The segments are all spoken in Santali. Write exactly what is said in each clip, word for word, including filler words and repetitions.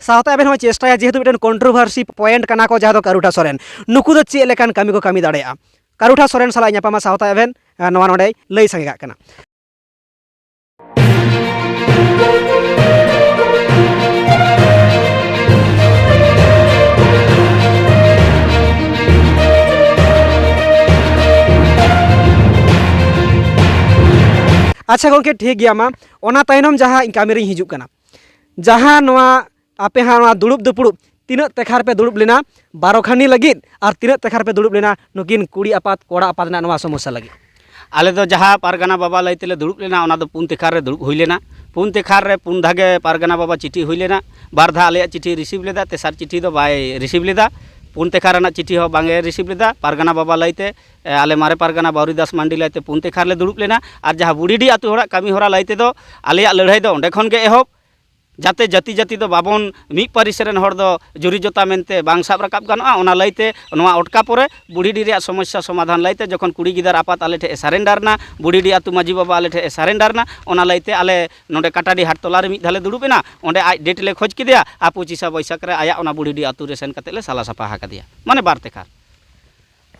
ᱥᱟᱶᱛᱟ ᱮᱵᱷᱮᱱ ᱦᱚᱸ ᱪᱮᱥᱴᱟᱭᱟ, ᱡᱮᱦᱮᱛᱩ ᱢᱤᱫᱴᱮᱱ ᱠᱚᱱᱴᱨᱳᱵᱷᱟᱨᱥᱤ ᱯᱚᱭᱮᱱᱴ ᱠᱟᱱᱟ ᱠᱚ, ᱡᱟᱦᱟᱸ ᱫᱚ ᱠᱟᱨᱩᱴᱷᱟ ᱥᱚᱨᱮᱱ, ᱱᱩᱠᱩ ᱫᱚ ᱪᱮᱫ ᱞᱮᱠᱟᱱ ᱠᱟᱹᱢᱤ ᱠᱚ ᱠᱟᱹᱢᱤ ᱫᱟᱲᱮᱭᱟᱜᱼᱟ? ᱠᱟᱨᱩᱴᱷᱟ ᱥᱚᱨᱮᱱ ᱥᱟᱞᱟᱜ ᱧᱟᱯᱟᱢᱟ ᱥᱟᱶᱛᱟ ᱮᱵᱷᱮᱱ, ᱱᱚᱣᱟ ᱱᱚᱰᱮᱭ ᱞᱟᱹᱭ ᱥᱟᱸᱜᱮ ᱠᱟᱜ ᱠᱟᱱᱟ᱾ ᱟᱪᱪᱷᱟ ᱜᱚᱢᱠᱮ, ᱴᱷᱤᱠ ᱜᱮᱭᱟ, ᱢᱟ ᱚᱱᱟ ᱛᱟᱭᱱᱚᱢ ᱡᱟᱦᱟᱸ ᱤᱧ ᱠᱟᱹᱢᱤ ᱨᱤᱧ ᱦᱤᱡᱩᱜ ᱠᱟᱱᱟ, ᱡᱟᱦᱟᱸ ᱱᱚᱣᱟ ᱟᱯᱮ ᱦᱟᱸᱜ ᱱᱚᱣᱟ ᱫᱩᱲᱩᱵ ᱫᱩᱯᱲᱩᱵ ᱛᱤᱱᱟᱹᱜ ᱛᱮᱠᱷᱟᱨ ᱯᱮ ᱫᱩᱲᱩᱵ ᱞᱮᱱᱟ ᱵᱟᱨᱚ ᱠᱷᱟᱱᱤ ᱞᱟᱹᱜᱤᱫ, ᱟᱨ ᱛᱤᱱᱟᱹᱜ ᱛᱮᱠᱷᱟᱨ ᱯᱮ ᱫᱩᱲᱩᱵ ᱞᱮᱱᱟ ᱱᱩᱠᱤᱱ ᱠᱩᱲᱤ ᱟᱯᱟᱛ ᱠᱚᱲᱟ ᱟᱯᱟᱛ ᱨᱮᱱᱟᱜ ᱱᱚᱣᱟ ᱥᱚᱢᱚᱥᱥᱟ ᱞᱟᱹᱜᱤᱫ? ᱟᱞᱮ ᱫᱚ ᱡᱟᱦᱟᱸ ᱯᱟᱨᱜᱟᱱᱟ ᱵᱟᱵᱟ ᱞᱟᱹᱭ ᱛᱮᱞᱮ ᱫᱩᱲᱩᱵ ᱞᱮᱱᱟ, ᱚᱱᱟ ᱫᱚ ᱯᱩᱱ ᱛᱮᱠᱷᱟᱨ ᱨᱮ ᱫᱩᱲᱩᱵ ᱦᱩᱭ ᱞᱮᱱᱟ᱾ ᱯᱩᱱ ᱛᱮᱠᱷᱟᱨ ᱨᱮ ᱯᱩᱱ ᱫᱷᱟᱣ ᱜᱮ ᱯᱟᱨᱜᱟᱱᱟ ᱵᱟᱵᱟ ᱪᱤᱴᱷᱤ ᱦᱩᱭ ᱞᱮᱱᱟ᱾ ᱵᱟᱨ ᱫᱷᱟᱣ ᱟᱞᱮᱭᱟᱜ ᱪᱤᱴᱷᱤ ᱨᱤᱥᱤᱵᱷ ᱞᱮᱫᱟ, ᱛᱮᱥᱟᱨ ᱪᱤᱴᱷᱤ ᱫᱚ ᱵᱟᱭ ᱨᱤᱥᱤᱵᱷ ᱞᱮᱫᱟ᱾ ᱯᱩᱱ ᱛᱮᱠᱷᱟᱨ ᱨᱮᱱᱟᱜ ᱪᱤᱴᱷᱤ ᱦᱚᱸ ᱵᱟᱝ ᱮ ᱨᱤᱥᱤᱵᱷ ᱞᱮᱫᱟ᱾ ᱯᱟᱨᱜᱟᱱᱟ ᱵᱟᱵᱟ ᱞᱟᱹᱭ ᱛᱮ, ᱮ, ᱟᱞᱮ ᱢᱟᱨᱮ ᱯᱟᱨᱜᱟᱱᱟ ᱵᱟᱣᱨᱤ ᱫᱟᱥ ᱢᱟᱱᱰᱤ ᱞᱟᱹᱭ ᱛᱮ ᱯᱩᱱ ᱛᱮᱠᱷᱟᱨ ᱞᱮ ᱫᱩᱲᱩᱵ ᱞᱮᱱᱟ᱾ ᱟᱨ ᱡᱟᱦᱟᱸ ᱵᱩᱰᱷᱤᱰᱤ ᱟᱹᱛᱩ ᱦᱚᱲᱟᱜ ᱠᱟᱹᱢᱤ ᱦᱚᱨᱟ ᱞᱟᱹᱭ ᱛᱮᱫᱚ ᱟᱞᱮᱭᱟᱜ ᱞᱟᱹᱲᱦᱟᱹᱭ ᱫᱚ ᱚᱸᱰᱮ ᱠᱷᱚᱱ ᱜᱮ ᱮᱦᱚᱵ, ᱡᱟᱛᱮ ᱡᱟᱹᱛᱤ ᱡᱟᱹᱛᱤ ᱫᱚ ᱵᱟᱵᱚᱱ ᱢᱤᱫ ᱯᱟᱹᱨᱤᱥ ᱨᱮᱱ ᱦᱚᱲ ᱫᱚ ᱡᱩᱨᱤ ᱡᱚᱛᱟ ᱢᱮᱱᱛᱮ ᱵᱟᱝ ᱥᱟᱵ ᱨᱟᱠᱟᱵ ᱜᱟᱱᱚᱜᱼᱟ᱾ ᱚᱱᱟ ᱞᱟᱹᱭᱛᱮ ᱱᱚᱣᱟ ᱚᱴᱠᱟ ᱯᱚᱨᱮ ᱵᱩᱰᱷᱤᱰᱤ ᱨᱮᱭᱟᱜ ᱥᱚᱢᱚᱥᱥᱟ ᱥᱚᱢᱟᱫᱷᱟᱱ ᱞᱟᱹᱭᱛᱮ ᱡᱚᱠᱷᱚᱱ ᱠᱩᱲᱤ ᱜᱤᱫᱟᱹᱨ ᱟᱯᱟᱛ ᱟᱞᱮ ᱴᱷᱮᱱ ᱮ ᱥᱟᱨᱮᱱᱰᱟᱨ ᱮᱱᱟ, ᱵᱩᱰᱷᱤᱰᱤ ᱟᱹᱛᱩ ᱢᱟᱹᱡᱷᱤ ᱵᱟᱵᱟ ᱟᱞᱮ ᱴᱷᱮᱱ ᱮ ᱥᱟᱨᱮᱱᱰᱟᱨ ᱮᱱᱟ, ᱚᱱᱟ ᱞᱟᱹᱭᱛᱮ ᱟᱞᱮ ᱱᱚᱰᱮ ᱠᱟᱴᱟᱰᱤ ᱦᱟᱴ ᱴᱚᱞᱟ ᱨᱮ ᱢᱤᱫ ᱫᱷᱟᱣ ᱞᱮ ᱫᱩᱲᱩᱵ ᱮᱱᱟ᱾ ᱚᱸᱰᱮ ᱟᱡ ᱰᱮᱴ ᱞᱮ ᱠᱷᱚᱡᱽ ᱠᱮᱫᱮᱭᱟ ᱟᱨ ᱯᱚᱸᱪᱤᱥᱟ ᱵᱟᱹᱭᱥᱟᱹᱠᱷ ᱨᱮ ᱟᱭᱟᱜ ᱚᱱᱟ ᱵᱩᱰᱷᱤᱰᱤ ᱟᱹᱛᱩ ᱨᱮ ᱥᱮᱱ ᱠᱟᱛᱮ ᱞᱮ ᱥᱟᱞᱟ ᱥᱟᱯᱷᱟ ᱟᱠᱟᱫᱮᱭᱟ, ᱢᱟᱱᱮ ᱵᱟᱨ ᱛᱮᱠᱷᱟᱨ᱾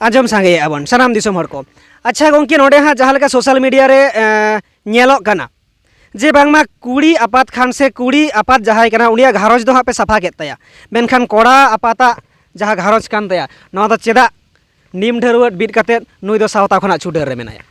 ᱟᱸᱡᱚᱢ ᱥᱟᱸᱜᱮᱭᱮᱫᱼᱟ ᱵᱚᱱ ᱥᱟᱱᱟᱢ ᱫᱤᱥᱚᱢ ᱦᱚᱲ ᱠᱚ᱾ ᱟᱪᱪᱷᱟ ᱜᱚᱢᱠᱮ, ᱱᱚᱰᱮ ᱦᱟᱸᱜ ᱡᱟᱦᱟᱸ ᱞᱮᱠᱟ ᱥᱳᱥᱟᱞ ᱢᱤᱰᱤᱭᱟ ᱨᱮ, ᱮᱸ, ᱧᱮᱞᱚᱜ ᱠᱟᱱᱟ ᱡᱮ ᱵᱟᱝᱢᱟ ᱠᱩᱲᱤ ᱟᱯᱟᱛ ᱠᱷᱟᱱ ᱥᱮ ᱠᱩᱲᱤ ᱟᱯᱟᱛ ᱡᱟᱦᱟᱸᱭ ᱠᱟᱱᱟ, ᱩᱱᱤᱭᱟᱜ ᱜᱷᱟᱨᱚᱸᱡᱽ ᱫᱚ ᱦᱟᱸᱜ ᱯᱮ ᱥᱟᱯᱷᱟ ᱠᱮᱫ ᱛᱟᱭᱟ, ᱢᱮᱱᱠᱷᱟᱱ ᱠᱚᱲᱟ ᱟᱯᱟᱛᱟᱜ ᱡᱟᱦᱟᱸ ᱜᱷᱟᱨᱚᱸᱡᱽ ᱠᱟᱱ ᱛᱟᱭᱟ, ᱱᱚᱣᱟ ᱫᱚ ᱪᱮᱫᱟᱜ ᱱᱤᱢ ᱰᱷᱟᱹᱨᱣᱟᱹᱜ ᱵᱤᱫ ᱠᱟᱛᱮᱫ ᱱᱩᱭ ᱫᱚ ᱥᱟᱶᱛᱟ ᱠᱷᱚᱱᱟᱜ ᱪᱷᱩᱰᱟᱹᱨ ᱨᱮ ᱢᱮᱱᱟᱭᱟ?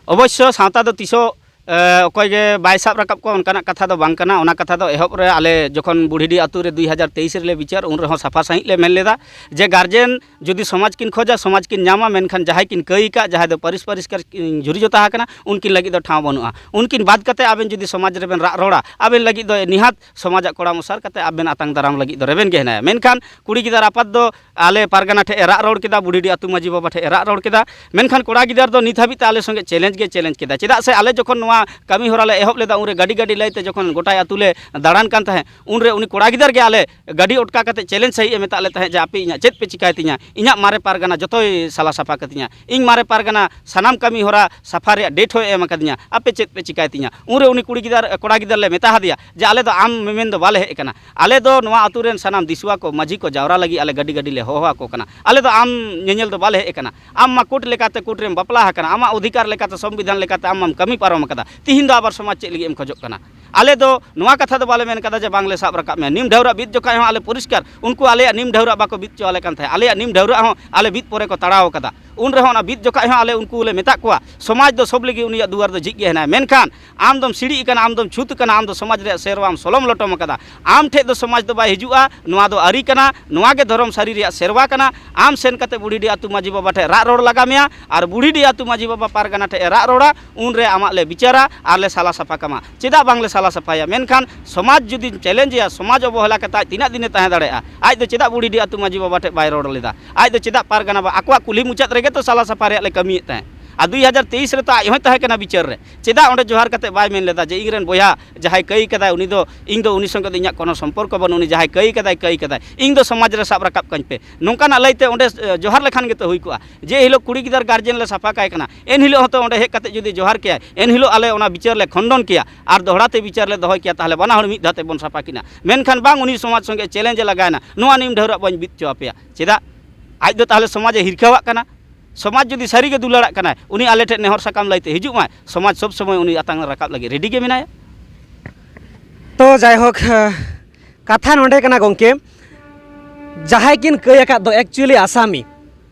ᱚᱵᱚᱥᱥᱚ ᱥᱟᱶᱛᱟ ᱫᱚ ᱛᱤᱥᱚᱜ, ᱮ, ᱚᱠᱚᱭ ᱜᱮ ᱵᱟᱭ ᱥᱟᱵ ᱨᱟᱠᱟᱵ ᱠᱚᱣᱟ, ᱚᱱᱠᱟᱱᱟᱜ ᱠᱟᱛᱷᱟ ᱫᱚ ᱵᱟᱝ ᱠᱟᱱᱟ᱾ ᱚᱱᱟ ᱠᱟᱛᱷᱟ ᱫᱚ ᱮᱦᱚᱵ ᱨᱮ ᱟᱞᱮ ᱡᱚᱠᱷᱚᱱ ᱵᱩᱰᱷᱤᱰᱤ ᱟᱹᱛᱩ ᱨᱮ ᱫᱩᱭ ᱦᱟᱡᱟᱨ ᱛᱮᱭᱤᱥ ᱨᱮᱞᱮ ᱵᱤᱪᱟᱹᱨ, ᱩᱱ ᱨᱮᱦᱚᱸ ᱥᱟᱯᱷᱟ ᱥᱟᱺᱦᱤᱡ ᱞᱮ ᱢᱮᱱ ᱞᱮᱫᱟ ᱡᱮ ᱜᱟᱨᱡᱮᱱ ᱡᱩᱫᱤ ᱥᱚᱢᱟᱡᱽ ᱠᱤᱱ ᱠᱷᱚᱡᱟ, ᱥᱚᱢᱟᱡᱽ ᱠᱤᱱ ᱧᱟᱢᱟ, ᱢᱮᱱᱠᱷᱟᱱ ᱡᱟᱦᱟᱸᱭ ᱠᱤᱱ ᱠᱟᱹᱭ ᱟᱠᱟᱫ, ᱡᱟᱦᱟᱸᱭ ᱫᱚ ᱯᱟᱹᱨᱤᱥ ᱯᱟᱹᱨᱤᱥ ᱠᱤᱱ ᱡᱩᱨᱤ ᱡᱚᱛᱟ ᱟᱠᱟᱱᱟ, ᱩᱱᱠᱤᱱ ᱞᱟᱹᱜᱤᱫ ᱫᱚ ᱴᱷᱟᱶ ᱵᱟᱹᱱᱩᱜᱼᱟ᱾ ᱩᱱᱠᱤᱱ ᱵᱟᱫ ᱠᱟᱛᱮ ᱟᱵᱮᱱ ᱡᱩᱫᱤ ᱥᱚᱢᱟᱡᱽ ᱨᱮᱵᱮᱱ ᱨᱟᱜ ᱨᱚᱲᱟ, ᱟᱵᱮᱱ ᱞᱟᱹᱜᱤᱫ ᱫᱚ ᱱᱤᱦᱟᱛ ᱥᱚᱢᱟᱡᱟᱜ ᱠᱚᱲᱟ ᱢᱚᱥᱟᱨ ᱠᱟᱛᱮ ᱟᱵᱮᱱ ᱟᱛᱟᱝ ᱫᱟᱨᱟᱢ ᱞᱟᱹᱜᱤᱫ ᱫᱚ ᱨᱮᱵᱮᱱ ᱜᱮ ᱦᱮᱱᱟᱭᱟ᱾ ᱢᱮᱱᱠᱷᱟᱱ ᱠᱩᱲᱤ ᱜᱤᱫᱟᱹᱨ ᱟᱯᱟᱛ ᱫᱚ ᱟᱞᱮ ᱯᱟᱨᱜᱟᱱᱟ ᱴᱷᱮᱡ ᱮ ᱨᱟᱜ ᱨᱚᱲ ᱠᱮᱫᱟ, ᱵᱩᱰᱷᱤᱰᱤ ᱟᱹᱛᱩ ᱢᱟᱹᱡᱷᱤ ᱵᱟᱵᱟ ᱴᱷᱮᱡ ᱮ ᱨᱟᱜ ᱨᱚᱲ ᱠᱮᱫᱟ, ᱢᱮᱱᱠᱷᱟᱱ ᱠᱚᱲᱟ ᱜᱤᱫᱟᱹᱨ ᱫᱚ ᱱᱤᱛ ᱦᱟᱹᱵᱤᱡ ᱛᱮ ᱟᱞᱮ ᱥᱚᱸᱜᱮ ᱪᱮᱞᱮᱧᱡᱽ ᱜᱮ ᱪᱮᱞᱮᱧᱡᱽ ᱠᱮᱫᱟ᱾ ᱪᱮᱫᱟᱜ ᱥᱮ ᱟᱞᱮ ᱡᱚᱠᱷᱚᱱ ᱱᱚᱣᱟ ᱠᱟᱹᱢᱤ ᱦᱚᱨᱟ ᱞᱮ ᱮᱦᱚᱵ ᱞᱮᱫᱟ, ᱩᱱᱨᱮ ᱜᱟᱹᱰᱤ ᱜᱟᱹᱰᱤ ᱞᱟᱹᱭᱛᱮ ᱡᱚᱠᱷᱚᱱ ᱜᱚᱴᱟᱭ ᱟᱹᱛᱩ ᱞᱮ ᱫᱟᱬᱟᱱ ᱠᱟᱱ ᱛᱟᱦᱮᱸᱫ, ᱩᱱᱨᱮ ᱩᱱᱤ ᱠᱚᱲᱟ ᱜᱤᱫᱟᱹᱨ ᱜᱮ ᱟᱞᱮ ᱜᱟᱹᱰᱤ ᱚᱴᱠᱟ ᱠᱟᱛᱮ ᱪᱮᱞᱮᱧᱡᱽ ᱥᱟᱺᱦᱤᱡ ᱮ ᱢᱮᱛᱟᱜ ᱞᱮ ᱛᱟᱦᱮᱸᱫ ᱡᱮ, "ᱟᱯᱮ ᱤᱧᱟᱹᱜ ᱪᱮᱫ ᱯᱮ ᱪᱤᱠᱟᱹᱭ ᱛᱤᱧᱟ? ᱤᱧᱟᱹᱜ ᱢᱟᱨᱮ ᱯᱟᱨᱜᱟᱱᱟ ᱡᱚᱛᱚᱭ ᱥᱟᱞᱟ ᱥᱟᱯᱷᱟ ᱠᱟᱹᱛᱤᱧᱟ, ᱤᱧ ᱢᱟᱨᱮ ᱯᱟᱨᱜᱟᱱᱟ ᱥᱟᱱᱟᱢ ᱠᱟᱹᱢᱤ ᱦᱚᱨᱟ ᱥᱟᱯᱷᱟ ᱨᱮᱭᱟᱜ ᱰᱮᱴ ᱦᱚᱸᱭ ᱮᱢ ᱟᱠᱟᱫᱤᱧᱟ, ᱟᱯᱮ ᱪᱮᱫ ᱯᱮ ᱪᱤᱠᱟᱹᱭ ᱛᱤᱧᱟ?" ᱩᱱᱨᱮ ᱩᱱᱤ ᱠᱩᱲᱤ ᱜᱤᱫᱟᱹᱨ, ᱠᱚᱲᱟ ᱜᱤᱫᱟᱹᱨ ᱞᱮ ᱢᱮᱛᱟ ᱦᱟᱫᱮᱭᱟ ᱡᱮ, "ᱟᱞᱮ ᱫᱚ ᱟᱢ ᱢᱮᱢᱮᱱ ᱫᱚ ᱵᱟᱞᱮ ᱦᱮᱡ ᱟᱠᱟᱱᱟ, ᱟᱞᱮ ᱫᱚ ᱱᱚᱣᱟ ᱟᱹᱛᱩ ᱨᱮᱱ ᱥᱟᱱᱟᱢ ᱫᱤᱥᱩᱣᱟ ᱠᱚ, ᱢᱟᱹᱡᱷᱤ ᱠᱚ ᱡᱟᱣᱨᱟ ᱞᱟᱹᱜᱤᱫ ᱟᱞᱮ ᱜᱟᱹᱰᱤ ᱜᱟᱹᱰᱤ ᱞᱮ ᱦᱚᱦᱚ ᱟᱠᱚ ᱠᱟᱱᱟ, ᱟᱞᱮ ᱫᱚ ᱟᱢ ᱧᱮᱧᱮᱞ ᱫᱚ ᱵᱟᱞᱮ ᱦᱮᱡ ᱟᱠᱟᱱᱟ᱾ ᱟᱢ ᱢᱟ ᱠᱳᱨᱴ ᱞᱮᱠᱟᱛᱮ ᱠᱳᱨᱴ ᱨᱮᱢ ᱵᱟᱯᱞᱟ ᱟᱠᱟᱱᱟ, ᱟᱢᱟᱜ ᱚᱫᱷᱤᱠᱟᱨ ᱞᱮᱠᱟᱛᱮ ᱥᱚᱝᱵᱤᱫᱷᱟᱱ ᱞᱮᱠᱟᱛᱮ ᱟᱢ ᱢᱟᱢ ᱠᱟᱹᱢᱤ ᱯᱟᱨᱚᱢ ᱟᱠᱟᱫᱟ, ᱛᱤᱦᱤᱧ ᱫᱚ ᱟᱵᱟᱨ ᱥᱚᱢᱟᱡᱽ ᱪᱮᱫ ᱞᱟᱹᱜᱤᱫ ᱮᱢ ᱠᱷᱚᱡᱚᱜ ᱠᱟᱱᱟ?" ᱟᱞᱮ ᱫᱚ ᱱᱚᱣᱟ ᱠᱟᱛᱷᱟ ᱫᱚ ᱵᱟᱞᱮ ᱢᱮᱱ ᱠᱟᱫᱟ ᱡᱮ ᱵᱟᱝᱞᱮ ᱥᱟᱵ ᱨᱟᱠᱟᱵ ᱢᱮᱭᱟ᱾ ᱱᱤᱢ ᱰᱷᱟᱹᱣᱨᱟᱹᱜ ᱵᱤᱫ ᱡᱚᱠᱷᱟᱡ ᱦᱚᱸ ᱟᱞᱮ ᱯᱚᱨᱤᱥᱠᱟᱨ, ᱩᱱᱠᱩ ᱟᱞᱮᱭᱟᱜ ᱱᱤᱢ ᱰᱷᱟᱹᱣᱨᱟᱹᱜ ᱵᱟᱠᱚ ᱵᱤᱫ ᱦᱚᱪᱚ ᱟᱞᱮ ᱠᱟᱱ ᱛᱟᱦᱮᱸᱫ, ᱟᱞᱮᱭᱟᱜ ᱱᱤᱢ ᱰᱷᱟᱹᱣᱨᱟᱹᱜ ᱦᱚᱸ ᱟᱞᱮ ᱵᱤᱫ ᱯᱚᱨᱮ ᱠᱚ ᱛᱟᱲᱟᱣ ᱠᱟᱫᱟ᱾ ᱩᱱ ᱨᱮᱦᱚᱸ ᱚᱱᱟ ᱵᱤᱫ ᱡᱚᱠᱷᱟᱡ ᱦᱚᱸ ᱟᱞᱮ ᱩᱱᱠᱩ ᱞᱮ ᱢᱮᱛᱟᱜ ᱠᱚᱣᱟ, ᱥᱚᱢᱟᱡᱽ ᱫᱚ ᱥᱚᱵ ᱞᱟᱹᱜᱤᱫ ᱩᱱᱤᱭᱟᱜ ᱫᱩᱣᱟᱹᱨ ᱫᱚ ᱡᱷᱤᱡ ᱜᱮ ᱦᱮᱱᱟᱭᱟ, ᱢᱮᱱᱠᱷᱟᱱ ᱟᱢ ᱫᱚᱢ ᱥᱤᱲᱤᱡ ᱟᱠᱟᱱᱟ, ᱟᱢ ᱫᱚᱢ ᱪᱷᱩᱛ ᱟᱠᱟᱱᱟ, ᱟᱢ ᱫᱚ ᱥᱚᱢᱟᱡᱽ ᱨᱮᱭᱟᱜ ᱥᱮᱨᱣᱟᱢ ᱥᱚᱞᱚᱢ ᱞᱚᱴᱚᱢ ᱟᱠᱟᱫᱟ᱾ ᱟᱢ ᱴᱷᱮᱡ ᱫᱚ ᱥᱚᱢᱟᱡᱽ ᱫᱚ ᱵᱟᱭ ᱦᱤᱡᱩᱜᱼᱟ, ᱱᱚᱣᱟ ᱫᱚ ᱟᱹᱨᱤ ᱠᱟᱱᱟ, ᱱᱚᱣᱟ ᱜᱮ ᱫᱷᱚᱨᱚᱢ ᱥᱟᱹᱨᱤ ᱨᱮᱭᱟᱜ ᱥᱮᱨᱣᱟ ᱠᱟᱱᱟ᱾ ᱟᱢ ᱥᱮᱱ ᱠᱟᱛᱮ ᱵᱩᱰᱷᱤᱰᱤ ᱟᱹᱛᱩ ᱢᱟᱹᱡᱷᱤ ᱵᱟᱵᱟ ᱴᱷᱮᱡ ᱨᱟᱜ ᱨᱚᱲ ᱞᱟᱜᱟ ᱢᱮᱭᱟ, ᱟᱨ ᱵᱩᱰᱷᱤᱰᱤ ᱟᱹᱛᱩ ᱢᱟᱹᱡᱷᱤ ᱵᱟᱵᱟ ᱯᱟᱨᱜᱟᱱᱟ ᱴᱷᱮᱡ ᱮ ᱨᱟᱜ ᱨᱚᱲᱟ, ᱩᱱᱨᱮ ᱟᱢᱟᱜ ᱞᱮ ᱵᱤᱪᱟᱹᱨᱟ ᱟᱨ ᱞᱮ ᱥᱟᱞᱟ ᱥᱟᱯᱷᱟ ᱠᱟᱢᱟ᱾ ᱪᱮᱫᱟᱜ ᱵᱟᱝᱞᱮ ᱥᱟᱞᱟ ᱥᱟᱯᱷᱟᱭᱟ? ᱢᱮᱱᱠᱷᱟᱱ ᱥᱚᱢᱟᱡᱽ ᱡᱩᱫᱤᱢ ᱪᱮᱞᱮᱧᱡᱮᱭᱟ, ᱥᱚᱢᱟᱡᱽ ᱚᱵᱚᱦᱮᱞᱟ ᱠᱟᱛᱮ ᱟᱡ ᱛᱤᱱᱟᱹᱜ ᱫᱤᱱᱮ ᱛᱟᱦᱮᱸ ᱫᱟᱲᱮᱭᱟᱜᱼᱟ? ᱟᱡ ᱫᱚ ᱪᱮᱫᱟᱜ ᱵᱩᱰᱷᱤᱰᱤ ᱟᱹᱛᱩ ᱢᱟᱹᱡᱷᱤ ᱵᱟᱵᱟ ᱴᱷᱮᱡ ᱵᱟᱭ ᱨᱚᱲ ᱞᱮᱫᱟ? ᱟᱡ ᱫᱚ ᱪᱮᱫᱟᱜ ᱯᱟᱨᱜᱟᱱᱟ ᱵᱟ-, ᱟᱠᱚᱣᱟᱜ ᱠᱩᱞᱦᱤ ᱢᱩᱪᱟᱹᱫ ᱨᱮᱜᱮ ᱛᱚ ᱥᱟᱞᱟ ᱥᱟᱯᱷᱟ ᱨᱮᱭᱟᱜ ᱞᱮ ᱠᱟᱹᱢᱤᱭᱮᱫ ᱛᱟᱦᱮᱸᱫ? ᱟᱨ ᱫᱩᱭ ᱦᱟᱡᱟᱨ ᱛᱮᱭᱤᱥ ᱨᱮ ᱛᱚ ᱟᱡ ᱦᱚᱸᱭ ᱛᱟᱦᱮᱸ ᱠᱟᱱᱟ ᱵᱤᱪᱟᱹᱨ ᱨᱮ᱾ ᱪᱮᱫᱟᱜ ᱚᱸᱰᱮ ᱡᱚᱦᱟᱨ ᱠᱟᱛᱮ ᱵᱟᱭ ᱢᱮᱱ ᱞᱮᱫᱟ ᱡᱮ, "ᱤᱧ ᱨᱮᱱ ᱵᱚᱭᱦᱟ ᱡᱟᱦᱟᱸᱭ ᱠᱟᱹᱭ ᱠᱟᱫᱟᱭ, ᱩᱱᱤ ᱫᱚ, ᱤᱧ ᱫᱚ ᱩᱱᱤ ᱥᱚᱸᱜᱮ ᱫᱚ ᱤᱧᱟᱹᱜ ᱠᱳᱱᱳ ᱥᱚᱢᱯᱚᱨᱠᱚ ᱵᱟᱹᱱᱩᱜ, ᱩᱱᱤ ᱡᱟᱦᱟᱸᱭ ᱠᱟᱹᱭ ᱠᱟᱫᱟᱭ, ᱠᱟᱹᱭ ᱠᱟᱫᱟᱭ, ᱤᱧ ᱫᱚ ᱥᱚᱢᱟᱡᱽ ᱨᱮ ᱥᱟᱵ ᱨᱟᱠᱟᱵ ᱠᱟᱹᱧ ᱯᱮ"? ᱱᱚᱝᱠᱟᱱᱟᱜ ᱞᱟᱹᱭᱛᱮ ᱚᱸᱰᱮ, ᱮ, ᱡᱚᱦᱟᱨ ᱞᱮᱠᱷᱟᱱ ᱜᱮᱛᱚ ᱦᱩᱭ ᱠᱚᱜᱼᱟ᱾ ᱡᱮ ᱦᱤᱞᱳᱜ ᱠᱩᱲᱤ ᱜᱤᱫᱟᱹᱨ ᱜᱟᱨᱡᱮᱱ ᱞᱮ ᱥᱟᱯᱷᱟ ᱠᱟᱭ ᱠᱟᱱᱟ, ᱮᱱ ᱦᱤᱞᱳᱜ ᱦᱚᱸᱛᱚ ᱚᱸᱰᱮ ᱦᱮᱡ ᱠᱟᱛᱮ ᱡᱩᱫᱤ ᱡᱚᱦᱟᱨ ᱠᱮᱭᱟᱭ, ᱮᱱ ᱦᱤᱞᱳᱜ ᱟᱞᱮ ᱚᱱᱟ ᱵᱤᱪᱟᱹᱨ ᱞᱮ ᱠᱷᱚᱱᱰᱚᱱ ᱠᱮᱭᱟ ᱟᱨ ᱫᱚᱦᱲᱟ ᱛᱮ ᱵᱤᱪᱟᱹᱨ ᱞᱮ ᱫᱚᱦᱚᱭ ᱠᱮᱭᱟ, ᱛᱟᱦᱞᱮ ᱵᱟᱱᱟ ᱦᱚᱲ ᱢᱤᱫ ᱫᱷᱟᱣ ᱛᱮ ᱵᱚᱱ ᱥᱟᱯᱷᱟ ᱠᱤᱱᱟ᱾ ᱢᱮᱱᱠᱷᱟᱱ ᱵᱟᱝ, ᱩᱱᱤ ᱥᱚᱢᱟᱡᱽ ᱥᱚᱸᱜᱮ ᱪᱮᱞᱮᱧᱡᱽ ᱮ ᱞᱟᱜᱟᱣᱮᱱᱟ, "ᱱᱚᱣᱟ ᱱᱤᱢ ᱰᱷᱟᱹᱣᱨᱟᱹᱜ ᱵᱟᱹᱧ ᱵᱤᱫ ᱦᱚᱪᱚ ᱟᱯᱮᱭᱟ"᱾ ᱪᱮᱫᱟᱜ? ᱟᱡ ᱫᱚ ᱛᱟᱦᱞᱮ ᱥᱚᱢᱟᱡᱽ ᱮ ᱦᱤᱨᱠᱷᱟᱹᱣᱟᱜ ᱠᱟᱱᱟ? ᱥᱚᱢᱟᱡᱽ ᱡᱩᱫᱤ ᱥᱟᱹᱨᱤ ᱜᱮ ᱫᱩᱞᱟᱹᱲᱟᱜ ᱠᱟᱱᱟᱭ, ᱩᱱᱤ ᱟᱞᱮ ᱴᱷᱮᱱ ᱱᱮᱦᱚᱨ ᱥᱟᱠᱟᱢ ᱞᱟᱹᱭᱛᱮ ᱦᱤᱡᱩᱜ ᱢᱟᱭ, ᱥᱚᱢᱟᱡᱽ ᱥᱚᱵ ᱥᱚᱢᱚᱭ ᱩᱱᱤ ᱟᱛᱟᱝ ᱨᱟᱠᱟᱵ ᱞᱟᱹᱜᱤᱫ ᱨᱮᱰᱤ ᱜᱮ ᱢᱮᱱᱟᱭᱟ᱾ ᱛᱚ ᱡᱟᱭᱦᱳᱠ, ᱮ, ᱠᱟᱛᱷᱟ ᱱᱚᱰᱮ ᱠᱟᱱᱟ ᱜᱚᱢᱠᱮ, ᱡᱟᱦᱟᱸᱭ ᱠᱤᱱ ᱠᱟᱹᱭ ᱟᱠᱟᱫ ᱫᱚ actually ᱟᱥᱟᱢᱤ,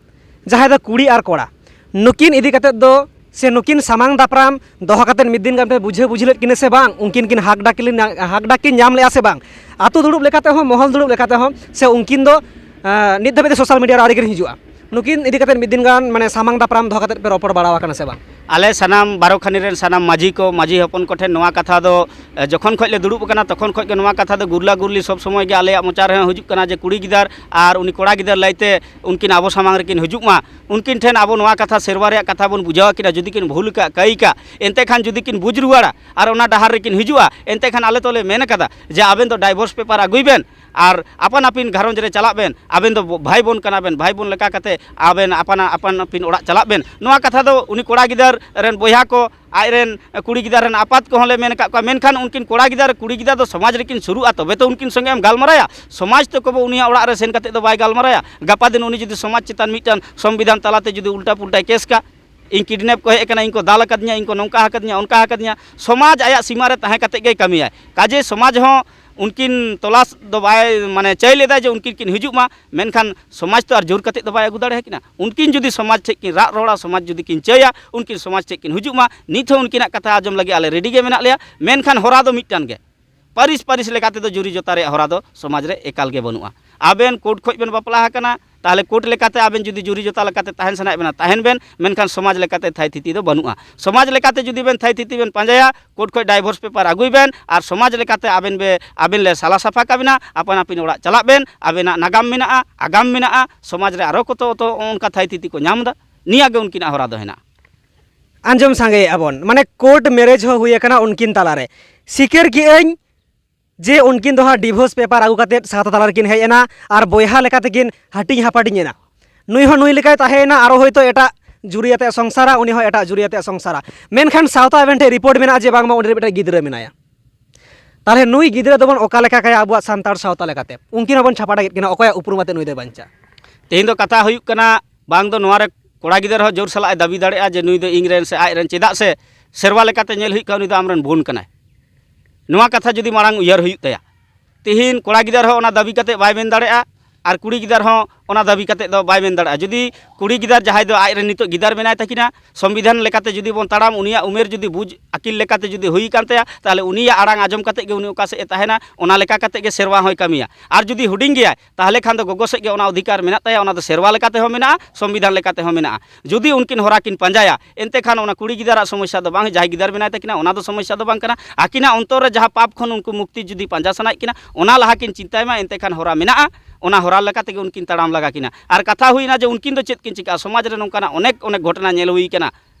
ᱡᱟᱦᱟᱸᱭ ᱫᱚ ᱠᱩᱲᱤ ᱟᱨ ᱠᱚᱲᱟ, ᱱᱩᱠᱤᱱ ᱤᱫᱤ ᱠᱟᱛᱮᱫ ᱫᱚ ᱥᱮ ᱱᱩᱠᱤᱱ ᱥᱟᱢᱟᱝ ᱫᱟᱯᱨᱟᱢ ᱫᱚᱦᱚ ᱠᱟᱛᱮᱫ ᱢᱤᱫ ᱫᱤᱱ ᱜᱟᱱ ᱯᱮ ᱵᱩᱡᱷᱟᱹᱣ ᱵᱩᱡᱷᱤ ᱞᱮᱫ ᱠᱤᱱᱟ ᱥᱮ ᱵᱟᱝ? ᱩᱱᱠᱤᱱ ᱠᱤᱱ ᱦᱟᱠ ᱰᱟᱠ ᱠᱤᱱ, ᱦᱟᱠ ᱰᱟᱠ ᱠᱤᱱ ᱧᱟᱢ ᱞᱮᱜᱼᱟ ᱥᱮ ᱵᱟᱝ? ᱟᱹᱛᱩ ᱫᱩᱲᱩᱵ ᱞᱮᱠᱟᱛᱮ ᱦᱚᱸ, ᱢᱚᱦᱚᱞ ᱫᱩᱲᱩᱵ ᱞᱮᱠᱟᱛᱮ ᱦᱚᱸ, ᱥᱮ ᱩᱱᱠᱤᱱ ᱫᱚ, ᱮ, ᱱᱤᱛ ᱫᱷᱟᱹᱵᱤᱡ ᱛᱮ ᱥᱳᱥᱟᱞ ᱢᱤᱰᱤᱭᱟ ᱨᱮ ᱟᱹᱣᱨᱤ ᱠᱤᱱ ᱦᱤᱡᱩᱜᱼᱟ᱾ ᱱᱩᱠᱤᱱ ᱤᱫᱤ ᱠᱟᱛᱮ ᱢᱤᱫ ᱫᱤᱱ ᱜᱟᱱ ᱢᱟᱱᱮ ᱥᱟᱢᱟᱝ ᱫᱟᱯᱨᱟᱢ ᱫᱚᱦᱚ ᱠᱟᱛᱮ ᱯᱮ ᱨᱚᱯᱚᱲ ᱵᱟᱲᱟ ᱟᱠᱟᱱᱟ ᱥᱮ ᱵᱟᱝ? ᱟᱞᱮ ᱥᱟᱱᱟᱢ ᱵᱟᱨᱚ ᱠᱷᱟᱱᱤ ᱨᱮᱱ ᱥᱟᱱᱟᱢ ᱢᱟᱹᱡᱷᱤ ᱠᱚ, ᱢᱟᱹᱡᱷᱤ ᱦᱚᱯᱚᱱ ᱠᱚᱴᱷᱮᱱ ᱱᱚᱣᱟ ᱠᱟᱛᱷᱟ ᱫᱚ, ᱮ, ᱡᱚᱠᱷᱚᱱ ᱠᱷᱚᱱ ᱞᱮ ᱫᱩᱲᱩᱵ ᱟᱠᱟᱱᱟ, ᱛᱚᱠᱷᱚᱱ ᱠᱷᱚᱱ ᱜᱮ ᱱᱚᱣᱟ ᱠᱟᱛᱷᱟ ᱫᱚ ᱜᱩᱨᱞᱟ ᱜᱩᱨᱞᱤ ᱥᱚᱵ ᱥᱚᱢᱚᱭ ᱜᱮ ᱟᱞᱮᱭᱟᱜ ᱢᱚᱪᱟ ᱨᱮᱦᱚᱸ ᱦᱤᱡᱩᱜ ᱠᱟᱱᱟ ᱡᱮ ᱠᱩᱲᱤ ᱜᱤᱫᱟᱹᱨ ᱟᱨ ᱩᱱᱤ ᱠᱚᱲᱟ ᱜᱤᱫᱟᱹᱨ ᱞᱟᱹᱭᱛᱮ ᱩᱱᱠᱤᱱ ᱟᱵᱚ ᱥᱟᱢᱟᱝ ᱨᱮᱠᱤᱱ ᱦᱤᱡᱩᱜ ᱢᱟ᱾ ᱩᱱᱠᱤᱱ ᱴᱷᱮᱱ ᱟᱵᱚ ᱱᱚᱣᱟ ᱠᱟᱛᱷᱟ ᱥᱮᱨᱣᱟ ᱨᱮᱭᱟᱜ ᱠᱟᱛᱷᱟ ᱵᱚᱱ ᱵᱩᱡᱷᱟᱹᱣ ᱟᱹᱠᱤᱱᱟ, ᱡᱩᱫᱤ ᱠᱤᱱ ᱵᱷᱩᱞ ᱟᱠᱟᱫ, ᱠᱟᱹᱭ ᱟᱠᱟᱫ, ᱮᱱᱛᱮ ᱠᱷᱟᱱ ᱡᱩᱫᱤ ᱠᱤᱱ ᱵᱩᱡᱽ ᱨᱩᱣᱟᱹᱲᱟ ᱟᱨ ᱚᱱᱟ ᱰᱟᱦᱟᱨ ᱨᱮᱠᱤᱱ ᱦᱤᱡᱩᱜᱼᱟ, ᱮᱱᱛᱮ ᱠᱷᱟᱱ ᱟᱞᱮ ᱫᱚᱞᱮ ᱢᱮᱱ ᱟᱠᱟᱫᱟ ᱡᱮ ᱟᱵᱮᱱ ᱫᱚ divorce paper ᱟᱹᱜᱩᱭ ᱵᱮᱱ ᱟᱨ ᱟᱯᱟᱱ ᱟᱹᱯᱤᱱ ᱜᱷᱟᱨᱚᱸᱡᱽ ᱨᱮ ᱪᱟᱞᱟᱜ ᱵᱮᱱ᱾ ᱟᱵᱮᱱ ᱫᱚ ᱵᱷᱟᱭ ᱵᱚᱱ ᱠᱟᱱᱟ ᱵᱮᱱ, ᱵᱷᱟᱭ ᱵᱚᱱ ᱞᱮᱠᱟ ᱠᱟᱛᱮ ᱟᱵᱮᱱ ᱟᱯᱟᱱ ᱟᱯᱟᱱ ᱟᱹᱯᱤᱱ ᱚᱲᱟᱜ ᱪᱟᱞᱟᱜ ᱵᱮᱱ᱾ ᱱᱚᱣᱟ ᱠᱟᱛᱷᱟ ᱫᱚ ᱩᱱᱤ ᱠᱚᱲᱟ ᱜᱤᱫᱟᱹᱨ ᱨᱮᱱ ᱵᱚᱭᱦᱟ ᱠᱚ, ᱟᱡ ᱨᱮᱱ ᱠᱩᱲᱤ ᱜᱤᱫᱟᱹᱨ ᱨᱮᱱ ᱟᱯᱟᱛ ᱠᱚᱦᱚᱸ ᱞᱮ ᱢᱮᱱ ᱟᱠᱟᱫ ᱠᱚᱣᱟ, ᱢᱮᱱᱠᱷᱟᱱ ᱩᱱᱠᱤᱱ ᱠᱚᱲᱟ ᱜᱤᱫᱟᱹᱨ, ᱠᱩᱲᱤ ᱜᱤᱫᱟᱹᱨ ᱫᱚ ᱥᱚᱢᱟᱡᱽ ᱨᱮᱠᱤᱱ ᱥᱩᱨᱩᱜᱼᱟ, ᱛᱚᱵᱮ ᱛᱚ ᱩᱱᱠᱤᱱ ᱥᱚᱸᱜᱮ ᱮᱢ ᱜᱟᱞᱢᱟᱨᱟᱭᱟ᱾ ᱥᱚᱢᱟᱡᱽ ᱛᱚ ᱠᱚᱵᱚ ᱩᱱᱤᱭᱟᱜ ᱚᱲᱟᱜ ᱨᱮ ᱥᱮᱱ ᱠᱟᱛᱮ ᱫᱚ ᱵᱟᱭ ᱜᱟᱞᱢᱟᱨᱟᱭᱟ᱾ ᱜᱟᱯᱟ ᱫᱤᱱ ᱩᱱᱤ ᱡᱩᱫᱤ ᱥᱚᱢᱟᱡᱽ ᱪᱮᱛᱟᱱ ᱢᱤᱫᱴᱟᱝ ᱥᱚᱝᱵᱤᱫᱷᱟᱱ ᱛᱟᱞᱟᱛᱮ ᱡᱩᱫᱤ ᱩᱞᱴᱟ ᱯᱩᱞᱴᱟᱭ ᱠᱮᱥ ᱠᱟ, ᱤᱧ kidnap ᱠᱚ ᱦᱮᱡ ᱟᱠᱟᱱᱟ, ᱤᱧ ᱠᱚ ᱫᱟᱞ ᱟᱠᱟᱫᱤᱧᱟ, ᱤᱧ ᱠᱚ ᱱᱚᱝᱠᱟ ᱟᱠᱟᱫᱤᱧᱟ, ᱚᱱᱠᱟ ᱟᱠᱟᱫᱤᱧᱟ, ᱥᱚᱢᱟᱡᱽ ᱟᱭᱟᱜ ᱥᱤᱢᱟ ᱨᱮ ᱛᱟᱦᱮᱸ ᱠᱟᱛᱮ ᱜᱮᱭ ᱠᱟᱹᱢᱤᱭᱟᱭ᱾ ᱠᱟᱡᱮ ᱥᱚᱢᱟᱡᱽ ᱦᱚᱸ ᱩᱱᱠᱤᱱ ᱛᱚᱞᱟᱥ ᱫᱚ ᱵᱟᱭ, ᱢᱟᱱᱮ, ᱪᱟᱹᱭ ᱞᱮᱫᱟ ᱡᱮ ᱩᱱᱠᱤᱱ ᱠᱤᱱ ᱦᱤᱡᱩᱜ ᱢᱟ, ᱢᱮᱱᱠᱷᱟᱱ ᱥᱚᱢᱟᱡᱽ ᱛᱚ ᱟᱨ ᱡᱳᱨ ᱠᱟᱛᱮ ᱫᱚ ᱵᱟᱭ ᱟᱹᱜᱩ ᱫᱟᱲᱮ ᱟᱹᱠᱤᱱᱟ᱾ ᱩᱱᱠᱤᱱ ᱡᱩᱫᱤ ᱥᱚᱢᱟᱡᱽ ᱴᱷᱮᱡ ᱠᱤᱱ ᱨᱟᱜ ᱨᱚᱲᱟ, ᱥᱚᱢᱟᱡᱽ ᱡᱩᱫᱤ ᱠᱤᱱ ᱪᱟᱹᱭᱟ, ᱩᱱᱠᱤᱱ ᱥᱚᱢᱟᱡᱽ ᱴᱷᱮᱡ ᱠᱤᱱ ᱦᱤᱡᱩᱜ ᱢᱟ, ᱱᱤᱛ ᱦᱚᱸ ᱩᱱᱠᱤᱱᱟᱜ ᱠᱟᱛᱷᱟ ᱟᱸᱡᱚᱢ ᱞᱟᱹᱜᱤᱫ ᱟᱞᱮ ready ᱜᱮ ᱢᱮᱱᱟᱜ ᱞᱮᱭᱟ᱾ ᱢᱮᱱᱠᱷᱟᱱ ᱦᱚᱨᱟ ᱫᱚ ᱢᱤᱫᱴᱟᱝ ᱜᱮ, ᱯᱟᱹᱨᱤᱥ ᱯᱟᱹᱨᱤᱥ ᱞᱮᱠᱟ ᱛᱮᱫᱚ ᱡᱩᱨᱤ ᱡᱚᱛᱟ ᱨᱮᱭᱟᱜ ᱦᱚᱨᱟ ᱫᱚ ᱥᱚᱢᱟᱡᱽ ᱨᱮ ᱮᱠᱟᱞ ᱜᱮ ᱵᱟᱹᱱᱩᱜᱼᱟ᱾ ᱟᱵᱮᱱ court ᱠᱷᱚᱡ ᱵᱮᱱ ᱵᱟᱯᱞᱟ ᱟᱠᱟᱱᱟ, ᱛᱟᱦᱚᱞᱮ court ᱞᱮᱠᱟᱛᱮ ᱟᱵᱮᱱ ᱡᱩᱫᱤ ᱡᱩᱨᱤ ᱡᱚᱛᱟ ᱞᱮᱠᱟᱛᱮ ᱛᱟᱦᱮᱱ ᱥᱟᱱᱟᱭᱮᱫ ᱵᱮᱱᱟ, ᱛᱟᱦᱮᱱ ᱵᱮᱱ, ᱢᱮᱱᱠᱷᱟᱱ ᱥᱚᱢᱟᱡᱽ ᱞᱮᱠᱟᱛᱮ ᱛᱷᱟᱭ ᱛᱷᱤᱛᱤ ᱫᱚ ᱵᱟᱹᱱᱩᱜᱼᱟ᱾ ᱥᱚᱢᱟᱡᱽ ᱞᱮᱠᱟᱛᱮ ᱡᱩᱫᱤ ᱵᱮᱱ ᱛᱷᱟᱭ ᱛᱷᱤᱛᱤ ᱵᱮᱱ ᱯᱟᱸᱡᱟᱭᱟ, court ᱠᱷᱚᱡ divorce paper ᱟᱹᱜᱩᱭ ᱵᱮᱱ ᱟᱨ ᱥᱚᱢᱟᱡᱽ ᱞᱮᱠᱟᱛᱮ ᱟᱵᱮᱱ ᱵᱮ, ᱟᱵᱮᱱ ᱞᱮ ᱥᱟᱞᱟ ᱥᱟᱯᱷᱟ ᱠᱟᱵᱮᱱᱟ, ᱟᱯᱟᱱ ᱟᱹᱯᱤᱱ ᱚᱲᱟᱜ ᱪᱟᱞᱟᱜ ᱵᱮᱱ, ᱟᱵᱮᱱᱟᱜ ᱱᱟᱜᱟᱢ ᱢᱮᱱᱟᱜᱼᱟ, ᱟᱜᱟᱢ ᱢᱮᱱᱟᱜᱼᱟ, ᱥᱚᱢᱟᱡᱽ ᱨᱮ ᱟᱨᱚ ᱠᱚᱛᱚ ᱚᱛᱚ ᱚᱱᱠᱟ ᱛᱷᱟᱭ ᱛᱷᱤᱛᱤ ᱠᱚ ᱧᱟᱢ ᱮᱫᱟ᱾ ᱱᱤᱭᱟᱹ ᱜᱮ ᱩᱱᱠᱤᱱᱟᱜ ᱦᱚᱨᱟ ᱫᱚ ᱦᱮᱱᱟᱜᱼᱟ᱾ ᱟᱸᱡᱚᱢ ᱥᱟᱸᱜᱮᱭᱮᱫᱼᱟ ᱵᱚᱱ, ᱢᱟᱱᱮ court marriage ᱦᱚᱸ ᱦᱩᱭ ᱟᱠᱟᱱᱟ ᱩᱱᱠᱤᱱ ᱛᱟᱞᱟᱨᱮ᱾ ᱥᱤᱠᱟᱹᱨ ᱠᱮᱜᱼᱟᱹᱧ ᱡᱮ ᱩᱱᱠᱤᱱ ᱫᱚ ᱦᱟᱸᱜ divorce paper ᱟᱹᱜᱩ ᱠᱟᱛᱮᱫ ᱥᱟᱶᱛᱟ ᱛᱟᱞᱟ ᱨᱮᱠᱤᱱ ᱦᱮᱡ ᱮᱱᱟ ᱟᱨ ᱵᱚᱭᱦᱟ ᱞᱮᱠᱟ ᱛᱮᱠᱤᱱ ᱦᱟᱹᱴᱤᱧ ᱦᱟᱯᱟᱴᱤᱧ ᱮᱱᱟ᱾ ᱱᱩᱭ ᱦᱚᱸ ᱱᱩᱭ ᱞᱮᱠᱟᱭ ᱛᱟᱦᱮᱸᱭᱮᱱᱟ, ᱟᱨᱚ ᱦᱚᱭᱛᱳ ᱮᱴᱟᱜ ᱡᱩᱨᱤ ᱟᱛᱮ ᱥᱚᱝᱥᱟᱨᱟ, ᱩᱱᱤ ᱦᱚᱸ ᱮᱴᱟᱜ ᱡᱩᱨᱤ ᱟᱛᱮ ᱥᱚᱝᱥᱟᱨᱟ᱾ ᱢᱮᱱᱠᱷᱟᱱ ᱥᱟᱶᱛᱟ ᱟᱵᱮᱱ ᱴᱷᱮᱱ report ᱢᱮᱱᱟᱜᱼᱟ ᱡᱮ ᱵᱟᱝᱢᱟ ᱩᱱᱤ ᱨᱮ ᱢᱤᱫᱴᱮᱱ ᱜᱤᱫᱽᱨᱟᱹ ᱢᱮᱱᱟᱭᱟ᱾ ᱛᱟᱦᱚᱞᱮ ᱱᱩᱭ ᱜᱤᱫᱽᱨᱟᱹ ᱫᱚᱵᱚᱱ ᱚᱠᱟ ᱞᱮᱠᱟ ᱠᱟᱭᱟ ᱟᱵᱚᱣᱟᱜ ᱥᱟᱱᱛᱟᱲ ᱥᱟᱶᱛᱟ ᱞᱮᱠᱟᱛᱮ? ᱩᱱᱠᱤᱱ ᱦᱚᱸᱵᱚᱱ ᱪᱷᱟᱯᱟᱰᱟ ᱠᱮᱫ ᱠᱤᱱᱟ, ᱚᱠᱚᱭᱟᱜ ᱩᱯᱨᱩᱢ ᱟᱛᱮ ᱱᱩᱭ ᱫᱚᱭ ᱵᱟᱧᱪᱟᱜᱼᱟ? ᱛᱮᱦᱮᱧ ᱫᱚ ᱠᱟᱛᱷᱟ ᱦᱩᱭᱩᱜ ᱠᱟᱱᱟ, ᱵᱟᱝ ᱫᱚ ᱱᱚᱣᱟ ᱨᱮ ᱠᱚᱲᱟ ᱜᱤᱫᱟᱹᱨ ᱦᱚᱸ ᱡᱳᱨ ᱥᱟᱞᱟᱜ ᱮ ᱫᱟᱹᱵᱤ ᱫᱟᱲᱮᱭᱟᱜᱼᱟ ᱡᱮ ᱱᱩᱭ ᱫᱚ ᱤᱧ ᱨᱮᱱ ᱥᱮ ᱟᱡ ᱨᱮᱱ, ᱪᱮᱫᱟᱜ ᱥᱮ ᱥᱮᱨᱣᱟ ᱞᱮᱠᱟᱛᱮ ᱧᱮᱞ ᱦᱩᱭᱩᱜ ᱠᱷᱟᱱ ᱩᱱᱤ ᱫᱚ ᱟᱢ ᱨᱮᱱ ᱵᱳᱱ ᱠᱟᱱᱟᱭ᱾ ᱱᱚᱣᱟ ᱠᱟᱛᱷᱟ ᱡᱩᱫᱤ ᱢᱟᱲᱟᱝ ᱩᱭᱦᱟᱹᱨ ᱦᱩᱭᱩᱜ ᱛᱟᱭᱟ᱾ ᱛᱤᱦᱤᱧ ᱠᱚᱲᱟ ᱜᱤᱫᱟᱹᱨ ᱦᱚᱸ ᱚᱱᱟ ᱫᱟᱹᱵᱤ ᱠᱟᱛᱮ ᱵᱟᱭ ᱢᱮᱱ ᱫᱟᱲᱮᱭᱟᱜᱼᱟ, ᱟᱨ ᱠᱩᱲᱤ ᱜᱤᱫᱟᱹᱨ ᱦᱚᱸ ᱚᱱᱟ ᱫᱟᱹᱵᱤ ᱠᱟᱛᱮ ᱫᱚ ᱵᱟᱭ ᱢᱮᱱ ᱫᱟᱲᱮᱭᱟᱜᱼᱟ᱾ ᱡᱩᱫᱤ ᱠᱩᱲᱤ ᱜᱤᱫᱟᱹᱨ ᱡᱟᱦᱟᱸᱭ ᱫᱚ ᱟᱡ ᱨᱮᱱ ᱱᱤᱛᱚᱜ ᱜᱤᱫᱟᱹᱨ ᱢᱮᱱᱟᱭ ᱛᱟᱹᱠᱤᱱᱟ, ᱥᱚᱝᱵᱤᱫᱷᱟᱱ ᱞᱮᱠᱟᱛᱮ ᱡᱩᱫᱤ ᱵᱚᱱ ᱛᱟᱲᱟᱢ, ᱩᱱᱤᱭᱟᱜ ᱩᱢᱮᱨ ᱡᱩᱫᱤ ᱵᱩᱡᱽ ᱟᱹᱠᱤᱞ ᱞᱮᱠᱟᱛᱮ ᱡᱩᱫᱤ ᱦᱩᱭ ᱟᱠᱟᱱ ᱛᱟᱭᱟ, ᱛᱟᱦᱚᱞᱮ ᱩᱱᱤᱭᱟᱜ ᱟᱲᱟᱝ ᱟᱸᱡᱚᱢ ᱠᱟᱛᱮ ᱜᱮ ᱩᱱᱤ ᱚᱠᱟ ᱥᱮᱫ ᱮ ᱛᱟᱦᱮᱱᱟ, ᱚᱱᱟ ᱞᱮᱠᱟ ᱠᱟᱛᱮ ᱜᱮ ᱥᱮᱨᱣᱟ ᱦᱚᱸᱭ ᱠᱟᱹᱢᱤᱭᱟ᱾ ᱟᱨ ᱡᱩᱫᱤ ᱦᱩᱰᱤᱧ ᱜᱮᱭᱟᱭ, ᱛᱟᱦᱚᱞᱮ ᱠᱷᱟᱱ ᱫᱚ ᱜᱚᱜᱚ ᱥᱮᱫ ᱜᱮ ᱚᱱᱟ ᱚᱫᱷᱤᱠᱟᱨ ᱢᱮᱱᱟᱜ ᱛᱟᱭᱟ, ᱚᱱᱟ ᱫᱚ ᱥᱮᱨᱣᱟ ᱞᱮᱠᱟᱛᱮ ᱦᱚᱸ ᱢᱮᱱᱟᱜᱼᱟ, ᱥᱚᱝᱵᱤᱫᱷᱟᱱ ᱞᱮᱠᱟᱛᱮ ᱦᱚᱸ ᱢᱮᱱᱟᱜᱼᱟ᱾ ᱡᱩᱫᱤ ᱩᱱᱠᱤᱱ ᱦᱚᱨᱟ ᱠᱤᱱ ᱯᱟᱸᱡᱟᱭᱟ, ᱮᱱᱛᱮ ᱠᱷᱟᱱ ᱚᱱᱟ ᱠᱩᱲᱤ ᱜᱤᱫᱟᱹᱨᱟᱜ ᱥᱚᱢᱚᱥᱥᱟ ᱫᱚ ᱵᱟᱝ, ᱡᱟᱦᱟᱸᱭ ᱜᱤᱫᱟᱹᱨ ᱢᱮᱱᱟᱭ ᱛᱟᱹᱠᱤᱱᱟ, ᱚᱱᱟ ᱫᱚ ᱥᱚᱢᱚᱥᱥᱟ ᱫᱚ ᱵᱟᱝ ᱠᱟᱱᱟ᱾ ᱟᱹᱠᱤᱱᱟᱜ ᱚᱱᱛᱚᱨ ᱨᱮ ᱡᱟᱦᱟᱸ ᱯᱟᱯ ᱠᱷᱚᱱ ᱩᱱᱠᱩ ᱢᱩᱠᱛᱤ ᱡᱩᱫᱤ ᱯᱟᱸᱡᱟ ᱥᱟᱱᱟᱭᱮᱫ ᱠᱤᱱᱟ, ᱚᱱᱟ ᱞᱟᱦᱟ ᱠᱤᱱ ᱪᱤᱱᱛᱟᱭ ᱢᱟ, ᱮᱱᱛᱮ ᱠᱷᱟᱱ ᱦᱚᱨᱟ ᱢᱮᱱᱟᱜᱼᱟ, ᱚᱱᱟ ᱦᱚᱨᱟ ᱞᱮᱠᱟ ᱛᱮᱜᱮ ᱩᱱᱠᱤᱱ ᱛᱟᱲᱟᱢ ᱞᱟᱜᱟ ᱠᱤᱱᱟ᱾ ᱟᱨ ᱠᱟᱛᱷᱟ ᱦᱩᱭᱱᱟ ᱡᱮ ᱩᱱᱠᱤᱱ ᱫᱚ ᱪᱮᱫ ᱠᱤᱱ ᱪᱤᱠᱟᱹᱜᱼᱟ? ᱥᱚᱢᱟᱡᱽ ᱨᱮ ᱱᱚᱝᱠᱟᱱᱟᱜ ᱚᱱᱮᱠ ᱚᱱᱮᱠ ᱜᱷᱚᱴᱚᱱᱟ ᱧᱮᱞ ᱦᱩᱭ ᱠᱟᱱᱟ,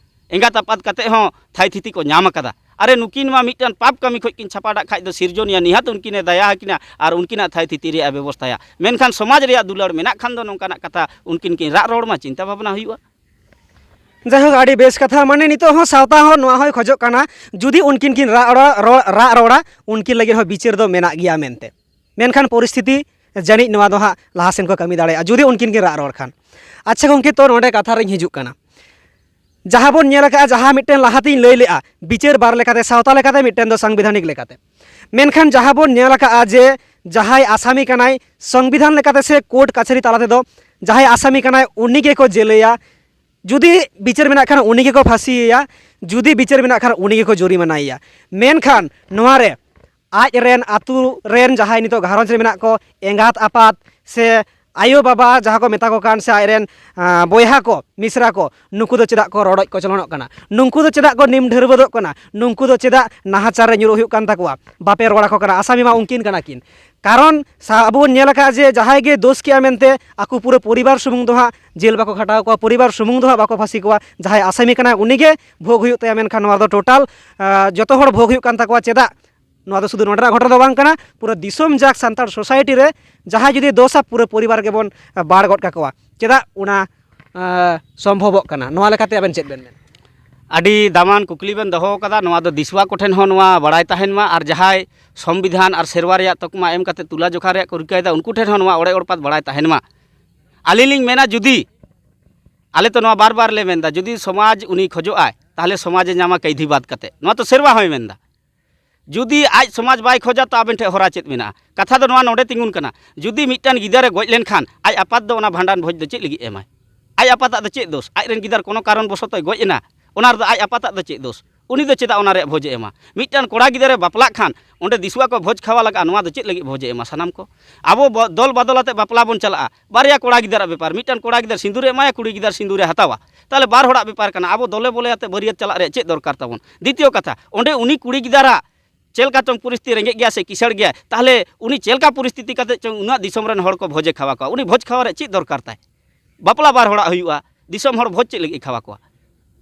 ᱮᱸᱜᱟᱛ ᱟᱯᱟᱛ ᱠᱟᱛᱮ ᱦᱚᱸ ᱛᱷᱟᱭ ᱛᱷᱤᱛᱤ ᱠᱚ ᱧᱟᱢ ᱟᱠᱟᱫᱟ᱾ ᱟᱨᱮ, ᱱᱩᱠᱤᱱ ᱢᱟ ᱢᱤᱫᱴᱟᱝ ᱯᱟᱯ ᱠᱟᱹᱢᱤ ᱠᱷᱚᱱ ᱠᱤᱱ ᱪᱷᱟᱯᱟᱰᱟᱜ ᱠᱷᱟᱡ ᱫᱚ ᱥᱤᱨᱡᱚᱱᱤᱭᱟᱹ ᱱᱤᱦᱟᱹᱛ ᱩᱱᱠᱤᱱᱮ ᱫᱟᱭᱟ ᱟᱹᱠᱤᱱᱟ ᱟᱨ ᱩᱱᱠᱤᱱᱟᱜ ᱛᱷᱟᱭ ᱛᱷᱤᱛᱤ ᱨᱮᱭᱟᱜ ᱵᱮᱵᱚᱥᱛᱷᱟᱭᱟ᱾ ᱢᱮᱱᱠᱷᱟᱱ ᱥᱚᱢᱟᱡᱽ ᱨᱮᱭᱟᱜ ᱫᱩᱞᱟᱹᱲ ᱢᱮᱱᱟᱜ ᱠᱷᱟᱱ ᱫᱚ ᱱᱚᱝᱠᱟᱱᱟᱜ ᱠᱟᱛᱷᱟ ᱩᱱᱠᱤᱱ ᱠᱤᱱ ᱨᱟᱜ ᱨᱚᱲ ᱢᱟ, ᱪᱤᱱᱛᱟ ᱵᱷᱟᱵᱽᱱᱟ ᱦᱩᱭᱩᱜᱼᱟ᱾ ᱡᱟᱭᱦᱳᱠ, ᱟᱹᱰᱤ ᱵᱮᱥ ᱠᱟᱛᱷᱟ᱾ ᱢᱟᱱᱮ, ᱱᱤᱛᱚᱜ ᱦᱚᱸ ᱥᱟᱶᱛᱟ ᱦᱚᱸ ᱱᱚᱣᱟ ᱦᱚᱸᱭ ᱠᱷᱚᱡᱚᱜ ᱠᱟᱱᱟ, ᱡᱩᱫᱤ ᱩᱱᱠᱤᱱ ᱠᱤᱱ ᱨᱟᱜ ᱨᱚᱲᱟ, ᱨᱚᱲ, ᱨᱟᱜ ᱨᱚᱲᱟ, ᱩᱱᱠᱤᱱ ᱞᱟᱹᱜᱤᱫ ᱦᱚᱸ ᱵᱤᱪᱟᱹᱨ ᱫᱚ ᱢᱮᱱᱟᱜ ᱜᱮᱭᱟ ᱢᱮᱱᱛᱮ᱾ ᱢᱮᱱᱠᱷᱟᱱ ᱯᱚᱨᱤᱥᱛᱷᱤᱛᱤ ᱡᱟᱹᱱᱤᱡ ᱱᱚᱣᱟ ᱫᱚ ᱦᱟᱸᱜ ᱞᱟᱦᱟ ᱥᱮᱱ ᱠᱚ ᱠᱟᱹᱢᱤ ᱫᱟᱲᱮᱭᱟᱜᱼᱟ, ᱡᱩᱫᱤ ᱩᱱᱠᱤᱱ ᱠᱤᱱ ᱨᱟᱜ ᱨᱚᱲ ᱠᱷᱟᱱ᱾ ᱟᱪᱪᱷᱟ ᱜᱚᱢᱠᱮ, ᱛᱚ ᱱᱚᱰᱮ ᱠᱟᱛᱷᱟ ᱨᱤᱧ ᱦᱤᱡᱩᱜ ᱠᱟᱱᱟ᱾ ᱡᱟᱦᱟᱸ ᱵᱚᱱ ᱧᱮᱞ ᱟᱠᱟᱫᱼᱟ, ᱡᱟᱦᱟᱸ ᱢᱤᱫᱴᱮᱱ ᱞᱟᱦᱟᱛᱤᱧ ᱞᱟᱹᱭ ᱞᱮᱫᱼᱟ, ᱵᱤᱪᱟᱹᱨ ᱵᱟᱨ ᱞᱮᱠᱟᱛᱮ, ᱥᱟᱶᱛᱟ ᱞᱮᱠᱟᱛᱮ, ᱢᱤᱫᱴᱮᱱ ᱫᱚ ᱥᱟᱝᱵᱤᱫᱷᱟᱱᱤᱠ ᱞᱮᱠᱟᱛᱮ᱾ ᱢᱮᱱᱠᱷᱟᱱ ᱡᱟᱦᱟᱸ ᱵᱚᱱ ᱧᱮᱞ ᱟᱠᱟᱫᱼᱟ ᱡᱮ ᱡᱟᱦᱟᱸᱭ ᱟᱥᱟᱢᱤ ᱠᱟᱱᱟᱭ, ᱥᱚᱝᱵᱤᱫᱷᱟᱱ ᱞᱮᱠᱟᱛᱮ ᱥᱮ ᱠᱳᱨᱴ ᱠᱟᱪᱷᱟᱨᱤ ᱛᱟᱞᱟ ᱛᱮᱫᱚ ᱡᱟᱦᱟᱸᱭ ᱟᱥᱟᱢᱤ ᱠᱟᱱᱟᱭ, ᱩᱱᱤ ᱜᱮᱠᱚ ᱡᱮᱞᱮᱭᱟ᱾ ᱡᱩᱫᱤ ᱵᱤᱪᱟᱹᱨ ᱢᱮᱱᱟᱜ ᱠᱷᱟᱱ, ᱩᱱᱤ ᱜᱮᱠᱚ ᱯᱷᱟᱹᱥᱤᱭᱮᱭᱟ᱾ ᱡᱩᱫᱤ ᱵᱤᱪᱟᱹᱨ ᱢᱮᱱᱟᱜ ᱠᱷᱟᱱ, ᱩᱱᱤ ᱜᱮᱠᱚ ᱡᱩᱨᱤᱢᱟᱱᱟᱭᱮᱭᱟ᱾ ᱢᱮᱱᱠᱷᱟᱱ ᱱᱚᱣᱟ ᱨᱮ ᱟᱡ ᱨᱮᱱ ᱟᱹᱛᱩ ᱨᱮᱱ ᱡᱟᱦᱟᱸᱭ ᱱᱤᱛᱚᱜ ᱜᱷᱟᱨᱚᱸᱡᱽ ᱨᱮ ᱢᱮᱱᱟᱜ ᱠᱚ, ᱮᱸᱜᱟᱛ ᱟᱯᱟᱛ ᱥᱮ ᱟᱭᱳ ᱵᱟᱵᱟ ᱡᱟᱦᱟᱸ ᱠᱚ ᱢᱮᱛᱟ ᱠᱚ ᱠᱟᱱ, ᱥᱮ ᱟᱡ ᱨᱮᱱ, ᱟᱸ, ᱵᱚᱭᱦᱟ ᱠᱚ, ᱢᱤᱥᱨᱟ ᱠᱚ, ᱱᱩᱠᱩ ᱫᱚ ᱪᱮᱫᱟᱜ ᱠᱚ ᱨᱚᱰᱚᱡ ᱠᱚᱪᱞᱚᱱᱚᱜ ᱠᱟᱱᱟ? ᱱᱩᱠᱩ ᱫᱚ ᱪᱮᱫᱟᱜ ᱠᱚ ᱱᱤᱢ ᱰᱷᱟᱹᱨᱣᱟᱹᱫᱚᱜ ᱠᱟᱱᱟ? ᱱᱩᱠᱩ ᱫᱚ ᱪᱮᱫᱟᱜ ᱱᱟᱦᱟᱪᱟᱨ ᱨᱮ ᱧᱩᱨᱩᱜ ᱦᱩᱭᱩᱜ ᱠᱟᱱ ᱛᱟᱠᱚᱣᱟ? ᱵᱟᱯᱮ ᱨᱚᱲ ᱟᱠᱚ ᱠᱟᱱᱟ, ᱟᱥᱟᱢᱤ ᱢᱟ ᱩᱱᱠᱤᱱ ᱠᱟᱱᱟ ᱠᱤᱱ᱾ ᱠᱟᱨᱚᱱ ᱥᱟ-, ᱟᱵᱚ ᱵᱚᱱ ᱧᱮᱞ ᱟᱠᱟᱫᱼᱟ ᱡᱮ ᱡᱟᱦᱟᱸᱭ ᱜᱮ ᱫᱳᱥ ᱠᱮᱜᱼᱟ ᱢᱮᱱᱛᱮ, ᱟᱠᱚ ᱯᱩᱨᱟᱹ ᱯᱚᱨᱤᱵᱟᱨ ᱥᱩᱢᱩᱝ ᱫᱚ ᱦᱟᱸᱜ ᱡᱮᱞ ᱵᱟᱠᱚ ᱠᱷᱟᱴᱟᱣ ᱠᱚᱣᱟ, ᱯᱚᱨᱤᱵᱟᱨ ᱥᱩᱢᱩᱝ ᱫᱚ ᱦᱟᱸᱜ ᱵᱟᱠᱚ ᱯᱷᱟᱹᱥᱤ ᱠᱚᱣᱟ᱾ ᱡᱟᱦᱟᱸᱭ ᱟᱥᱟᱢᱤ ᱠᱟᱱᱟᱭ, ᱩᱱᱤ ᱜᱮ ᱵᱷᱳᱜᱽ ᱦᱩᱭᱩᱜ ᱛᱟᱭᱟ᱾ ᱢᱮᱱᱠᱷᱟᱱ ᱱᱚᱣᱟ ᱫᱚ ᱴᱳᱴᱟᱞ, ᱟᱸ, ᱡᱚᱛᱚ ᱦᱚᱲ ᱵᱷᱳᱜᱽ ᱦᱩᱭᱩᱜ ᱠᱟᱱ ᱛᱟᱠᱚᱣᱟ᱾ ᱪᱮᱫᱟᱜ? ᱱᱚᱣᱟ ᱫᱚ ᱥᱩᱫᱷᱩ ᱱᱚᱰᱮᱱᱟᱜ ᱜᱷᱚᱴᱚᱱᱟ ᱫᱚ ᱵᱟᱝ ᱠᱟᱱᱟ, ᱯᱩᱨᱟᱹ ᱫᱤᱥᱚᱢ ᱡᱟᱠ ᱥᱟᱱᱛᱟᱲ ᱥᱳᱥᱟᱭᱴᱤ ᱨᱮ ᱡᱟᱦᱟᱸᱭ ᱡᱩᱫᱤ ᱫᱳᱥᱟ, ᱯᱩᱨᱟᱹ ᱯᱚᱨᱤᱵᱟᱨ ᱜᱮᱵᱚᱱ, ᱟᱸ, ᱵᱟᱲ ᱜᱚᱫ ᱠᱟᱠᱚᱣᱟ᱾ ᱪᱮᱫᱟᱜ ᱚᱱᱟ, ᱟᱸ, ᱥᱚᱢᱵᱷᱚᱵᱚᱜ ᱠᱟᱱᱟ? ᱱᱚᱣᱟ ᱞᱮᱠᱟᱛᱮ ᱟᱵᱮᱱ ᱪᱮᱫ ᱵᱮᱱ ᱢᱮᱱᱟ? ᱟᱹᱰᱤ ᱫᱟᱢᱟᱱ ᱠᱩᱠᱞᱤ ᱵᱮᱱ ᱫᱚᱦᱚ ᱟᱠᱟᱫᱟ᱾ ᱱᱚᱣᱟ ᱫᱚ ᱫᱤᱥᱩᱣᱟ ᱠᱚᱴᱷᱮᱱ ᱦᱚᱸ ᱱᱚᱣᱟ ᱵᱟᱲᱟᱭ ᱛᱟᱦᱮᱱ ᱢᱟ, ᱟᱨ ᱡᱟᱦᱟᱸᱭ ᱥᱚᱝᱵᱤᱫᱷᱟᱱ ᱟᱨ ᱥᱮᱨᱣᱟ ᱨᱮᱭᱟᱜ ᱛᱚᱠᱢᱟ ᱮᱢ ᱠᱟᱛᱮ ᱛᱩᱞᱟᱹ ᱡᱚᱠᱷᱟ ᱨᱮᱭᱟᱜ ᱠᱚ ᱨᱤᱠᱟᱹᱭᱮᱫᱟ, ᱩᱱᱠᱩ ᱴᱷᱮᱱ ᱦᱚᱸ ᱱᱚᱣᱟ ᱚᱲᱮ ᱚᱲᱯᱟᱛ ᱵᱟᱲᱟᱭ ᱛᱟᱦᱮᱱ ᱢᱟ᱾ ᱟᱹᱞᱤᱧ ᱞᱤᱧ ᱢᱮᱱᱟ, ᱡᱩᱫᱤ, ᱟᱞᱮ ᱛᱚ ᱱᱚᱣᱟ ᱵᱟᱨ ᱵᱟᱨ ᱞᱮ ᱢᱮᱱᱫᱟ, ᱡᱩᱫᱤ ᱥᱚᱢᱟᱡᱽ ᱩᱱᱤ ᱠᱷᱚᱡᱚᱜ ᱟᱭ, ᱛᱟᱦᱚᱞᱮ ᱥᱚᱢᱟᱡᱽ ᱮ ᱧᱟᱢᱟ ᱠᱟᱹᱭᱫᱷᱤ ᱵᱟᱫ ᱠᱟᱛᱮ᱾ ᱱᱚᱣᱟ ᱛᱚ ᱥᱮᱨᱣᱟ ᱦᱚᱸᱭ ᱢᱮᱱᱫᱟ᱾ ᱡᱩᱫᱤ ᱟᱡ ᱥᱚᱢᱟᱡᱽ ᱵᱟᱭ ᱠᱷᱚᱡᱟ, ᱛᱚ ᱟᱵᱮᱱ ᱴᱷᱮᱱ ᱦᱚᱨᱟ ᱪᱮᱫ ᱢᱮᱱᱟᱜᱼᱟ? ᱠᱟᱛᱷᱟ ᱫᱚ ᱱᱚᱣᱟ ᱱᱚᱰᱮ ᱛᱤᱸᱜᱩᱱ ᱠᱟᱱᱟ, ᱡᱩᱫᱤ ᱢᱤᱫᱴᱟᱝ ᱜᱤᱫᱟᱹᱨᱮ ᱜᱚᱡ ᱞᱮᱱᱠᱷᱟᱱ ᱟᱡ ᱟᱯᱟᱛ ᱫᱚ ᱚᱱᱟ ᱵᱷᱟᱸᱰᱟᱱ ᱵᱷᱚᱡᱽ ᱫᱚ ᱪᱮᱫ ᱞᱟᱹᱜᱤᱫ ᱮ ᱮᱢᱟᱭ? ᱟᱡ ᱟᱯᱟᱛᱟᱜ ᱫᱚ ᱪᱮᱫ ᱫᱳᱥ? ᱟᱡ ᱨᱮᱱ ᱜᱤᱫᱟᱹᱨ ᱠᱳᱱᱳ ᱠᱟᱨᱚᱱ ᱵᱚᱥᱚᱛᱚᱭ ᱜᱚᱡ ᱮᱱᱟ, ᱚᱱᱟ ᱨᱮᱫᱚ ᱟᱡ ᱟᱯᱟᱛᱟᱜ ᱫᱚ ᱪᱮᱫ ᱫᱳᱥ? ᱩᱱᱤ ᱫᱚ ᱪᱮᱫᱟᱜ ᱚᱱᱟ ᱨᱮᱭᱟᱜ ᱵᱷᱚᱡᱽ ᱮ ᱮᱢᱟ? ᱢᱤᱫᱴᱟᱝ ᱠᱚᱲᱟ ᱜᱤᱫᱟᱹᱨᱮ ᱵᱟᱯᱞᱟᱜ ᱠᱷᱟᱱ ᱚᱸᱰᱮ ᱫᱤᱥᱩᱣᱟ ᱠᱚ ᱵᱷᱚᱡᱽ ᱠᱷᱟᱣᱟ ᱞᱟᱜᱟᱜᱼᱟ, ᱱᱚᱣᱟ ᱫᱚ ᱪᱮᱫ ᱞᱟᱹᱜᱤᱫ ᱵᱷᱚᱡᱽ ᱮ ᱮᱢᱟ ᱥᱟᱱᱟᱢ ᱠᱚ? ᱟᱵᱚ ᱵᱚ-, ᱫᱚᱞ ᱵᱟᱫᱚᱞ ᱟᱛᱮ ᱵᱟᱯᱞᱟ ᱵᱚᱱ ᱪᱟᱞᱟᱜᱼᱟ, ᱵᱟᱨᱭᱟ ᱠᱚᱲᱟ ᱜᱤᱫᱟᱹᱨᱟᱜ ᱵᱮᱯᱟᱨ, ᱢᱤᱫᱴᱟᱝ ᱠᱚᱲᱟ ᱜᱤᱫᱟᱹᱨ ᱥᱤᱸᱫᱩᱨ ᱮ ᱮᱢᱟᱭᱟ, ᱠᱩᱲᱤ ᱜᱤᱫᱟᱹᱨ ᱥᱤᱸᱫᱩᱨ ᱮ ᱦᱟᱛᱟᱣᱟ, ᱛᱟᱦᱚᱞᱮ ᱵᱟᱨ ᱦᱚᱲᱟᱜ ᱵᱮᱯᱟᱨ ᱠᱟᱱᱟ᱾ ᱟᱵᱚ ᱫᱚᱞᱮ ᱵᱚᱞᱮ ᱟᱛᱮ ᱵᱟᱹᱨᱭᱟᱹᱛ ᱪᱟᱞᱟᱜ ᱨᱮᱭᱟᱜ ᱪᱮᱫ ᱫᱚᱨᱠᱟᱨ ᱛᱟᱵᱚᱱ? ᱫᱤᱛᱤᱭᱚ ᱠᱟᱛᱷᱟ, ᱚᱸᱰᱮ ᱩᱱᱤ ᱠᱩᱲᱤ ᱜᱤᱫᱟᱹᱨᱟᱜ ᱪᱮᱫ ᱞᱮᱠᱟ ᱪᱚᱝ ᱯᱚᱨᱤᱥᱛᱷᱤᱛᱤ, ᱨᱮᱸᱜᱮᱡ ᱜᱮᱭᱟ ᱥᱮ ᱠᱤᱥᱟᱹᱲ ᱜᱮᱭᱟ, ᱛᱟᱦᱚᱞᱮ ᱩᱱᱤ ᱪᱮᱫ ᱞᱮᱠᱟ ᱯᱚᱨᱤᱥᱛᱷᱤᱛᱤ ᱠᱟᱛᱮ ᱪᱚᱝ ᱩᱱᱟᱹᱜ ᱫᱤᱥᱚᱢ ᱨᱮᱱ ᱦᱚᱲ ᱠᱚ ᱵᱷᱚᱡᱮ ᱠᱷᱟᱣᱟ ᱠᱚᱣᱟ? ᱩᱱᱤ ᱵᱷᱚᱡᱽ ᱠᱷᱟᱣᱟ ᱨᱮ ᱪᱮᱫ ᱫᱚᱨᱠᱟᱨ ᱛᱟᱭ? ᱵᱟᱯᱞᱟ ᱵᱟᱨ ᱦᱚᱲᱟᱜ ᱦᱩᱭᱩᱜᱼᱟ, ᱫᱤᱥᱚᱢ ᱦᱚᱲ ᱵᱷᱚᱡᱽ ᱪᱮᱫ ᱞᱟᱹᱜᱤᱫ ᱮ ᱠᱷᱟᱣᱟ ᱠᱚᱣᱟ?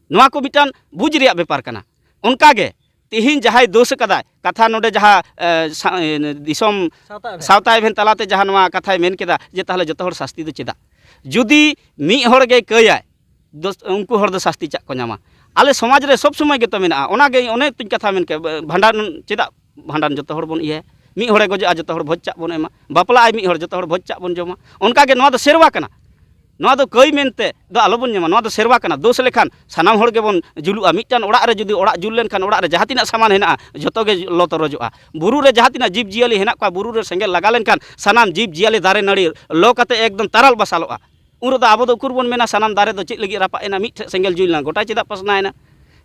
ᱱᱚᱣᱟ ᱠᱚ ᱢᱤᱫᱴᱟᱝ ᱵᱩᱡᱽ ᱨᱮᱭᱟᱜ ᱵᱮᱯᱟᱨ ᱠᱟᱱᱟ᱾ ᱚᱱᱠᱟ ᱜᱮ ᱛᱤᱦᱤᱧ ᱡᱟᱦᱟᱸᱭ ᱫᱳᱥ ᱟᱠᱟᱫᱟᱭ, ᱠᱟᱛᱷᱟ ᱱᱚᱰᱮ ᱡᱟᱦᱟᱸ, ᱮ, ᱥᱟ-, ᱮ, ᱫᱤᱥᱚᱢ ᱥᱟᱶᱛᱟ ᱮᱵᱷᱮᱱ᱾ ᱥᱟᱶᱛᱟ ᱮᱵᱷᱮᱱ ᱛᱟᱞᱟᱛᱮ ᱡᱟᱦᱟᱸ ᱱᱚᱣᱟ ᱠᱟᱛᱷᱟᱭ ᱢᱮᱱ ᱠᱮᱫᱟ ᱡᱮ ᱛᱟᱦᱚᱞᱮ ᱡᱚᱛᱚ ᱦᱚᱲ ᱥᱟᱥᱛᱤ ᱫᱚ ᱪᱮᱫᱟᱜ? ᱡᱩᱫᱤ ᱢᱤᱫ ᱦᱚᱲ ᱜᱮᱭ ᱠᱟᱹᱭᱟᱭ, ᱫᱳᱥ, ᱩᱱᱠᱩ ᱦᱚᱲ ᱫᱚ ᱥᱟᱥᱛᱤ ᱪᱟᱜ ᱠᱚ ᱧᱟᱢᱟ᱾ ᱟᱞᱮ ᱥᱚᱢᱟᱡᱽ ᱨᱮ ᱥᱚᱵ ᱥᱚᱢᱚᱭ ᱜᱮᱛᱚ ᱢᱮᱱᱟᱜᱼᱟ᱾ ᱚᱱᱟᱜᱮ ᱚᱱᱮ ᱛᱩᱧ ᱠᱟᱛᱷᱟ ᱢᱮᱱ ᱠᱮᱫ, ᱵᱷᱟᱸᱰᱟᱱ ᱪᱮᱫᱟᱜ ᱵᱷᱟᱸᱰᱟᱱ ᱡᱚᱛᱚ ᱦᱚᱲ ᱵᱚᱱ ᱤᱭᱟᱹᱭᱟ? ᱢᱤᱫ ᱦᱚᱲᱮ ᱜᱚᱡᱚᱜᱼᱟ, ᱡᱚᱛᱚ ᱦᱚᱲ ᱵᱷᱚᱡᱽ ᱪᱟᱜ ᱵᱚᱱ ᱮᱢᱟ᱾ ᱵᱟᱯᱞᱟᱜ ᱟᱭ ᱢᱤᱫ ᱦᱚᱲ, ᱡᱚᱛᱚ ᱦᱚᱲ ᱵᱷᱚᱡᱽ ᱪᱟᱜ ᱵᱚᱱ ᱡᱚᱢᱟ᱾ ᱚᱱᱠᱟᱜᱮ ᱱᱚᱣᱟ ᱫᱚ ᱥᱮᱨᱣᱟ ᱠᱟᱱᱟ᱾ ᱱᱚᱣᱟ ᱫᱚ ᱠᱟᱹᱭ ᱢᱮᱱᱛᱮ ᱫᱚ ᱟᱞᱚᱵᱚᱱ ᱧᱟᱢᱟ, ᱱᱚᱣᱟ ᱫᱚ ᱥᱮᱨᱣᱟ ᱠᱟᱱᱟ᱾ ᱫᱳᱥ ᱞᱮᱠᱷᱟᱱ ᱥᱟᱱᱟᱢ ᱦᱚᱲ ᱜᱮᱵᱚᱱ ᱡᱩᱞᱩᱜᱼᱟ᱾ ᱢᱤᱫᱴᱟᱝ ᱚᱲᱟᱜ ᱨᱮ ᱡᱩᱫᱤ ᱚᱲᱟᱜ ᱡᱩᱞ ᱞᱮᱱᱠᱷᱟᱱ ᱚᱲᱟᱜ ᱨᱮ ᱡᱟᱦᱟᱸ ᱛᱤᱱᱟᱹᱜ ᱥᱟᱢᱟᱱ ᱦᱮᱱᱟᱜᱼᱟ, ᱡᱚᱛᱚ ᱜᱮ ᱞᱚ ᱛᱚᱨᱚᱡᱚᱜᱼᱟ᱾ ᱵᱩᱨᱩ ᱨᱮ ᱡᱟᱦᱟᱸ ᱛᱤᱱᱟᱹᱜ ᱡᱤᱵᱽ ᱡᱤᱭᱟᱹᱞᱤ ᱦᱮᱱᱟᱜ ᱠᱚᱣᱟ, ᱵᱩᱨᱩ ᱨᱮ ᱥᱮᱸᱜᱮᱞ ᱞᱟᱜᱟ ᱞᱮᱱᱠᱷᱟᱱ ᱥᱟᱱᱟᱢ ᱡᱤᱵᱽ ᱡᱤᱭᱟᱹᱞᱤ, ᱫᱟᱨᱮ ᱱᱟᱹᱲᱤ ᱞᱚ ᱠᱟᱛᱮ ᱮᱠᱫᱚᱢ ᱛᱟᱨᱟᱞ ᱵᱟᱥᱟᱞᱚᱜᱼᱟ᱾ ᱩᱱ ᱨᱮᱫᱚ ᱟᱵᱚ ᱫᱚ ᱩᱠᱩᱨ ᱵᱚᱱ ᱢᱮᱱᱟ, ᱥᱟᱱᱟᱢ ᱫᱟᱨᱮ ᱫᱚ ᱪᱮᱫ ᱞᱟᱹᱜᱤᱫ ᱨᱟᱯᱟᱜ ᱮᱱᱟ, ᱢᱤᱫ ᱴᱷᱮᱱ ᱥᱮᱸᱜᱮᱞ ᱡᱩᱞ ᱮᱱᱟ, ᱜᱚᱴᱟ ᱪᱮᱫᱟᱜ ᱯᱟᱥᱱᱟᱣ ᱮᱱᱟ?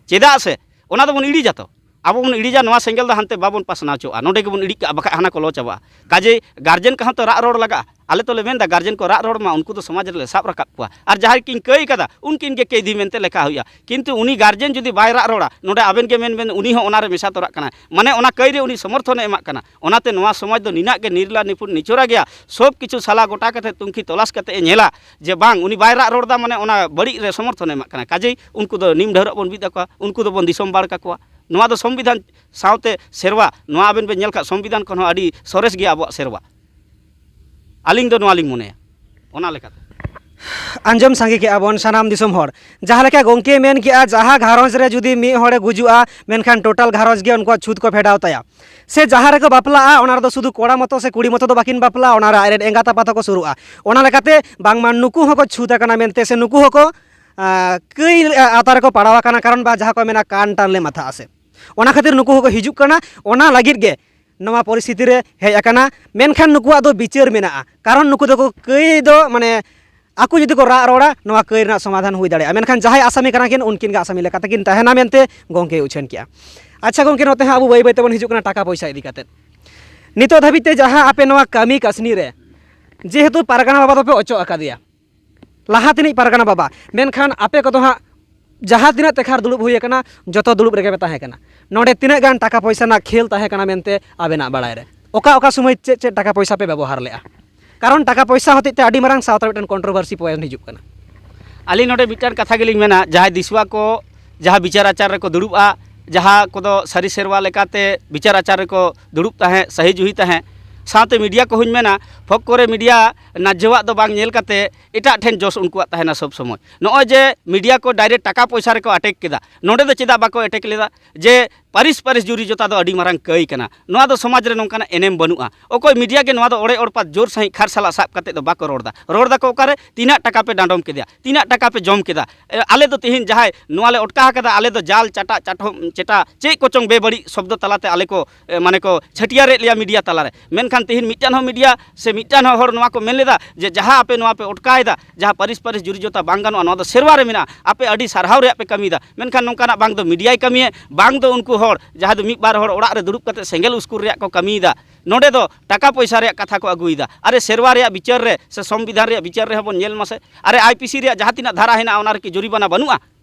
ᱪᱮᱫᱟᱜ ᱥᱮ ᱚᱱᱟ ᱫᱚᱵᱚᱱ ᱤᱲᱤᱡᱟ ᱛᱚ᱾ ᱟᱵᱚ ᱵᱚᱱ ᱤᱲᱤᱡᱟ, ᱱᱚᱣᱟ ᱥᱮᱸᱜᱮᱞ ᱫᱚ ᱦᱟᱱᱛᱮ ᱵᱟᱵᱚᱱ ᱯᱟᱥᱱᱟᱣ ᱦᱚᱪᱚᱣᱟᱜᱼᱟ, ᱱᱚᱰᱮ ᱜᱮᱵᱚᱱ ᱤᱲᱤᱡ ᱠᱟᱜᱼᱟ, ᱵᱟᱠᱷᱟᱡ ᱦᱟᱱᱟ ᱠᱚ ᱞᱚ ᱪᱟᱵᱟᱜᱼᱟ᱾ ᱠᱟᱡᱮᱭ ᱜᱟᱨᱡᱮᱱ ᱠᱚᱦᱚᱸ ᱛᱚ ᱨᱟᱜ ᱨᱚᱲ ᱞᱟᱜᱟᱜᱼᱟ᱾ ᱟᱞᱮ ᱛᱚᱞᱮ ᱢᱮᱱᱫᱟ ᱜᱟᱨᱡᱮᱱ ᱠᱚ ᱨᱟᱜ ᱨᱚᱲ ᱢᱟ, ᱩᱱᱠᱩ ᱫᱚ ᱥᱚᱢᱟᱡᱽ ᱨᱮᱞᱮ ᱥᱟᱵ ᱨᱟᱠᱟᱵ ᱠᱚᱣᱟ᱾ ᱟᱨ ᱡᱟᱦᱟᱸᱭ ᱠᱤᱱ ᱠᱟᱹᱭ ᱠᱟᱫᱟ, ᱩᱱᱠᱤᱱ ᱜᱮ ᱠᱮᱫᱤ ᱢᱮᱱᱛᱮ ᱞᱮᱠᱷᱟ ᱦᱩᱭᱩᱜᱼᱟ᱾ ᱠᱤᱱᱛᱩ ᱩᱱᱤ ᱜᱟᱨᱡᱮᱱ ᱡᱩᱫᱤ ᱵᱟᱭ ᱨᱟᱜ ᱨᱚᱲᱟ, ᱱᱚᱰᱮ ᱟᱵᱮᱱ ᱜᱮ ᱢᱮᱱ ᱵᱮᱱ ᱩᱱᱤ ᱦᱚᱸ ᱚᱱᱟᱨᱮ ᱢᱮᱥᱟ ᱛᱚᱨᱟᱜ ᱠᱟᱱᱟᱭ, ᱢᱟᱱᱮ ᱚᱱᱟ ᱠᱟᱹᱭ ᱨᱮ ᱩᱱᱤ ᱥᱚᱢᱚᱨᱛᱷᱚᱱᱮ ᱮᱢᱟᱜ ᱠᱟᱱᱟ᱾ ᱚᱱᱟᱛᱮ ᱱᱚᱣᱟ ᱥᱚᱢᱟᱡᱽ ᱫᱚ ᱱᱤᱱᱟᱜ ᱜᱮ ᱱᱤᱨᱞᱟ ᱱᱤᱯᱷᱩᱴ ᱱᱤᱪᱷᱚᱨᱟ ᱜᱮᱭᱟ᱾ ᱥᱚᱵ ᱠᱤᱪᱷᱩ ᱥᱟᱞᱟ ᱜᱚᱴᱟ ᱠᱟᱛᱮ ᱛᱩᱱᱠᱷᱤ ᱛᱚᱞᱟᱥ ᱠᱟᱛᱮ ᱮ ᱧᱮᱞᱟ ᱡᱮ ᱵᱟᱝ, ᱩᱱᱤ ᱵᱟᱭ ᱨᱟᱜ ᱨᱚᱲ ᱮᱫᱟ, ᱢᱟᱱᱮ ᱚᱱᱟ ᱵᱟᱹᱲᱤᱡ ᱨᱮ ᱥᱚᱢᱚᱨᱛᱷᱚᱱᱮ ᱮᱢᱟᱜ ᱠᱟᱱᱟ᱾ ᱠᱟᱡᱮᱭ ᱩᱱᱠᱩ ᱫᱚ ᱱᱤᱢ ᱰᱷᱟᱹᱣᱨᱟᱹᱜ ᱵᱚᱱ ᱵᱤᱫ ᱟᱠᱚᱣᱟ, ᱩᱱᱠᱩ ᱫᱚᱵᱚᱱ ᱫᱤᱥᱚᱢ ᱵᱟᱲ ᱠᱟᱠᱚᱣᱟ᱾ ᱱᱚᱣᱟ ᱫᱚ ᱥᱚᱝᱵᱤᱫᱷᱟᱱ ᱥᱟᱶᱛᱮ ᱥᱮᱨᱣᱟ, ᱱᱚᱣᱟ ᱟᱵᱮᱱ ᱵᱮᱱ ᱧᱮᱞ ᱠᱷᱟᱱ ᱥᱚᱝᱵᱤᱫᱷᱟᱱ ᱠᱷᱚᱱ ᱦᱚᱸ ᱟᱹᱰᱤ ᱥᱚᱨᱮᱥ ᱜᱮᱭᱟ ᱟᱵᱚᱣᱟᱜ ᱥᱮᱨᱣᱟ᱾ ᱟᱹᱞᱤᱧ ᱫᱚ ᱱᱚᱣᱟ ᱞᱤᱧ ᱢᱚᱱᱮᱭᱟ᱾ ᱚᱱᱟ ᱞᱮᱠᱟᱛᱮ᱾ ᱟᱸᱡᱚᱢ ᱥᱟᱸᱜᱮ ᱠᱮᱜᱼᱟ ᱵᱚᱱ ᱥᱟᱱᱟᱢ ᱫᱤᱥᱚᱢ ᱦᱚᱲ, ᱡᱟᱦᱟᱸ ᱞᱮᱠᱟ ᱜᱚᱢᱠᱮ ᱢᱮᱱ ᱠᱮᱜᱼᱟ, ᱡᱟᱦᱟᱸ ᱜᱷᱟᱨᱚᱸᱡᱽ ᱨᱮ ᱡᱩᱫᱤ ᱢᱤᱫ ᱦᱚᱲᱮ ᱜᱩᱡᱩᱜᱼᱟ, ᱢᱮᱱᱠᱷᱟᱱ ᱴᱳᱴᱟᱞ ᱜᱷᱟᱨᱚᱸᱡᱽ ᱜᱮ ᱩᱱᱠᱩᱣᱟᱜ ᱪᱷᱩᱛ ᱠᱚ ᱯᱷᱮᱰᱟᱣ ᱛᱟᱭᱟ᱾ ᱥᱮ ᱡᱟᱦᱟᱸ ᱨᱮᱠᱚ ᱵᱟᱯᱞᱟᱜᱼᱟ, ᱚᱱᱟ ᱨᱮᱫᱚ ᱥᱩᱫᱷᱩ ᱠᱚᱲᱟ ᱢᱚᱛᱚ ᱥᱮ ᱠᱩᱲᱤ ᱢᱚᱛᱚ ᱫᱚ ᱵᱟᱹᱠᱤᱱ ᱵᱟᱯᱞᱟᱜᱼᱟ, ᱚᱱᱟ ᱨᱮ ᱟᱡᱨᱮᱱ ᱮᱸᱜᱟᱛ ᱟᱯᱟᱛ ᱦᱚᱸᱠᱚ ᱥᱩᱨᱩᱜᱼᱟ᱾ ᱚᱱᱟ ᱞᱮᱠᱟᱛᱮ ᱵᱟᱝᱢᱟ ᱱᱩᱠᱩ ᱦᱚᱸᱠᱚ ᱪᱷᱩᱛ ᱟᱠᱟᱱᱟ ᱢᱮᱱᱛᱮ, ᱥᱮ ᱱᱩᱠᱩ ᱦᱚᱸᱠᱚ, ᱟᱸ, ᱠᱟᱹᱭ ᱟᱣᱛᱟ ᱨᱮᱠᱚ ᱯᱟᱲᱟᱣ ᱟᱠᱟᱱᱟ, ᱠᱟᱨᱚᱱ ᱵᱟ ᱡᱟᱦᱟᱸ ᱠᱚ ᱢᱮᱱᱟ ᱠᱟᱱ ᱴᱟᱱ ᱞᱮ ᱢᱟᱛᱷᱟᱜᱼᱟ ᱥᱮ᱾ ᱚᱱᱟ ᱠᱷᱟᱹᱛᱤᱨ ᱱᱩᱠᱩ ᱦᱚᱸᱠᱚ ᱦᱤᱡᱩᱜ ᱠᱟᱱᱟ, ᱚᱱᱟ ᱞᱟᱹᱜᱤᱫ ᱜᱮ ᱱᱚᱣᱟ ᱯᱚᱨᱤᱥᱛᱷᱤᱛᱤ ᱨᱮ ᱦᱮᱡ ᱟᱠᱟᱱᱟ᱾ ᱢᱮᱱᱠᱷᱟᱱ ᱱᱩᱠᱩᱣᱟᱜ ᱫᱚ ᱵᱤᱪᱟᱹᱨ ᱢᱮᱱᱟᱜᱼᱟ, ᱠᱟᱨᱚᱱ ᱱᱩᱠᱩ ᱫᱚᱠᱚ ᱠᱟᱹᱭ ᱫᱚ, ᱢᱟᱱᱮ, ᱟᱠᱚ ᱡᱩᱫᱤ ᱠᱚ ᱨᱟᱜ ᱨᱚᱲᱟ, ᱱᱚᱣᱟ ᱠᱟᱹᱭ ᱨᱮᱱᱟᱜ ᱥᱚᱢᱟᱫᱷᱟᱱ ᱦᱩᱭ ᱫᱟᱲᱮᱭᱟᱜᱼᱟ, ᱢᱮᱱᱠᱷᱟᱱ ᱡᱟᱦᱟᱸᱭ ᱟᱥᱟᱢᱤ ᱠᱟᱱᱟ ᱠᱤᱱ, ᱩᱱᱠᱤᱱ ᱜᱮ ᱟᱥᱟᱢᱤ ᱞᱮᱠᱟ ᱛᱮᱠᱤᱱ ᱛᱟᱦᱮᱱᱟ ᱢᱮᱱᱛᱮ ᱜᱚᱢᱠᱮᱭ ᱩᱪᱷᱟᱹᱱ ᱠᱮᱜᱼᱟ᱾ ᱟᱪᱪᱷᱟ ᱜᱚᱢᱠᱮ, ᱱᱚᱛᱮ ᱦᱟᱸᱜ ᱟᱵᱚ ᱵᱟᱹᱭ ᱵᱟᱹᱭ ᱛᱮᱵᱚᱱ ᱦᱤᱡᱩᱜ ᱠᱟᱱᱟ ᱴᱟᱠᱟ ᱯᱚᱭᱥᱟ ᱤᱫᱤ ᱠᱟᱛᱮᱫ᱾ ᱱᱤᱛᱚᱜ ᱫᱷᱟᱹᱵᱤᱡ ᱛᱮ ᱡᱟᱦᱟᱸ ᱟᱯᱮ ᱱᱚᱣᱟ ᱠᱟᱹᱢᱤ ᱠᱟᱹᱥᱱᱤ ᱨᱮ, ᱡᱮᱦᱮᱛᱩ ᱯᱟᱨᱜᱟᱱᱟ ᱵᱟᱵᱟ ᱫᱚᱯᱮ ᱚᱪᱚᱜ ᱟᱠᱟᱫᱮᱭᱟ, ᱞᱟᱦᱟ ᱛᱮᱱᱤᱡ ᱯᱟᱨᱜᱟᱱᱟ ᱵᱟᱵᱟ, ᱢᱮᱱᱠᱷᱟᱱ ᱟᱯᱮ ᱠᱚᱫᱚ ᱦᱟᱸᱜ ᱡᱟᱦᱟᱸ ᱛᱤᱱᱟᱹᱜ ᱛᱮᱠᱷᱟᱨ ᱫᱩᱲᱩᱵ ᱦᱩᱭ ᱟᱠᱟᱱᱟ, ᱡᱚᱛᱚ ᱫᱩᱲᱩᱵ ᱨᱮᱜᱮ ᱯᱮ ᱛᱟᱦᱮᱸ ᱠᱟᱱᱟ᱾ ᱱᱚᱰᱮ ᱛᱤᱱᱟᱹᱜ ᱜᱟᱱ ᱴᱟᱠᱟ ᱯᱚᱭᱥᱟ ᱨᱮᱱᱟᱜ ᱠᱷᱮᱞ ᱛᱟᱦᱮᱸ ᱠᱟᱱᱟ ᱢᱮᱱᱛᱮ ᱟᱵᱮᱱᱟᱜ ᱵᱟᱲᱟᱭ ᱨᱮ? ᱚᱠᱟ ᱚᱠᱟ ᱥᱚᱢᱚᱭ ᱪᱮᱫ ᱪᱮᱫ ᱴᱟᱠᱟ ᱯᱚᱭᱥᱟ ᱯᱮ ᱵᱮᱵᱚᱦᱟᱨ ᱞᱮᱜᱼᱟ? ᱠᱟᱨᱚᱱ ᱴᱟᱠᱟ ᱯᱚᱭᱥᱟ ᱦᱚᱛᱮᱡ ᱛᱮ ᱟᱹᱰᱤ ᱢᱟᱨᱟᱝ ᱥᱟᱶᱛᱟ ᱨᱮ ᱢᱤᱫᱴᱮᱱ controversy point ᱦᱤᱡᱩᱜ ᱠᱟᱱᱟ᱾ ᱟᱹᱞᱤᱧ ᱱᱚᱰᱮ ᱢᱤᱫᱴᱟᱝ ᱠᱟᱛᱷᱟ ᱜᱮᱞᱤᱧ ᱢᱮᱱᱟ, ᱡᱟᱦᱟᱸᱭ ᱫᱤᱥᱩᱣᱟ ᱠᱚ ᱡᱟᱦᱟᱸ ᱵᱤᱪᱟᱨ ᱟᱪᱟᱨ ᱨᱮᱠᱚ ᱫᱩᱲᱩᱵᱼᱟ, ᱡᱟᱦᱟᱸ ᱠᱚᱫᱚ ᱥᱟᱹᱨᱤ ᱥᱮᱨᱣᱟ ᱞᱮᱠᱟᱛᱮ ᱵᱤᱪᱟᱨ ᱟᱪᱟᱨ ᱨᱮᱠᱚ ᱫᱩᱲᱩᱵ ᱛᱟᱦᱮᱸᱫ, ᱥᱟᱹᱦᱤ ᱡᱩᱦᱤ ᱛᱟᱦᱮᱸᱫ, ᱥᱟᱶᱛᱮ ᱢᱤᱰᱤᱭᱟ ᱠᱚᱦᱚᱸᱧ ᱢᱮᱱᱟ, ᱯᱷᱚᱠ ᱠᱚᱨᱮ ᱢᱤᱰᱤᱭᱟ ᱱᱟᱡᱽᱡᱚᱣᱟᱜ ᱫᱚ ᱵᱟᱝ ᱧᱮᱞ ᱠᱟᱛᱮ ᱮᱴᱟᱜ ᱴᱷᱮᱱ ᱡᱚᱥ ᱩᱱᱠᱩᱣᱟᱜ ᱛᱟᱦᱮᱱᱟ ᱥᱚᱵᱽ ᱥᱚᱢᱚᱭ᱾ ᱱᱚᱜᱼᱚᱭ ᱡᱮ ᱢᱤᱰᱤᱭᱟ ᱠᱚ direct ᱴᱟᱠᱟ ᱯᱚᱭᱥᱟ ᱨᱮᱠᱚ ᱟᱴᱮᱠ ᱠᱮᱫᱟ, ᱱᱚᱰᱮ ᱫᱚ ᱪᱮᱫᱟᱜ ᱵᱟᱠᱚ ᱮᱴᱮᱠ ᱞᱮᱫᱟ? ᱡᱮ ᱯᱟᱹᱨᱤᱥ ᱯᱟᱹᱨᱤᱥ ᱡᱩᱨᱤ ᱡᱚᱛᱟ ᱫᱚ ᱟᱹᱰᱤ ᱢᱟᱨᱟᱝ ᱠᱟᱹᱭ ᱠᱟᱱᱟ, ᱱᱚᱣᱟ ᱫᱚ ᱥᱚᱢᱟᱡᱽ ᱨᱮ ᱱᱚᱝᱠᱟᱱᱟᱜ ᱮᱱᱮᱢ ᱵᱟᱹᱱᱩᱜᱼᱟ᱾ ᱚᱠᱚᱭ ᱢᱤᱰᱤᱭᱟ ᱜᱮ ᱱᱚᱣᱟ ᱫᱚ ᱚᱲᱮ ᱚᱲᱯᱟᱛ ᱡᱳᱨ ᱥᱟᱺᱦᱤᱡ ᱠᱷᱟᱨ ᱥᱟᱞᱟᱜ ᱥᱟᱵ ᱠᱟᱛᱮ ᱫᱚ ᱵᱟᱠᱚ ᱨᱚᱲ ᱫᱟ᱾ ᱨᱚᱲ ᱫᱟᱠᱚ ᱚᱠᱟᱨᱮ? ᱛᱤᱱᱟᱹᱜ ᱴᱟᱠᱟ ᱯᱮ ᱰᱟᱸᱰᱚᱢ ᱠᱮᱫᱮᱭᱟ, ᱛᱤᱱᱟᱹᱜ ᱴᱟᱠᱟ ᱯᱮ ᱡᱚᱢ ᱠᱮᱫᱟ? ᱮ, ᱟᱞᱮ ᱫᱚ ᱛᱮᱦᱮᱧ ᱡᱟᱦᱟᱸᱭ ᱱᱚᱣᱟ ᱞᱮ ᱚᱴᱠᱟ ᱟᱠᱟᱫᱟ, ᱟᱞᱮ ᱫᱚ ᱡᱟᱞ ᱪᱟᱴᱟ ᱪᱟᱴᱦᱚ ᱪᱮᱴᱟ ᱪᱮᱫ ᱠᱚᱪᱚᱝ ᱵᱮᱵᱟᱹᱲᱤᱡ ᱥᱚᱵᱫᱚ ᱛᱟᱞᱟᱛᱮ ᱟᱞᱮ ᱠᱚ, ᱮ, ᱢᱟᱱᱮ ᱠᱚ ᱪᱷᱟᱹᱴᱭᱟᱹᱨᱮᱫ ᱞᱮᱭᱟ ᱢᱤᱰᱤᱭᱟ ᱛᱟᱞᱟᱨᱮ᱾ ᱢᱮᱱᱠᱷᱟᱱ ᱛᱮᱦᱮᱧ ᱢᱤᱫᱴᱟᱝ ᱦᱚᱸ ᱢᱤᱰᱤᱭᱟ ᱥᱮ ᱢᱤᱫᱴᱟᱝ ᱦᱚᱸ ᱦᱚᱲ ᱱᱚᱣᱟ ᱠᱚ ᱢᱮᱱ ᱞᱮᱫᱟ ᱡᱮ ᱡᱟᱦᱟᱸ ᱟᱯᱮ ᱱᱚᱣᱟ ᱯᱮ ᱚᱴᱠᱟᱭᱮᱫᱟ, ᱡᱟᱦᱟᱸ ᱯᱟᱹᱨᱤᱥ ᱯᱟᱹᱨᱤᱥ ᱡᱩᱨᱤ ᱡᱚᱛᱟ ᱵᱟᱝ ᱜᱟᱱᱚᱜᱼᱟ, ᱱᱚᱣᱟ ᱫᱚ ᱥᱮᱨᱣᱟ ᱨᱮ ᱢᱮᱱᱟᱜᱼᱟ, ᱟᱯᱮ ᱟᱹᱰᱤ ᱥᱟᱨᱦᱟᱣ ᱨᱮᱭᱟᱜ ᱯᱮ ᱠᱟᱹᱢᱤᱭᱮᱫᱟ, ᱢᱮᱱᱠᱷᱟᱱ ᱱᱚᱝᱠᱟᱱᱟᱜ ᱵᱟᱝ ᱫᱚ ᱢᱤᱰᱤᱭᱟᱭ ᱠᱟᱹᱢᱤᱭᱮᱫ, ᱵᱟᱝ ᱫᱚ ᱩᱱᱠᱩ ᱦᱚᱲ ᱡᱟᱦᱟᱸᱭ ᱫᱚ ᱢᱤᱫ ᱵᱟᱨ ᱦᱚᱲ ᱚᱲᱟᱜ ᱨᱮ ᱫᱩᱲᱩᱵ ᱠᱟᱛᱮ ᱥᱮᱸᱜᱮᱞ ᱩᱥᱠᱩᱨ ᱨᱮᱭᱟᱜ ᱠᱚ ᱠᱟᱹᱢᱤᱭᱮᱫᱟ᱾ ᱱᱚᱰᱮ ᱫᱚ ᱴᱟᱠᱟ ᱯᱚᱭᱥᱟ ᱨᱮᱭᱟᱜ ᱠᱟᱛᱷᱟ ᱠᱚ ᱟᱹᱜᱩᱭᱮᱫᱟ᱾ ᱟᱨᱮ, ᱥᱮᱨᱣᱟ ᱨᱮᱭᱟᱜ ᱵᱤᱪᱟᱹᱨ ᱨᱮ ᱥᱮ ᱥᱚᱝᱵᱤᱫᱷᱟᱱ ᱨᱮᱭᱟᱜ ᱵᱤᱪᱟᱹᱨ ᱨᱮᱦᱚᱸ ᱵᱚᱱ ᱧᱮᱞ ᱢᱟᱥᱮ᱾ ᱟᱨᱮ, ᱟᱭ ᱯᱤ ᱥᱤ ᱨᱮᱭᱟᱜ ᱡᱟᱦᱟᱸ ᱛᱤᱱᱟᱹᱜ ᱫᱷᱟᱨᱟ ᱦᱮᱱᱟᱜᱼᱟ, ᱚᱱᱟ ᱨᱮᱠᱤ ᱡᱩᱨᱤᱢᱟᱱᱟ ᱵᱟᱹᱱᱩᱜᱼᱟ?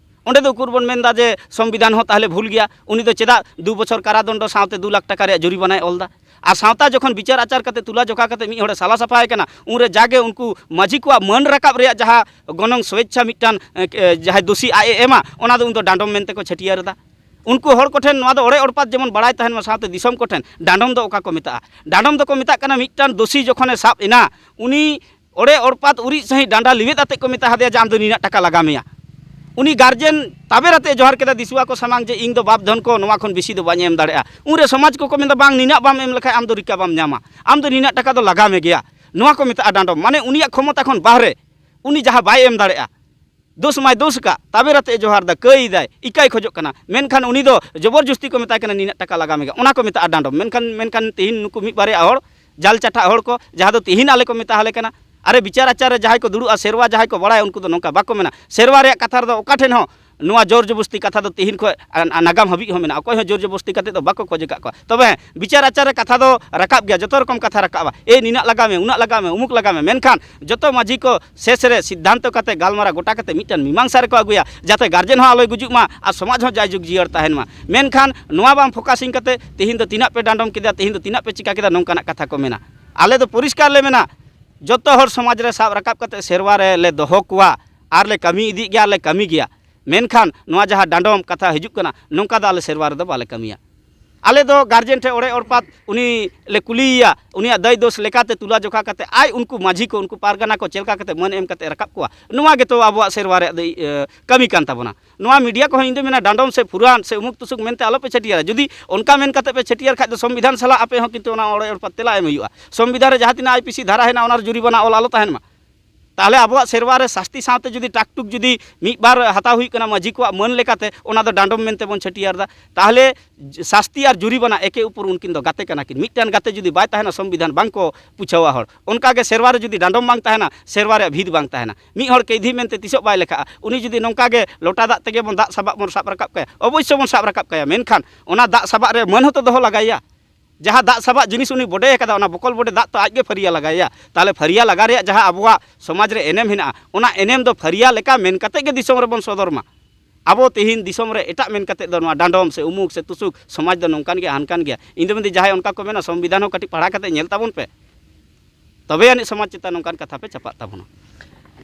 ᱚᱸᱰᱮ ᱫᱚ ᱩᱠᱩᱨ ᱵᱚᱱ ᱢᱮᱱᱫᱟ ᱡᱮ ᱥᱚᱝᱵᱤᱫᱷᱟᱱ ᱦᱚᱸ ᱛᱟᱦᱚᱞᱮ ᱵᱷᱩᱞ ᱜᱮᱭᱟ, ᱩᱱᱤ ᱫᱚ ᱪᱮᱫᱟᱜ ᱫᱩ ᱵᱚᱪᱷᱚᱨ ᱠᱟᱨᱟᱫᱚᱱᱰᱚ ᱥᱟᱶᱛᱮ ᱫᱩ ᱞᱟᱠᱷ ᱴᱟᱠᱟ ᱨᱮᱭᱟᱜ ᱡᱩᱨᱤᱢᱟᱱᱟᱭ ᱚᱞ ᱫᱟ? ᱟᱨ ᱥᱟᱶᱛᱟ ᱡᱚᱠᱷᱚᱱ ᱵᱤᱪᱟᱹᱨ ᱟᱪᱟᱨ ᱠᱟᱛᱮ ᱛᱩᱞᱟᱹ ᱡᱚᱠᱷᱟ ᱠᱟᱛᱮ ᱢᱤᱫ ᱦᱚᱲᱮ ᱥᱟᱞᱟ ᱥᱟᱯᱷᱟᱭ ᱠᱟᱱᱟ, ᱩᱱᱨᱮ ᱡᱟᱜᱮ ᱩᱱᱠᱩ ᱢᱟᱹᱡᱷᱤ ᱠᱚᱣᱟᱜ ᱢᱟᱹᱱ ᱨᱟᱠᱟᱵ ᱨᱮᱭᱟᱜ ᱡᱟᱦᱟᱸ ᱜᱚᱱᱚᱝ ᱥᱚᱭᱮᱪᱪᱷᱟ ᱢᱤᱫᱴᱟᱝ, ᱮ, ᱮ, ᱡᱟᱦᱟᱸᱭ ᱫᱳᱥᱤ ᱟᱡ ᱮ ᱮᱢᱟ, ᱚᱱᱟ ᱫᱚ ᱩᱱ ᱫᱚ ᱰᱟᱸᱰᱚᱢ ᱢᱮᱱᱛᱮ ᱠᱚ ᱪᱷᱟᱹᱴᱭᱟᱹᱨ ᱮᱫᱟ᱾ ᱩᱱᱠᱩ ᱦᱚᱲ ᱠᱚᱴᱷᱮᱱ ᱱᱚᱣᱟ ᱫᱚ ᱚᱲᱮ ᱚᱲᱯᱟᱛ ᱡᱮᱢᱚᱱ ᱵᱟᱲᱟᱭ ᱛᱟᱦᱮᱱ ᱢᱟ, ᱥᱟᱶᱛᱮ ᱫᱤᱥᱚᱢ ᱠᱚᱴᱷᱮᱱ᱾ ᱰᱟᱸᱰᱚᱢ ᱫᱚ ᱚᱠᱟ ᱠᱚ ᱢᱮᱛᱟᱜᱼᱟ? ᱰᱟᱸᱰᱚᱢ ᱫᱚᱠᱚ ᱢᱮᱛᱟᱜ ᱠᱟᱱᱟ ᱢᱤᱫᱴᱟᱝ ᱫᱳᱥᱤ ᱡᱚᱠᱷᱚᱱᱮ ᱥᱟᱵ ᱮᱱᱟ, ᱩᱱᱤ ᱚᱲᱮ ᱚᱲᱯᱟᱛ ᱩᱨᱤᱡ ᱥᱟᱺᱦᱤᱡ ᱰᱟᱸᱰᱟ ᱞᱤᱣᱮᱫ ᱟᱛᱮ ᱠᱚ ᱢᱮᱛᱟ ᱦᱟᱫᱮᱭᱟ ᱡᱮ, "ᱟᱢ ᱫᱚ ᱱᱤᱱᱟᱹᱜ ᱴᱟᱠᱟ ᱞᱟᱜᱟᱣ ᱢᱮᱭᱟ᱾" ᱩᱱᱤ ᱜᱟᱨᱡᱮᱱ ᱛᱟᱵᱮᱨ ᱟᱛᱮ ᱡᱚᱦᱟᱨ ᱠᱮᱫᱟ ᱫᱤᱥᱩᱣᱟ ᱠᱚ ᱥᱟᱢᱟᱝ ᱡᱮ, "ᱤᱧ ᱫᱚ ᱵᱟᱯ ᱫᱷᱚᱱ ᱠᱚ ᱱᱚᱣᱟ ᱠᱷᱚᱱ ᱵᱮᱥᱤ ᱫᱚ ᱵᱟᱹᱧ ᱮᱢ ᱫᱟᱲᱮᱭᱟᱜᱼᱟ᱾" ᱩᱱᱨᱮ ᱥᱚᱢᱟᱡᱽ ᱠᱚᱠᱚ ᱢᱮᱱᱫᱟ, "ᱵᱟᱝ, ᱱᱤᱱᱟᱹᱜ ᱵᱟᱢ ᱮᱢ ᱞᱮᱠᱷᱟᱱ ᱟᱢ ᱫᱚ ᱨᱤᱠᱟ ᱵᱟᱢ ᱧᱟᱢᱟ, ᱟᱢ ᱫᱚ ᱱᱤᱱᱟᱹᱜ ᱴᱟᱠᱟ ᱫᱚ ᱞᱟᱜᱟᱣ ᱢᱮ ᱜᱮᱭᱟ᱾" ᱱᱚᱣᱟ ᱠᱚ ᱢᱮᱛᱟᱜᱼᱟ ᱰᱟᱸᱰᱚᱢ, ᱢᱟᱱᱮ ᱩᱱᱤᱭᱟᱜ ᱠᱷᱚᱢᱚᱛᱟ ᱠᱷᱚᱱ ᱵᱟᱦᱨᱮ, ᱩᱱᱤ ᱡᱟᱦᱟᱸ ᱵᱟᱭ ᱮᱢ ᱫᱟᱲᱮᱭᱟᱜᱼᱟ᱾ ᱫᱳᱥ ᱢᱟᱭ ᱫᱳᱥ ᱟᱠᱟᱫ, ᱛᱟᱵᱮᱨ ᱟᱛᱮ ᱮ ᱡᱚᱦᱟᱨ ᱮᱫᱟ, ᱠᱟᱹᱭ ᱮᱫᱟᱭ, ᱤᱠᱟᱭ ᱠᱷᱚᱡᱚᱜ ᱠᱟᱱᱟ, ᱢᱮᱱᱠᱷᱟᱱ ᱩᱱᱤ ᱫᱚ ᱡᱚᱵᱚᱨ ᱡᱚᱥᱛᱤ ᱠᱚ ᱢᱮᱛᱟᱭ ᱠᱟᱱᱟ, "ᱱᱤᱱᱟᱹᱜ ᱴᱟᱠᱟ ᱞᱟᱜᱟᱣ ᱢᱮᱜᱮ", ᱚᱱᱟ ᱠᱚ ᱢᱮᱛᱟᱜᱼᱟ ᱰᱟᱸᱰᱚᱢ᱾ ᱢᱮᱱᱠᱷᱟᱱ, ᱢᱮᱱᱠᱷᱟᱱ ᱛᱮᱦᱮᱧ ᱱᱩᱠᱩ ᱢᱤᱫ ᱵᱟᱨᱭᱟ ᱦᱚᱲ, ᱡᱟᱞ ᱪᱟᱴᱷᱟ ᱦᱚᱲ ᱠᱚ, ᱡᱟᱦᱟᱸ ᱫᱚ ᱛᱮᱦᱮᱧ ᱟᱞᱮ ᱠᱚ ᱢᱮᱛᱟ ᱦᱟᱞᱮ ᱠᱟᱱᱟ, ᱟᱨᱮ ᱵᱤᱪᱟᱨ ᱟᱪᱟᱨ ᱨᱮ ᱡᱟᱦᱟᱸᱭ ᱠᱚ ᱫᱩᱲᱩᱵᱼᱟ, ᱥᱮᱨᱣᱟ ᱡᱟᱦᱟᱸᱭ ᱠᱚ ᱵᱟᱲᱟᱭᱟ, ᱩᱱᱠᱩ ᱫᱚ ᱱᱚᱝᱠᱟ ᱵᱟᱠᱚ ᱢᱮᱱᱟ᱾ ᱥᱮᱨᱣᱟ ᱨᱮᱭᱟᱜ ᱠᱟᱛᱷᱟ ᱨᱮᱫᱚ ᱚᱠᱟ ᱴᱷᱮᱱ ᱦᱚᱸ ᱱᱚᱣᱟ ᱡᱳᱨ ᱡᱚᱵᱚᱥᱛᱤ ᱠᱟᱛᱷᱟ ᱫᱚ ᱛᱮᱦᱮᱧ ᱠᱷᱚᱱ ᱟ-, ᱟ-, ᱱᱟᱜᱟᱢ ᱦᱟᱹᱵᱤᱡ ᱦᱚᱸ ᱢᱮᱱᱟᱜᱼᱟ᱾ ᱚᱠᱚᱭ ᱦᱚᱸ ᱡᱳᱨ ᱡᱚᱵᱚᱥᱛᱤ ᱠᱟᱛᱮ ᱫᱚ ᱵᱟᱠᱚ ᱠᱷᱚᱡᱽ ᱟᱠᱟᱫ ᱠᱚᱣᱟ᱾ ᱛᱚᱵᱮ ᱦᱮᱸ, ᱵᱤᱪᱟᱨ ᱟᱪᱟᱨ ᱨᱮ ᱠᱟᱛᱷᱟ ᱫᱚ ᱨᱟᱠᱟᱵ ᱜᱮᱭᱟ, ᱡᱚᱛᱚ ᱨᱚᱠᱚᱢ ᱠᱟᱛᱷᱟ ᱨᱟᱠᱟᱵᱼᱟ, "ᱮ ᱱᱤᱱᱟᱜ ᱞᱟᱜᱟᱣ ᱢᱮ, ᱩᱱᱟᱹᱜ ᱞᱟᱜᱟᱣ ᱢᱮ, ᱩᱢᱩᱠ ᱞᱟᱜᱟᱣ ᱢᱮ", ᱢᱮᱱᱠᱷᱟᱱ ᱡᱚᱛᱚ ᱢᱟᱹᱡᱷᱤ ᱠᱚ ᱥᱮᱥ ᱨᱮ ᱥᱤᱫᱽᱫᱷᱟᱱᱛᱚ ᱠᱟᱛᱮ, ᱜᱟᱞᱢᱟᱨᱟᱣ ᱜᱚᱴᱟ ᱠᱟᱛᱮ ᱢᱤᱫᱴᱮᱱ ᱢᱤᱢᱟᱝᱥᱟ ᱨᱮᱠᱚ ᱟᱹᱜᱩᱭᱟ, ᱡᱟᱛᱮ ᱜᱟᱨᱡᱮᱱ ᱦᱚᱸ ᱟᱞᱚᱭ ᱜᱩᱡᱩᱜ ᱢᱟ ᱟᱨ ᱥᱚᱢᱟᱡᱽ ᱦᱚᱸ ᱡᱟᱭᱡᱩᱜᱽ ᱡᱤᱭᱟᱹᱲ ᱛᱟᱦᱮᱱ ᱢᱟ᱾ ᱢᱮᱱᱠᱷᱟᱱ ᱱᱚᱣᱟ ᱵᱟᱝ ᱯᱷᱳᱠᱟᱥᱤᱝ ᱠᱟᱛᱮ ᱛᱮᱦᱮᱧ ᱫᱚ ᱛᱤᱱᱟᱹᱜ ᱯᱮ ᱰᱟᱸᱰᱚᱢ ᱠᱮᱫᱟ, ᱛᱮᱦᱮᱧ ᱫᱚ ᱛᱤᱱᱟᱹᱜ ᱯᱮ ᱪᱤᱠᱟ ᱠᱮᱫᱟ, ᱱᱚᱝᱠᱟᱱᱟᱜ ᱠᱟᱛᱷᱟ ᱠᱚ ᱢᱮᱱᱟ᱾ ᱟᱞᱮ ᱫᱚ ᱯᱚᱨᱤᱥᱠᱟᱨ ᱞᱮ ᱢᱮᱱᱟ, ᱡᱚᱛᱚ ᱦᱚᱲ ᱥᱚᱢᱟᱡᱽ ᱨᱮ ᱥᱟᱵ ᱨᱟᱠᱟᱵ ᱠᱟᱛᱮ ᱥᱮᱨᱣᱟ ᱨᱮ ᱞᱮ ᱫᱚᱦᱚ ᱠᱚᱣᱟ ᱟᱨ ᱞᱮ ᱠᱟᱹᱢᱤ ᱤᱫᱤᱜ ᱜᱮᱭᱟ, ᱞᱮ ᱠᱟᱹᱢᱤ ᱜᱮᱭᱟ᱾ ᱢᱮᱱᱠᱷᱟᱱ ᱱᱚᱣᱟ ᱡᱟᱦᱟᱸ ᱰᱟᱸᱰᱚᱢ ᱠᱟᱛᱷᱟ ᱦᱤᱡᱩᱜ ᱠᱟᱱᱟ, ᱱᱚᱝᱠᱟ ᱫᱚ ᱟᱞᱮ ᱥᱮᱨᱣᱟ ᱨᱮᱫᱚ ᱵᱟᱞᱮ ᱠᱟᱹᱢᱤᱭᱟ᱾ ᱟᱞᱮ ᱫᱚ ᱜᱟᱨᱡᱮᱱ ᱴᱷᱮᱱ ᱚᱲᱮ ᱚᱲᱯᱟᱛ ᱩᱱᱤ ᱞᱮ ᱠᱩᱞᱤᱭᱮᱭᱟ, ᱩᱱᱤᱭᱟᱜ ᱫᱟᱹᱭ ᱫᱳᱥ ᱞᱮᱠᱟᱛᱮ ᱛᱩᱞᱟᱹ ᱡᱚᱠᱷᱟ ᱠᱟᱛᱮ ᱟᱡ ᱩᱱᱠᱩ ᱢᱟᱹᱡᱷᱤ ᱠᱚ, ᱩᱱᱠᱩ ᱯᱟᱨᱜᱟᱱᱟ ᱠᱚ ᱪᱮᱫ ᱞᱮᱠᱟ ᱠᱟᱛᱮ ᱢᱟᱹᱱ ᱮᱢ ᱠᱟᱛᱮ ᱨᱟᱠᱟᱵ ᱠᱚᱣᱟ, ᱱᱚᱣᱟ ᱜᱮᱛᱚ ᱟᱵᱚᱣᱟᱜ ᱥᱮᱨᱣᱟ ᱨᱮᱭᱟᱜ ᱫᱚ, ᱤᱭᱟᱹ, ᱠᱟᱹᱢᱤ ᱠᱟᱱ ᱛᱟᱵᱚᱱᱟ᱾ ᱱᱚᱣᱟ ᱢᱤᱰᱤᱭᱟ ᱠᱚᱦᱚᱸ ᱤᱧ ᱫᱚ ᱢᱮᱱᱟ, ᱰᱟᱸᱰᱚᱢ ᱥᱮ ᱯᱷᱩᱨᱟᱱ ᱥᱮ ᱩᱢᱩᱠ ᱛᱩᱥᱩᱠ ᱢᱮᱱᱛᱮ ᱟᱞᱚᱯᱮ ᱪᱷᱟᱹᱴᱭᱟᱹᱨᱟ᱾ ᱡᱩᱫᱤ ᱚᱱᱠᱟ ᱢᱮᱱ ᱠᱟᱛᱮ ᱯᱮ ᱪᱷᱟᱹᱴᱭᱟᱹᱨ ᱠᱷᱟᱡ ᱫᱚ ᱥᱚᱝᱵᱤᱫᱷᱟᱱ ᱥᱟᱞᱟᱜ ᱟᱯᱮ ᱦᱚᱸ ᱠᱤᱱᱛᱩ ᱚᱱᱟ ᱚᱲᱮ ᱚᱲᱯᱟᱛ ᱛᱮᱞᱟ ᱮᱢ ᱦᱩᱭᱩᱜᱼᱟ᱾ ᱥᱚᱝᱵᱤᱫᱷᱟᱱ ᱨᱮ ᱡᱟᱦᱟᱸ ᱛᱤᱱᱟᱹᱜ ᱟᱭ ᱯᱤ ᱥᱤ ᱫᱷᱟᱨᱟ ᱦᱮᱱᱟᱜ, ᱚᱱᱟ ᱨᱮ ᱡᱩᱨᱤᱢᱟᱱᱟ ᱚᱞ ᱟᱞᱚ ᱛᱟᱦᱮᱱ ᱢᱟ᱾ ᱛᱟᱦᱚᱞᱮ ᱟᱵᱚᱣᱟᱜ ᱥᱮᱨᱣᱟ ᱨᱮ ᱥᱟᱥᱛᱤ ᱥᱟᱶᱛᱮ ᱡᱩᱫᱤ ᱴᱟᱠ ᱴᱩᱠ ᱡᱩᱫᱤ ᱢᱤᱫ ᱵᱟᱨ ᱦᱟᱛᱟᱣ ᱦᱩᱭᱩᱜ ᱠᱟᱱᱟ ᱢᱟᱹᱡᱷᱤ ᱠᱚᱣᱟᱜ ᱢᱟᱹᱱ ᱞᱮᱠᱟᱛᱮ, ᱚᱱᱟ ᱫᱚ ᱰᱟᱸᱰᱚᱢ ᱢᱮᱱᱛᱮ ᱵᱚᱱ ᱪᱷᱟᱹᱴᱭᱟᱹᱨ ᱮᱫᱟ, ᱛᱟᱦᱚᱞᱮ ᱥᱟᱥᱛᱤ ᱟᱨ ᱡᱩᱨᱤᱢᱟᱱᱟ ᱮᱠᱮ ᱩᱯᱚᱨ ᱩᱱᱠᱤᱱ ᱫᱚ ᱜᱟᱛᱮ ᱠᱟᱱᱟ ᱠᱤᱱ᱾ ᱢᱤᱫᱴᱟᱝ ᱜᱟᱛᱮ ᱡᱩᱫᱤ ᱵᱟᱭ ᱛᱟᱦᱮᱱᱟ, ᱥᱚᱝᱵᱤᱫᱷᱟᱱ ᱵᱟᱝ ᱠᱚ ᱯᱩᱪᱷᱟᱹᱣᱟ ᱦᱚᱲ᱾ ᱚᱱᱠᱟ ᱜᱮ ᱥᱮᱨᱣᱟ ᱨᱮ ᱡᱩᱫᱤ ᱰᱟᱸᱰᱚᱢ ᱵᱟᱝ ᱛᱟᱦᱮᱱᱟ, ᱥᱮᱨᱣᱟ ᱨᱮᱭᱟᱜ ᱵᱷᱤᱛ ᱵᱟᱝ ᱛᱟᱦᱮᱱᱟ᱾ ᱢᱤᱫ ᱦᱚᱲ ᱠᱮᱭᱫᱷᱤ ᱢᱮᱱᱛᱮ ᱛᱤᱥᱚᱜ ᱵᱟᱭ ᱞᱮᱠᱷᱟᱜᱼᱟ᱾ ᱩᱱᱤ ᱡᱩᱫᱤ ᱱᱚᱝᱠᱟ ᱜᱮ ᱞᱚᱴᱟ ᱫᱟᱜ ᱛᱮᱜᱮ ᱵᱚᱱ ᱫᱟᱜ ᱥᱟᱵᱟᱜ ᱵᱚᱱ ᱥᱟᱵ ᱨᱟᱠᱟᱵ ᱠᱟᱭᱟ, ᱚᱵᱚᱥᱥᱳ ᱵᱚᱱ ᱥᱟᱵ ᱨᱟᱠᱟᱵ ᱠᱟᱭᱟ, ᱢᱮᱱᱠᱷᱟᱱ ᱚᱱᱟ ᱫᱟᱜ ᱥᱟᱵᱟᱜ ᱨᱮ ᱢᱟᱹᱱ ᱦᱚᱸᱛᱚ ᱫᱚᱦᱚ ᱞᱟᱜᱟᱭᱟ᱾ ᱡᱟᱦᱟᱸ ᱫᱟᱜ ᱥᱟᱵᱟᱜ ᱡᱤᱱᱤᱥ ᱩᱱᱤ ᱵᱚᱰᱮ ᱟᱠᱟᱫᱟ, ᱚᱱᱟ ᱵᱚᱠᱚᱞ ᱵᱚᱰᱮ ᱫᱟᱜ ᱛᱚ ᱟᱡ ᱜᱮ ᱯᱷᱟᱹᱨᱭᱟᱹ ᱞᱟᱜᱟᱭᱟ᱾ ᱛᱟᱦᱚᱞᱮ ᱯᱷᱟᱹᱨᱭᱟᱹ ᱞᱟᱜᱟ ᱨᱮᱭᱟᱜ ᱡᱟᱦᱟᱸ ᱟᱵᱚᱣᱟᱜ ᱥᱚᱢᱟᱡᱽ ᱨᱮ ᱮᱱᱮᱢ ᱦᱮᱱᱟᱜᱼᱟ, ᱚᱱᱟ ᱮᱱᱮᱢ ᱫᱚ ᱯᱷᱟᱹᱨᱭᱟᱹ ᱞᱮᱠᱟ ᱢᱮᱱ ᱠᱟᱛᱮ ᱜᱮ ᱫᱤᱥᱚᱢ ᱨᱮᱵᱚᱱ ᱥᱚᱫᱚᱨ ᱢᱟ᱾ ᱟᱵᱚ ᱛᱮᱦᱮᱧ ᱫᱤᱥᱚᱢ ᱨᱮ ᱮᱴᱟᱜ ᱢᱮᱱ ᱠᱟᱛᱮ ᱫᱚ ᱱᱚᱣᱟ ᱰᱟᱸᱰᱚᱢ ᱥᱮ ᱩᱢᱩᱠ ᱥᱮ ᱛᱩᱥᱩᱠ ᱥᱚᱢᱟᱡᱽ ᱫᱚ ᱱᱚᱝᱠᱟᱱ ᱜᱮᱭᱟ, ᱦᱟᱱᱠᱟᱱ ᱜᱮᱭᱟ᱾ ᱤᱧ ᱫᱚ ᱢᱮᱱᱫᱟᱹᱧ, ᱡᱟᱦᱟᱸᱭ ᱚᱱᱠᱟ ᱠᱚ ᱢᱮᱱᱟ, ᱥᱚᱝᱵᱤᱫᱷᱟᱱ ᱦᱚᱸ ᱠᱟᱹᱴᱤᱡ ᱯᱟᱲᱦᱟᱣ ᱠᱟᱛᱮ ᱧᱮᱞ ᱛᱟᱵᱚᱱ ᱯᱮ, ᱛᱚᱵᱮ ᱟᱹᱱᱤᱡ ᱥᱚᱢᱟᱡᱽ ᱪᱮᱛᱟᱱ ᱱᱚᱝᱠᱟᱱ ᱠᱟᱛᱷᱟ ᱯᱮ ᱪᱟᱯᱟᱜ ᱛᱟᱵᱚᱱᱟ᱾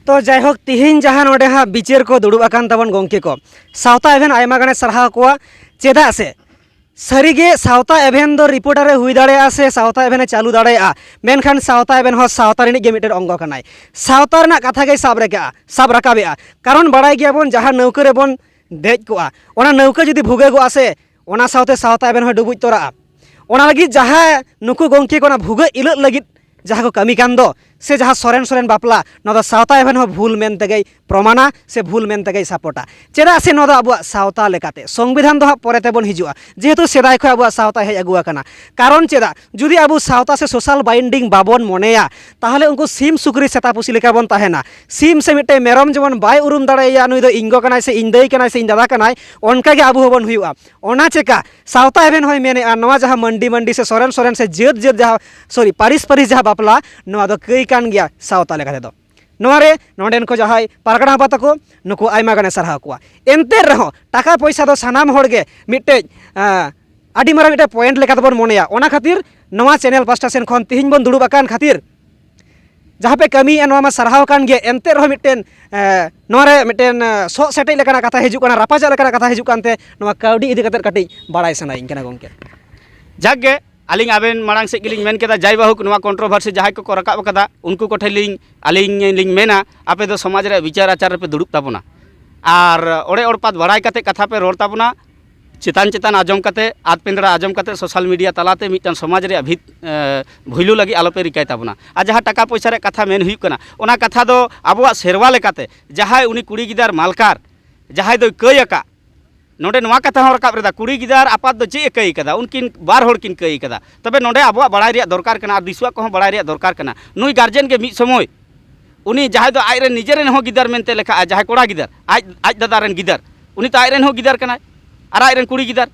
ᱛᱚ ᱡᱟᱭᱦᱳᱠ, ᱛᱤᱦᱤᱧ ᱡᱟᱦᱟᱸ ᱱᱚᱰᱮ ᱦᱟᱸᱜ ᱵᱤᱪᱟᱹᱨ ᱠᱚ ᱫᱩᱲᱩᱵ ᱟᱠᱟᱱ ᱛᱟᱵᱚᱱ ᱜᱚᱢᱠᱮ ᱠᱚ, ᱥᱟᱶᱛᱟ ᱮᱵᱷᱮᱱ ᱟᱭᱢᱟ ᱜᱟᱱᱮ ᱥᱟᱨᱦᱟᱣ ᱠᱚᱣᱟ᱾ ᱪᱮᱫᱟᱜ ᱥᱮ ᱥᱟᱹᱨᱤᱜᱮ ᱥᱟᱶᱛᱟ ᱮᱵᱷᱮᱱ ᱫᱚ ᱨᱤᱯᱳᱨᱴᱟᱨ ᱮ ᱦᱩᱭ ᱫᱟᱲᱮᱭᱟᱜᱼᱟ ᱥᱮ ᱥᱟᱶᱛᱟ ᱮᱵᱷᱮᱱ ᱮ ᱪᱟᱹᱞᱩ ᱫᱟᱲᱮᱭᱟᱜᱼᱟ, ᱢᱮᱱᱠᱷᱟᱱ ᱥᱟᱶᱛᱟ ᱮᱵᱷᱮᱱ ᱦᱚᱸ ᱥᱟᱶᱛᱟ ᱨᱤᱱᱤᱡ ᱜᱮ ᱢᱤᱫᱴᱮᱱ ᱚᱝᱜᱚ ᱠᱟᱱᱟᱭ᱾ ᱥᱟᱶᱛᱟ ᱨᱮᱱᱟᱜ ᱠᱟᱛᱷᱟ ᱜᱮᱭ ᱥᱟᱵ ᱨᱟᱠᱟᱵᱼᱟ, ᱥᱟᱵ ᱨᱟᱠᱟᱵᱮᱜᱼᱟ᱾ ᱠᱟᱨᱚᱱ ᱵᱟᱲᱟᱭ ᱜᱮᱭᱟᱵᱚᱱ, ᱡᱟᱦᱟᱸ ᱱᱟᱹᱣᱠᱟᱹ ᱨᱮᱵᱚᱱ ᱫᱮᱡ ᱠᱚᱜᱼᱟ, ᱚᱱᱟ ᱱᱟᱹᱣᱠᱟᱹ ᱡᱩᱫᱤ ᱵᱷᱩᱜᱟᱹᱜᱚᱜᱼᱟ ᱥᱮ, ᱚᱱᱟ ᱥᱟᱶᱛᱮ ᱥᱟᱶᱛᱟ ᱮᱵᱷᱮᱱ ᱦᱚᱸ ᱰᱩᱵᱩᱡ ᱛᱚᱨᱟᱜᱼᱟ᱾ ᱚᱱᱟ ᱞᱟᱹᱜᱤᱫ ᱡᱟᱦᱟᱸ ᱱᱩᱠᱩ ᱜᱚᱢᱠᱮ ᱠᱚ ᱚᱱᱟ ᱵᱷᱩᱜᱟᱹᱜ ᱤᱞᱟᱹᱜ ᱞᱟᱹᱜᱤᱫ ᱡᱟᱦᱟᱸ ᱠᱚ ᱠᱟᱹᱢᱤ ᱠᱟᱱ ᱫᱚ, ᱥᱮ ᱡᱟᱦᱟᱸ ᱥᱚᱨᱮᱱ ᱥᱚᱨᱮᱱ ᱵᱟᱯᱞᱟ, ᱱᱚᱣᱟ ᱫᱚ ᱥᱟᱶᱛᱟ ᱮᱵᱷᱮᱱ ᱦᱚᱸ ᱵᱷᱩᱞ ᱢᱮᱱ ᱛᱮᱜᱮᱭ ᱯᱨᱚᱢᱟᱱᱟ ᱥᱮ ᱵᱷᱩᱞ ᱢᱮᱱ ᱛᱮᱜᱮᱭ ᱥᱟᱯᱚᱴᱟ᱾ ᱪᱮᱫᱟᱜ ᱥᱮ ᱱᱚᱣᱟ ᱫᱚ ᱟᱵᱚᱣᱟᱜ ᱥᱟᱶᱛᱟ ᱞᱮᱠᱟᱛᱮ, ᱥᱚᱝᱵᱤᱫᱷᱟᱱ ᱫᱚ ᱦᱟᱸᱜ ᱯᱚᱨᱮ ᱛᱮᱵᱚᱱ ᱦᱤᱡᱩᱜᱼᱟ, ᱡᱮᱦᱮᱛᱩ ᱥᱮᱫᱟᱭ ᱠᱷᱚᱱ ᱟᱵᱚᱣᱟᱜ ᱥᱟᱶᱛᱟ ᱦᱮᱡ ᱟᱹᱜᱩ ᱟᱠᱟᱱᱟ᱾ ᱠᱟᱨᱚᱱ ᱪᱮᱫᱟᱜ? ᱡᱩᱫᱤ ᱟᱵᱚ ᱥᱟᱶᱛᱟ ᱥᱮ social binding ᱵᱟᱵᱚᱱ ᱢᱚᱱᱮᱭᱟ, ᱛᱟᱦᱚᱞᱮ ᱩᱱᱠᱩ ᱥᱤᱢ ᱥᱩᱠᱨᱤ ᱥᱮᱛᱟ ᱯᱩᱥᱤ ᱞᱮᱠᱟ ᱵᱚᱱ ᱛᱟᱦᱮᱱᱟ᱾ ᱥᱤᱢ ᱥᱮ ᱢᱤᱫᱴᱮᱱ ᱢᱮᱨᱚᱢ ᱡᱮᱢᱚᱱ ᱵᱟᱭ ᱩᱨᱩᱢ ᱫᱟᱲᱮᱭᱟᱭᱟ, ᱱᱩᱭ ᱫᱚ ᱤᱧ ᱜᱚ ᱠᱟᱱᱟᱭ ᱥᱮ ᱤᱧ ᱫᱟᱹᱭ ᱠᱟᱱᱟᱭ ᱥᱮ ᱤᱧ ᱫᱟᱫᱟ ᱠᱟᱱᱟᱭ, ᱚᱱᱠᱟ ᱜᱮ ᱟᱵᱚ ᱦᱚᱸᱵᱚᱱ ᱦᱩᱭᱩᱜᱼᱟ᱾ ᱚᱱᱟ ᱪᱮᱠᱟ ᱥᱟᱶᱛᱟ ᱮᱵᱷᱮᱱ ᱦᱚᱸᱭ ᱢᱮᱱᱮᱜᱼᱟ, ᱱᱚᱣᱟ ᱡᱟᱦᱟᱸ ᱢᱟᱱᱰᱤ ᱢᱟᱱᱰᱤ ᱥᱮ ᱥᱚᱨᱮᱱ ᱥᱚᱨᱮᱱ ᱥᱮ ᱡᱟᱹᱛ ᱡᱟᱹᱛ ᱡᱟᱦᱟᱸ, ᱥᱚᱨᱤ, ᱯᱟᱹᱨᱤᱥ ᱯᱟᱹᱨᱤᱥ ᱡᱟᱦᱟᱸ ᱵᱟᱯᱞᱟ, ᱱᱚᱣᱟ ᱫᱚ ᱠᱟᱹᱭ ᱠᱟᱱ ᱜᱮᱭᱟ ᱥᱟᱶᱛᱟ ᱞᱮᱠᱟ ᱛᱮᱫᱚ᱾ ᱱᱚᱣᱟ ᱨᱮ ᱱᱚᱰᱮᱱ ᱠᱚ ᱡᱟᱦᱟᱸᱭ ᱯᱟᱨᱜᱟᱱᱟ ᱵᱟᱵᱟ ᱛᱟᱠᱚ, ᱱᱩᱠᱩ ᱟᱭᱢᱟ ᱜᱟᱱᱮ ᱥᱟᱨᱦᱟᱣ ᱠᱚᱣᱟ᱾ ᱮᱱᱛᱮ ᱨᱮᱦᱚᱸ ᱴᱟᱠᱟ ᱯᱚᱭᱥᱟ ᱫᱚ ᱥᱟᱱᱟᱢ ᱦᱚᱲ ᱜᱮ ᱢᱤᱫᱴᱮᱡ, ᱟᱸ, ᱟᱹᱰᱤ ᱢᱟᱨᱟᱝ ᱢᱤᱫᱴᱮᱡ ᱯᱚᱭᱮᱱᱴ ᱞᱮᱠᱟ ᱛᱮᱵᱚᱱ ᱢᱚᱱᱮᱭᱟ᱾ ᱚᱱᱟ ᱠᱷᱟᱹᱛᱤᱨ ᱱᱚᱣᱟ ᱪᱮᱱᱮᱞ ᱯᱟᱥᱴᱟ ᱥᱮᱱ ᱠᱷᱚᱱ ᱛᱤᱦᱤᱧ ᱵᱚᱱ ᱫᱩᱲᱩᱵ ᱟᱠᱟᱱ ᱠᱷᱟᱹᱛᱤᱨ ᱡᱟᱦᱟᱸ ᱯᱮ ᱠᱟᱹᱢᱤᱭᱮᱫᱼᱟ, ᱱᱚᱣᱟ ᱢᱟ ᱥᱟᱨᱦᱟᱣ ᱠᱟᱱ ᱜᱮᱭᱟ, ᱮᱱᱛᱮ ᱨᱮᱦᱚᱸ ᱢᱤᱫᱴᱮᱱ, ᱮ, ᱱᱚᱣᱟ ᱨᱮ ᱢᱤᱫᱴᱮᱱ, ᱮ, ᱥᱚᱜ ᱥᱮᱴᱮᱡ ᱞᱮᱠᱟᱱᱟᱜ ᱠᱟᱛᱷᱟ ᱦᱤᱡᱩᱜ ᱠᱟᱱᱟ, ᱨᱟᱯᱟᱪᱟᱜ ᱞᱮᱠᱟᱱᱟᱜ ᱠᱟᱛᱷᱟ ᱦᱤᱡᱩᱜ ᱠᱟᱱᱛᱮ, ᱱᱚᱣᱟ ᱠᱟᱹᱣᱰᱤ ᱤᱫᱤ ᱠᱟᱛᱮᱫ ᱠᱟᱹᱴᱤᱡ ᱵᱟᱲᱟᱭ ᱥᱟᱱᱟᱭᱤᱧ ᱠᱟᱱᱟ ᱜᱚᱢᱠᱮ᱾ ᱡᱟᱠ ᱜᱮ, ᱟᱹᱞᱤᱧ ᱟᱵᱮᱱ ᱢᱟᱲᱟᱝ ᱥᱮᱫ ᱜᱮᱞᱤᱧ ᱢᱮᱱ ᱠᱮᱫᱟ, ᱡᱟᱭ ᱵᱟᱦᱩᱠ, ᱱᱚᱣᱟ ᱠᱚᱱᱴᱨᱳᱵᱷᱟᱨᱥᱤ ᱡᱟᱦᱟᱸᱭ ᱠᱚᱠᱚ ᱨᱟᱠᱟᱵ ᱟᱠᱟᱫᱟ, ᱩᱱᱠᱩ ᱠᱚᱴᱷᱮᱱ ᱞᱤᱧ, ᱟᱹᱞᱤᱧ ᱞᱤᱧ ᱢᱮᱱᱟ, ᱟᱯᱮ ᱫᱚ ᱥᱚᱢᱟᱡᱽ ᱨᱮᱭᱟᱜ ᱵᱤᱪᱟᱨ ᱟᱪᱟᱨ ᱨᱮᱯᱮ ᱫᱩᱲᱩᱵ ᱛᱟᱵᱚᱱᱟ᱾ ᱟᱨ ᱚᱲᱮ ᱚᱲᱯᱟᱛ ᱵᱟᱲᱟᱭ ᱠᱟᱛᱮ ᱠᱟᱛᱷᱟ ᱯᱮ ᱨᱚᱲ ᱛᱟᱵᱚᱱᱟ᱾ ᱪᱮᱛᱟᱱ ᱪᱮᱛᱟᱱ ᱟᱸᱡᱚᱢ ᱠᱟᱛᱮ, ᱟᱫ ᱯᱮᱸᱫᱽᱨᱟ ᱟᱸᱡᱚᱢ ᱠᱟᱛᱮ, ᱥᱳᱥᱟᱞ ᱢᱤᱰᱤᱭᱟ ᱛᱟᱞᱟᱛᱮ ᱢᱤᱫᱴᱟᱝ ᱥᱚᱢᱟᱡᱽ ᱨᱮᱭᱟᱜ ᱵᱷᱤᱛ, ᱮ, ᱵᱷᱩᱭᱞᱩ ᱞᱟᱹᱜᱤᱫ ᱟᱞᱚᱯᱮ ᱨᱤᱠᱟᱹᱭ ᱛᱟᱵᱚᱱᱟ᱾ ᱟᱨ ᱡᱟᱦᱟᱸ ᱴᱟᱠᱟ ᱯᱚᱭᱥᱟ ᱨᱮᱭᱟᱜ ᱠᱟᱛᱷᱟ ᱢᱮᱱ ᱦᱩᱭᱩᱜ ᱠᱟᱱᱟ, ᱚᱱᱟ ᱠᱟᱛᱷᱟ ᱫᱚ ᱟᱵᱚᱣᱟᱜ ᱥᱮᱨᱣᱟ ᱞᱮᱠᱟᱛᱮ ᱡᱟᱦᱟᱸᱭ ᱩᱱᱤ ᱠᱩᱲᱤ ᱜᱤᱫᱟᱹᱨ ᱢᱟᱞᱠᱟᱨ, ᱡᱟᱦᱟᱸᱭ ᱫᱚᱭ ᱠᱟᱹᱭ ᱟᱠᱟᱫ, ᱱᱚᱰᱮ ᱱᱚᱣᱟ ᱠᱟᱛᱷᱟ ᱦᱚᱸ ᱨᱟᱠᱟᱵ ᱨᱮᱫᱟ, ᱠᱩᱲᱤ ᱜᱤᱫᱟᱹᱨ ᱟᱯᱟᱛ ᱫᱚ ᱪᱮᱫ ᱮ ᱠᱟᱹᱭ ᱠᱟᱫᱟ? ᱩᱱᱠᱤᱱ ᱵᱟᱨ ᱦᱚᱲ ᱠᱤᱱ ᱠᱟᱹᱭ ᱠᱟᱫᱟ᱾ ᱛᱚᱵᱮ ᱱᱚᱰᱮ ᱟᱵᱚᱣᱟᱜ ᱵᱟᱲᱟᱭ ᱨᱮᱭᱟᱜ ᱫᱚᱨᱠᱟᱨ ᱠᱟᱱᱟ ᱟᱨ ᱫᱤᱥᱩᱣᱟᱜ ᱠᱚᱦᱚᱸ ᱵᱟᱲᱟᱭ ᱨᱮᱭᱟᱜ ᱫᱚᱨᱠᱟᱨ ᱠᱟᱱᱟ᱾ ᱱᱩᱭ ᱜᱟᱨᱡᱮᱱ ᱜᱮ ᱢᱤᱫ ᱥᱚᱢᱚᱭ ᱩᱱᱤ ᱡᱟᱦᱟᱸᱭ ᱫᱚ ᱟᱡ ᱨᱮᱱ ᱱᱤᱡᱮ ᱨᱮᱱ ᱦᱚᱸ ᱜᱤᱫᱟᱹᱨ ᱢᱮᱱᱛᱮ ᱞᱮᱠᱷᱟᱜᱼᱟ, ᱡᱟᱦᱟᱸᱭ ᱠᱚᱲᱟ ᱜᱤᱫᱟᱹᱨ, ᱟᱡ, ᱟᱡ ᱫᱟᱫᱟ ᱨᱮᱱ ᱜᱤᱫᱟᱹᱨ, ᱩᱱᱤ ᱛᱚ ᱟᱡ ᱨᱮᱱ ᱦᱚᱸ ᱜᱤᱫᱟᱹᱨ ᱠᱟᱱᱟᱭ ᱟᱨ ᱟᱡ ᱨᱮᱱ ᱠᱩᱲᱤ ᱜᱤᱫᱟᱹᱨ᱾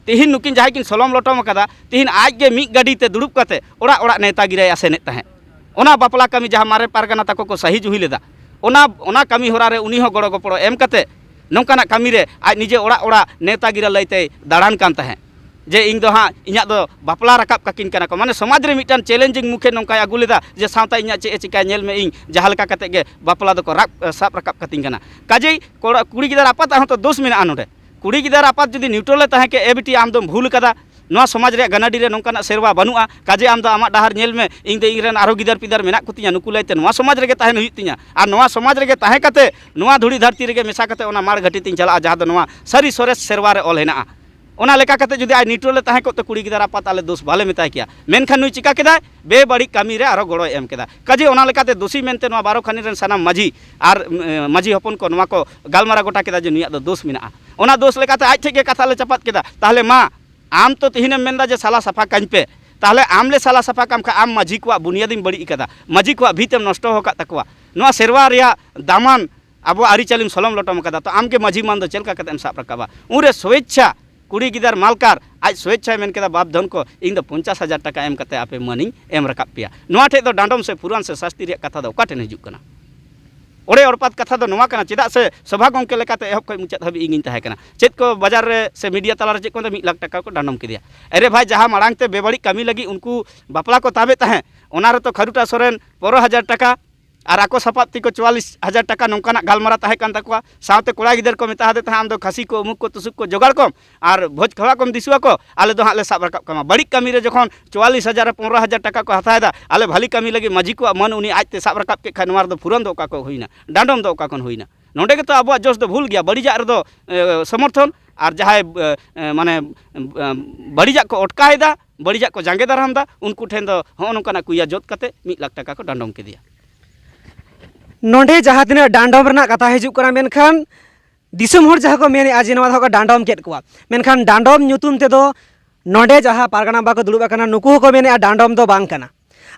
ᱛᱤᱦᱤᱧ ᱱᱩᱠᱤᱱ ᱡᱟᱦᱟᱸᱭ ᱠᱤᱱ ᱥᱚᱞᱚᱢ ᱞᱚᱴᱚᱢ ᱟᱠᱟᱫᱟ, ᱛᱤᱦᱤᱧ ᱟᱡ ᱜᱮ ᱢᱤᱫ ᱜᱟᱹᱰᱤ ᱛᱮ ᱫᱩᱲᱩᱵ ᱠᱟᱛᱮ ᱚᱲᱟᱜ ᱚᱲᱟᱜ ᱱᱮᱣᱛᱟ ᱜᱤᱨᱟᱹᱭ ᱟᱥᱮᱱᱮᱫ ᱛᱟᱦᱮᱸᱫ᱾ ᱚᱱᱟ ᱵᱟᱯᱞᱟ ᱠᱟᱹᱢᱤ ᱡᱟᱦᱟᱸ ᱢᱟᱨᱮ ᱯᱟᱨᱜᱟᱱᱟ ᱛᱟᱠᱚ ᱠᱚ ᱥᱟᱹᱦᱤ ᱡᱩᱦᱤ ᱞᱮᱫᱟ, ᱚᱱᱟ, ᱚᱱᱟ ᱠᱟᱹᱢᱤ ᱦᱚᱨᱟ ᱨᱮ ᱩᱱᱤ ᱦᱚᱸ ᱜᱚᱲᱚ ᱜᱚᱯᱚᱲᱚ ᱮᱢ ᱠᱟᱛᱮ ᱱᱚᱝᱠᱟᱱᱟᱜ ᱠᱟᱹᱢᱤ ᱨᱮ ᱟᱡ ᱱᱤᱡᱮ ᱚᱲᱟᱜ ᱚᱲᱟᱜ ᱱᱮᱣᱛᱟ ᱜᱤᱨᱟᱹ ᱞᱟᱹᱭ ᱛᱮᱭ ᱫᱟᱬᱟᱱ ᱠᱟᱱ ᱛᱟᱦᱮᱸᱫ᱾ ᱡᱮ ᱤᱧ ᱫᱚ ᱦᱟᱸᱜ ᱤᱧᱟᱹᱜ ᱫᱚ ᱵᱟᱯᱞᱟ ᱨᱟᱠᱟᱵ ᱠᱟᱹᱠᱤᱱ ᱠᱟᱱᱟ ᱠᱚ, ᱢᱟᱱᱮ ᱥᱚᱢᱟᱡᱽ ᱨᱮ ᱢᱤᱫᱴᱟᱝ ᱪᱮᱞᱮᱧᱡᱤᱝ ᱢᱩᱠᱷᱮ ᱱᱚᱝᱠᱟᱭ ᱟᱹᱜᱩ ᱞᱮᱫᱟ ᱡᱮ ᱥᱟᱶᱛᱟ ᱤᱧᱟᱹᱜ ᱪᱮᱫ ᱮ ᱪᱤᱠᱟᱹᱭᱟ ᱧᱮᱞ ᱢᱮ, ᱤᱧ ᱡᱟᱦᱟᱸ ᱞᱮᱠᱟ ᱠᱟᱛᱮ ᱜᱮ ᱵᱟᱯᱞᱟ ᱫᱚᱠᱚ ᱨᱟᱵ, ᱥᱟᱵ ᱨᱟᱠᱟᱵ ᱠᱟᱹᱛᱤᱧ ᱠᱟᱱᱟ᱾ ᱠᱟᱡᱮᱭ ᱠᱚᱲᱟ, ᱠᱩᱲᱤ ᱜᱤᱫᱟᱹᱨ ᱟᱯᱟᱛᱟᱜ ᱦᱚᱸᱛᱚ ᱫᱳᱥ ᱢᱮᱱᱟᱜᱼᱟ ᱱᱚᱰᱮ᱾ ᱠᱩᱲᱤ ᱜᱤᱫᱟᱹᱨ ᱟᱯᱟᱛ ᱡᱩᱫᱤ ᱱᱤᱭᱩᱴᱨᱟᱞ ᱮ ᱛᱟᱦᱮᱸ ᱠᱮ, "ᱮ ᱵᱤᱴᱤ, ᱟᱢ ᱫᱚᱢ ᱵᱷᱩᱞ ᱠᱟᱫᱟ, ᱱᱚᱣᱟ ᱥᱚᱢᱟᱡᱽ ᱨᱮᱭᱟᱜ ᱜᱟᱹᱱᱟᱹᱰᱤ ᱨᱮ ᱱᱚᱝᱠᱟᱱᱟᱜ ᱥᱮᱨᱣᱟ ᱵᱟᱹᱱᱩᱜᱼᱟ, ᱠᱟᱡᱮ ᱟᱢ ᱫᱚ ᱟᱢᱟᱜ ᱰᱟᱦᱟᱨ ᱧᱮᱞ ᱢᱮ, ᱤᱧ ᱫᱚ ᱤᱧ ᱨᱮᱱ ᱟᱨᱦᱚᱸ ᱜᱤᱫᱟᱹᱨ ᱯᱤᱫᱟᱹᱨ ᱢᱮᱱᱟᱜ ᱠᱚᱛᱤᱧᱟ, ᱱᱩᱠᱩ ᱞᱟᱹᱭᱛᱮ ᱱᱚᱣᱟ ᱥᱚᱢᱟᱡᱽ ᱨᱮᱜᱮ ᱛᱟᱦᱮᱱ ᱦᱩᱭᱩᱜ ᱛᱤᱧᱟ, ᱟᱨ ᱱᱚᱣᱟ ᱥᱚᱢᱟᱡᱽ ᱨᱮᱜᱮ ᱛᱟᱦᱮᱸ ᱠᱟᱛᱮ ᱱᱚᱣᱟ ᱫᱷᱩᱲᱤ ᱫᱷᱟᱹᱨᱛᱤ ᱨᱮᱜᱮ ᱢᱮᱥᱟ ᱠᱟᱛᱮ ᱚᱱᱟ ᱢᱟᱲ ᱜᱷᱟᱹᱴᱤ ᱛᱤᱧ ᱪᱟᱞᱟᱜᱼᱟ, ᱡᱟᱦᱟᱸ ᱫᱚ ᱱᱚᱣᱟ ᱥᱟᱹᱨᱤ ᱥᱚᱨᱮᱥ ᱥᱮᱨᱣᱟ ᱨᱮ ᱚᱞ ᱦᱮᱱᱟᱜᱼᱟ᱾" ᱚᱱᱟ ᱞᱮᱠᱟ ᱠᱟᱛᱮ ᱡᱩᱫᱤ ᱟᱡ neutral ᱮ ᱛᱟᱦᱮᱸ ᱠᱚᱜ ᱛᱮ ᱠᱩᱲᱤ ᱜᱤᱫᱟᱹᱨ ᱟᱯᱟᱛ ᱟᱞᱮ ᱫᱳᱥ ᱵᱟᱞᱮ ᱢᱮᱛᱟᱭ ᱠᱮᱭᱟ᱾ ᱢᱮᱱᱠᱷᱟᱱ ᱱᱩᱭ ᱪᱤᱠᱟ ᱠᱮᱫᱟᱭ? ᱵᱮᱵᱟᱹᱲᱤᱡ ᱠᱟᱹᱢᱤ ᱨᱮ ᱟᱨᱚ ᱜᱚᱲᱚᱭ ᱮᱢ ᱠᱮᱫᱟ᱾ ᱠᱟᱡᱮ ᱚᱱᱟ ᱞᱮᱠᱟᱛᱮ ᱫᱳᱥᱤ ᱢᱮᱱᱛᱮ ᱱᱚᱣᱟ ᱵᱟᱨᱚ ᱠᱷᱟᱱᱤ ᱨᱮᱱ ᱥᱟᱱᱟᱢ ᱢᱟᱹᱡᱷᱤ ᱟᱨ, ᱮ, ᱢᱟᱹᱡᱷᱤ ᱦᱚᱯᱚᱱ ᱠᱚ ᱱᱚᱣᱟ ᱠᱚ ᱜᱟᱞᱢᱟᱨᱟᱣ ᱜᱚᱴᱟ ᱠᱮᱫᱟ ᱡᱮ ᱱᱩᱭᱟᱜ ᱫᱚ ᱫᱳᱥ ᱢᱮᱱᱟᱜᱼᱟ᱾ ᱚᱱᱟ ᱫᱳᱥ ᱞᱮᱠᱟᱛᱮ ᱟᱡ ᱴᱷᱮᱱ ᱜᱮ ᱠᱟᱛᱷᱟ ᱞᱮ ᱪᱟᱯᱟᱫ ᱠᱮᱫᱟ᱾ ᱛᱟᱦᱚᱞᱮ ᱢᱟ, ᱟᱢ ᱛᱚ ᱛᱤᱦᱤᱧᱮᱢ ᱢᱮᱱᱫᱟ ᱡᱮ ᱥᱟᱞᱟ ᱥᱟᱯᱷᱟ ᱠᱟᱹᱧ ᱯᱮ, ᱛᱟᱦᱚᱞᱮ ᱟᱢ ᱞᱮ ᱥᱟᱞᱟ ᱥᱟᱯᱷᱟ ᱠᱟᱢ ᱠᱷᱟᱱ ᱟᱢ ᱢᱟᱹᱡᱷᱤ ᱠᱚᱣᱟᱜ ᱵᱩᱱᱤᱭᱟᱹᱫᱤᱢ ᱵᱟᱹᱲᱤᱡ ᱟᱠᱟᱫᱟ, ᱢᱟᱹᱡᱷᱤ ᱠᱚᱣᱟᱜ ᱵᱷᱤᱛ ᱮᱢ ᱱᱚᱥᱴᱚ ᱟᱠᱟᱫ ᱛᱟᱠᱚᱣᱟ, ᱱᱚᱣᱟ ᱥᱮᱨᱣᱟ ᱨᱮᱭᱟᱜ ᱫᱟᱢᱟᱱ ᱟᱵᱚᱣᱟᱜ ᱟᱹᱨᱤᱪᱟᱹᱞᱤᱢ ᱥᱚᱞᱚᱢ ᱞᱚᱴᱚᱢ ᱟᱠᱟᱫᱟ, ᱛᱚ ᱟᱢ ᱜᱮ ᱢᱟᱹᱡᱷᱤ ᱢᱟᱱ ᱫᱚ ᱪᱮᱫ ᱞᱮᱠᱟ ᱠᱟᱛᱮ ᱮᱢ ᱥᱟᱵ ᱨᱟᱠᱟᱵᱟ? ᱩᱱᱨᱮ ᱥᱚᱭᱮᱪᱪᱷᱟ ᱠᱩᱲᱤ ᱜᱤᱫᱟᱹᱨ ᱢᱟᱞᱠᱟᱨ ᱟᱡ ᱥᱚᱭᱮᱪᱪᱷᱟᱭ ᱢᱮᱱ ᱠᱮᱫᱟ, "ᱵᱟᱯ ᱫᱷᱚᱱ ᱠᱚ, ᱤᱧ ᱫᱚ ᱯᱚᱧᱪᱟᱥ ᱦᱟᱡᱟᱨ ᱴᱟᱠᱟ ᱮᱢ ᱠᱟᱛᱮ ᱟᱯᱮ ᱢᱟᱹᱱᱤᱧ ᱮᱢ ᱨᱟᱠᱟᱵ ᱯᱮᱭᱟ᱾" ᱱᱚᱣᱟ ᱴᱷᱮᱡ ᱫᱚ ᱰᱟᱸᱰᱚᱢ ᱥᱮ ᱯᱷᱩᱨᱟᱱ ᱥᱮ ᱥᱟᱥᱛᱤ ᱨᱮᱭᱟᱜ ᱠᱟᱛᱷᱟ ᱫᱚ ᱚᱠᱟ ᱴᱷᱮᱱ ᱦᱤᱡᱩᱜ ᱠᱟᱱᱟ? ᱚᱲᱮ ᱚᱲᱯᱟᱛ ᱠᱟᱛᱷᱟ ᱫᱚ ᱱᱚᱣᱟ ᱠᱟᱱᱟ, ᱪᱮᱫᱟᱜ ᱥᱮ ᱥᱚᱵᱷᱟ ᱜᱚᱢᱠᱮ ᱞᱮᱠᱟᱛᱮ ᱮᱦᱚᱵ ᱠᱷᱚᱱ ᱢᱩᱪᱟᱹᱫ ᱦᱟᱹᱵᱤᱡ ᱤᱧᱤᱧ ᱛᱟᱦᱮᱸ ᱠᱟᱱᱟ᱾ ᱪᱮᱫ ᱠᱚ ᱵᱟᱡᱟᱨ ᱨᱮ ᱥᱮ ᱢᱤᱰᱤᱭᱟ ᱛᱟᱞᱟᱨᱮ ᱪᱮᱫ ᱠᱚ ᱢᱮᱛᱟᱜᱼᱟ, ᱢᱤᱫ ᱞᱟᱠᱷ ᱴᱟᱠᱟ ᱠᱚ ᱰᱟᱸᱰᱚᱢ ᱠᱮᱫᱮᱭᱟ᱾ ᱟᱨᱮ ᱵᱷᱟᱭ, ᱡᱟᱦᱟᱸ ᱢᱟᱲᱟᱝ ᱛᱮ ᱵᱮᱵᱟᱹᱲᱤᱡ ᱠᱟᱹᱢᱤ ᱞᱟᱹᱜᱤᱫ ᱩᱱᱠᱩ ᱵᱟᱯᱞᱟ ᱠᱚ ᱛᱟᱵᱮ ᱛᱟᱦᱮᱸᱫ, ᱚᱱᱟ ᱨᱮᱛᱚ ᱠᱷᱟᱨᱩᱴᱟ ᱥᱚᱨᱮᱱ ᱯᱚᱱᱨᱚ ᱦᱟᱡᱟᱨ ᱴᱟᱠᱟ ᱟᱨ ᱟᱠᱚ ᱥᱟᱯᱟᱵ ᱛᱮᱠᱚ ᱪᱩᱣᱟᱞᱤᱥ ᱦᱟᱡᱟᱨ ᱴᱟᱠᱟ ᱱᱚᱝᱠᱟᱱᱟᱜ ᱜᱟᱞᱢᱟᱨᱟᱣ ᱛᱟᱦᱮᱸ ᱠᱟᱱ ᱛᱟᱠᱚᱣᱟ᱾ ᱥᱟᱶᱛᱮ ᱠᱚᱲᱟ ᱜᱤᱫᱟᱹᱨ ᱠᱚ ᱢᱮᱛᱟ ᱦᱟᱫᱮ ᱛᱟᱦᱮᱸᱫ, "ᱟᱢ ᱫᱚ ᱠᱷᱟᱹᱥᱤ ᱠᱚ, ᱩᱢᱩᱠ ᱠᱚ, ᱛᱩᱥᱩᱠ ᱠᱚ ᱡᱚᱜᱟᱲ ᱠᱚᱢ ᱟᱨ ᱵᱷᱚᱡᱽ ᱠᱷᱟᱣᱟ ᱠᱚᱢ ᱫᱤᱥᱩᱣᱟ ᱠᱚ, ᱟᱞᱮ ᱫᱚ ᱦᱟᱸᱜ ᱞᱮ ᱥᱟᱵ ᱨᱟᱠᱟᱵ ᱠᱟᱢᱟ᱾" ᱵᱟᱹᱲᱤᱡ ᱠᱟᱹᱢᱤ ᱨᱮ ᱡᱚᱠᱷᱚᱱ ᱪᱩᱣᱟᱞᱤᱥ ᱦᱟᱡᱟᱨ ᱟᱨ ᱯᱚᱱᱨᱚ ᱦᱟᱡᱟᱨ ᱴᱟᱠᱟ ᱠᱚ ᱦᱟᱛᱟᱣ ᱮᱫᱟ, ᱟᱞᱮ ᱵᱷᱟᱹᱞᱤ ᱠᱟᱹᱢᱤ ᱞᱟᱹᱜᱤᱫ ᱢᱟᱹᱡᱷᱤ ᱠᱚᱣᱟᱜ ᱢᱟᱹᱱ ᱩᱱᱤ ᱟᱡᱛᱮ ᱥᱟᱵ ᱨᱟᱠᱟᱵ ᱠᱮᱫ ᱠᱷᱟᱱ, ᱱᱚᱣᱟ ᱨᱮᱫᱚ ᱯᱷᱩᱨᱚᱱ ᱫᱚ ᱚᱠᱟ ᱠᱷᱚᱱ ᱦᱩᱭᱱᱟ? ᱰᱟᱸᱰᱚᱢ ᱫᱚ ᱚᱠᱟ ᱠᱷᱚᱱ ᱦᱩᱭᱱᱟ? ᱱᱚᱰᱮ ᱜᱮᱛᱚ ᱟᱵᱚᱣᱟᱜ ᱡᱚᱥ ᱫᱚ ᱵᱷᱩᱞ ᱜᱮᱭᱟ᱾ ᱵᱟᱹᱲᱤᱡᱟᱜ ᱨᱮᱫᱚ, ᱮ, ᱥᱚᱢᱚᱨᱛᱷᱚᱱ, ᱟᱨ ᱡᱟᱦᱟᱸᱭ, ᱮ, ᱮ, ᱢᱟᱱᱮ, ᱮ, ᱵᱟᱹᱲᱤᱡᱟᱜ ᱠᱚ ᱚᱴᱠᱟᱣ ᱮᱫᱟ, ᱵᱟᱹᱲᱤᱡᱟᱜ ᱠᱚ ᱡᱟᱸᱜᱮ ᱫᱟᱨᱟᱢ ᱮᱫᱟ, ᱩᱱᱠᱩ ᱴᱷᱮᱱ ᱫᱚ ᱦᱚᱸᱜᱼᱚ ᱱᱚᱝᱠᱟᱱᱟᱜ ᱠᱩᱭᱟ ᱡᱚᱛ ᱠᱟᱛᱮ ᱢᱤᱫ ᱞᱟᱠᱷ ᱴᱟᱠᱟ ᱠᱚ ᱰᱟᱸᱰᱚᱢ ᱠᱮᱫᱮᱭᱟ᱾ ᱱᱚᱰᱮ ᱡᱟᱦᱟᱸ ᱛᱤᱱᱟᱹᱜ ᱰᱟᱸᱰᱚᱢ ᱨᱮᱱᱟᱜ ᱠᱟᱛᱷᱟ ᱦᱤᱡᱩᱜ ᱠᱟᱱᱟ, ᱢᱮᱱᱠᱷᱟᱱ ᱫᱤᱥᱚᱢ ᱦᱚᱲ ᱡᱟᱦᱟᱸ ᱠᱚ ᱢᱮᱱᱮᱫᱼᱟ ᱡᱮ ᱱᱚᱣᱟ ᱫᱚ ᱠᱚ ᱰᱟᱸᱰᱚᱢ ᱠᱮᱫ ᱠᱚᱣᱟ, ᱢᱮᱱᱠᱷᱟᱱ ᱰᱟᱸᱰᱚᱢ ᱧᱩᱛᱩᱢ ᱛᱮᱫᱚ ᱱᱚᱰᱮ ᱡᱟᱦᱟᱸ ᱯᱟᱨᱜᱟᱱᱟ ᱵᱟᱠᱚ ᱫᱩᱲᱩᱵ ᱟᱠᱟᱱᱟ, ᱱᱩᱠᱩ ᱦᱚᱸᱠᱚ ᱢᱮᱱᱮᱫᱼᱟ ᱰᱟᱸᱰᱚᱢ ᱫᱚ ᱵᱟᱝ ᱠᱟᱱᱟ᱾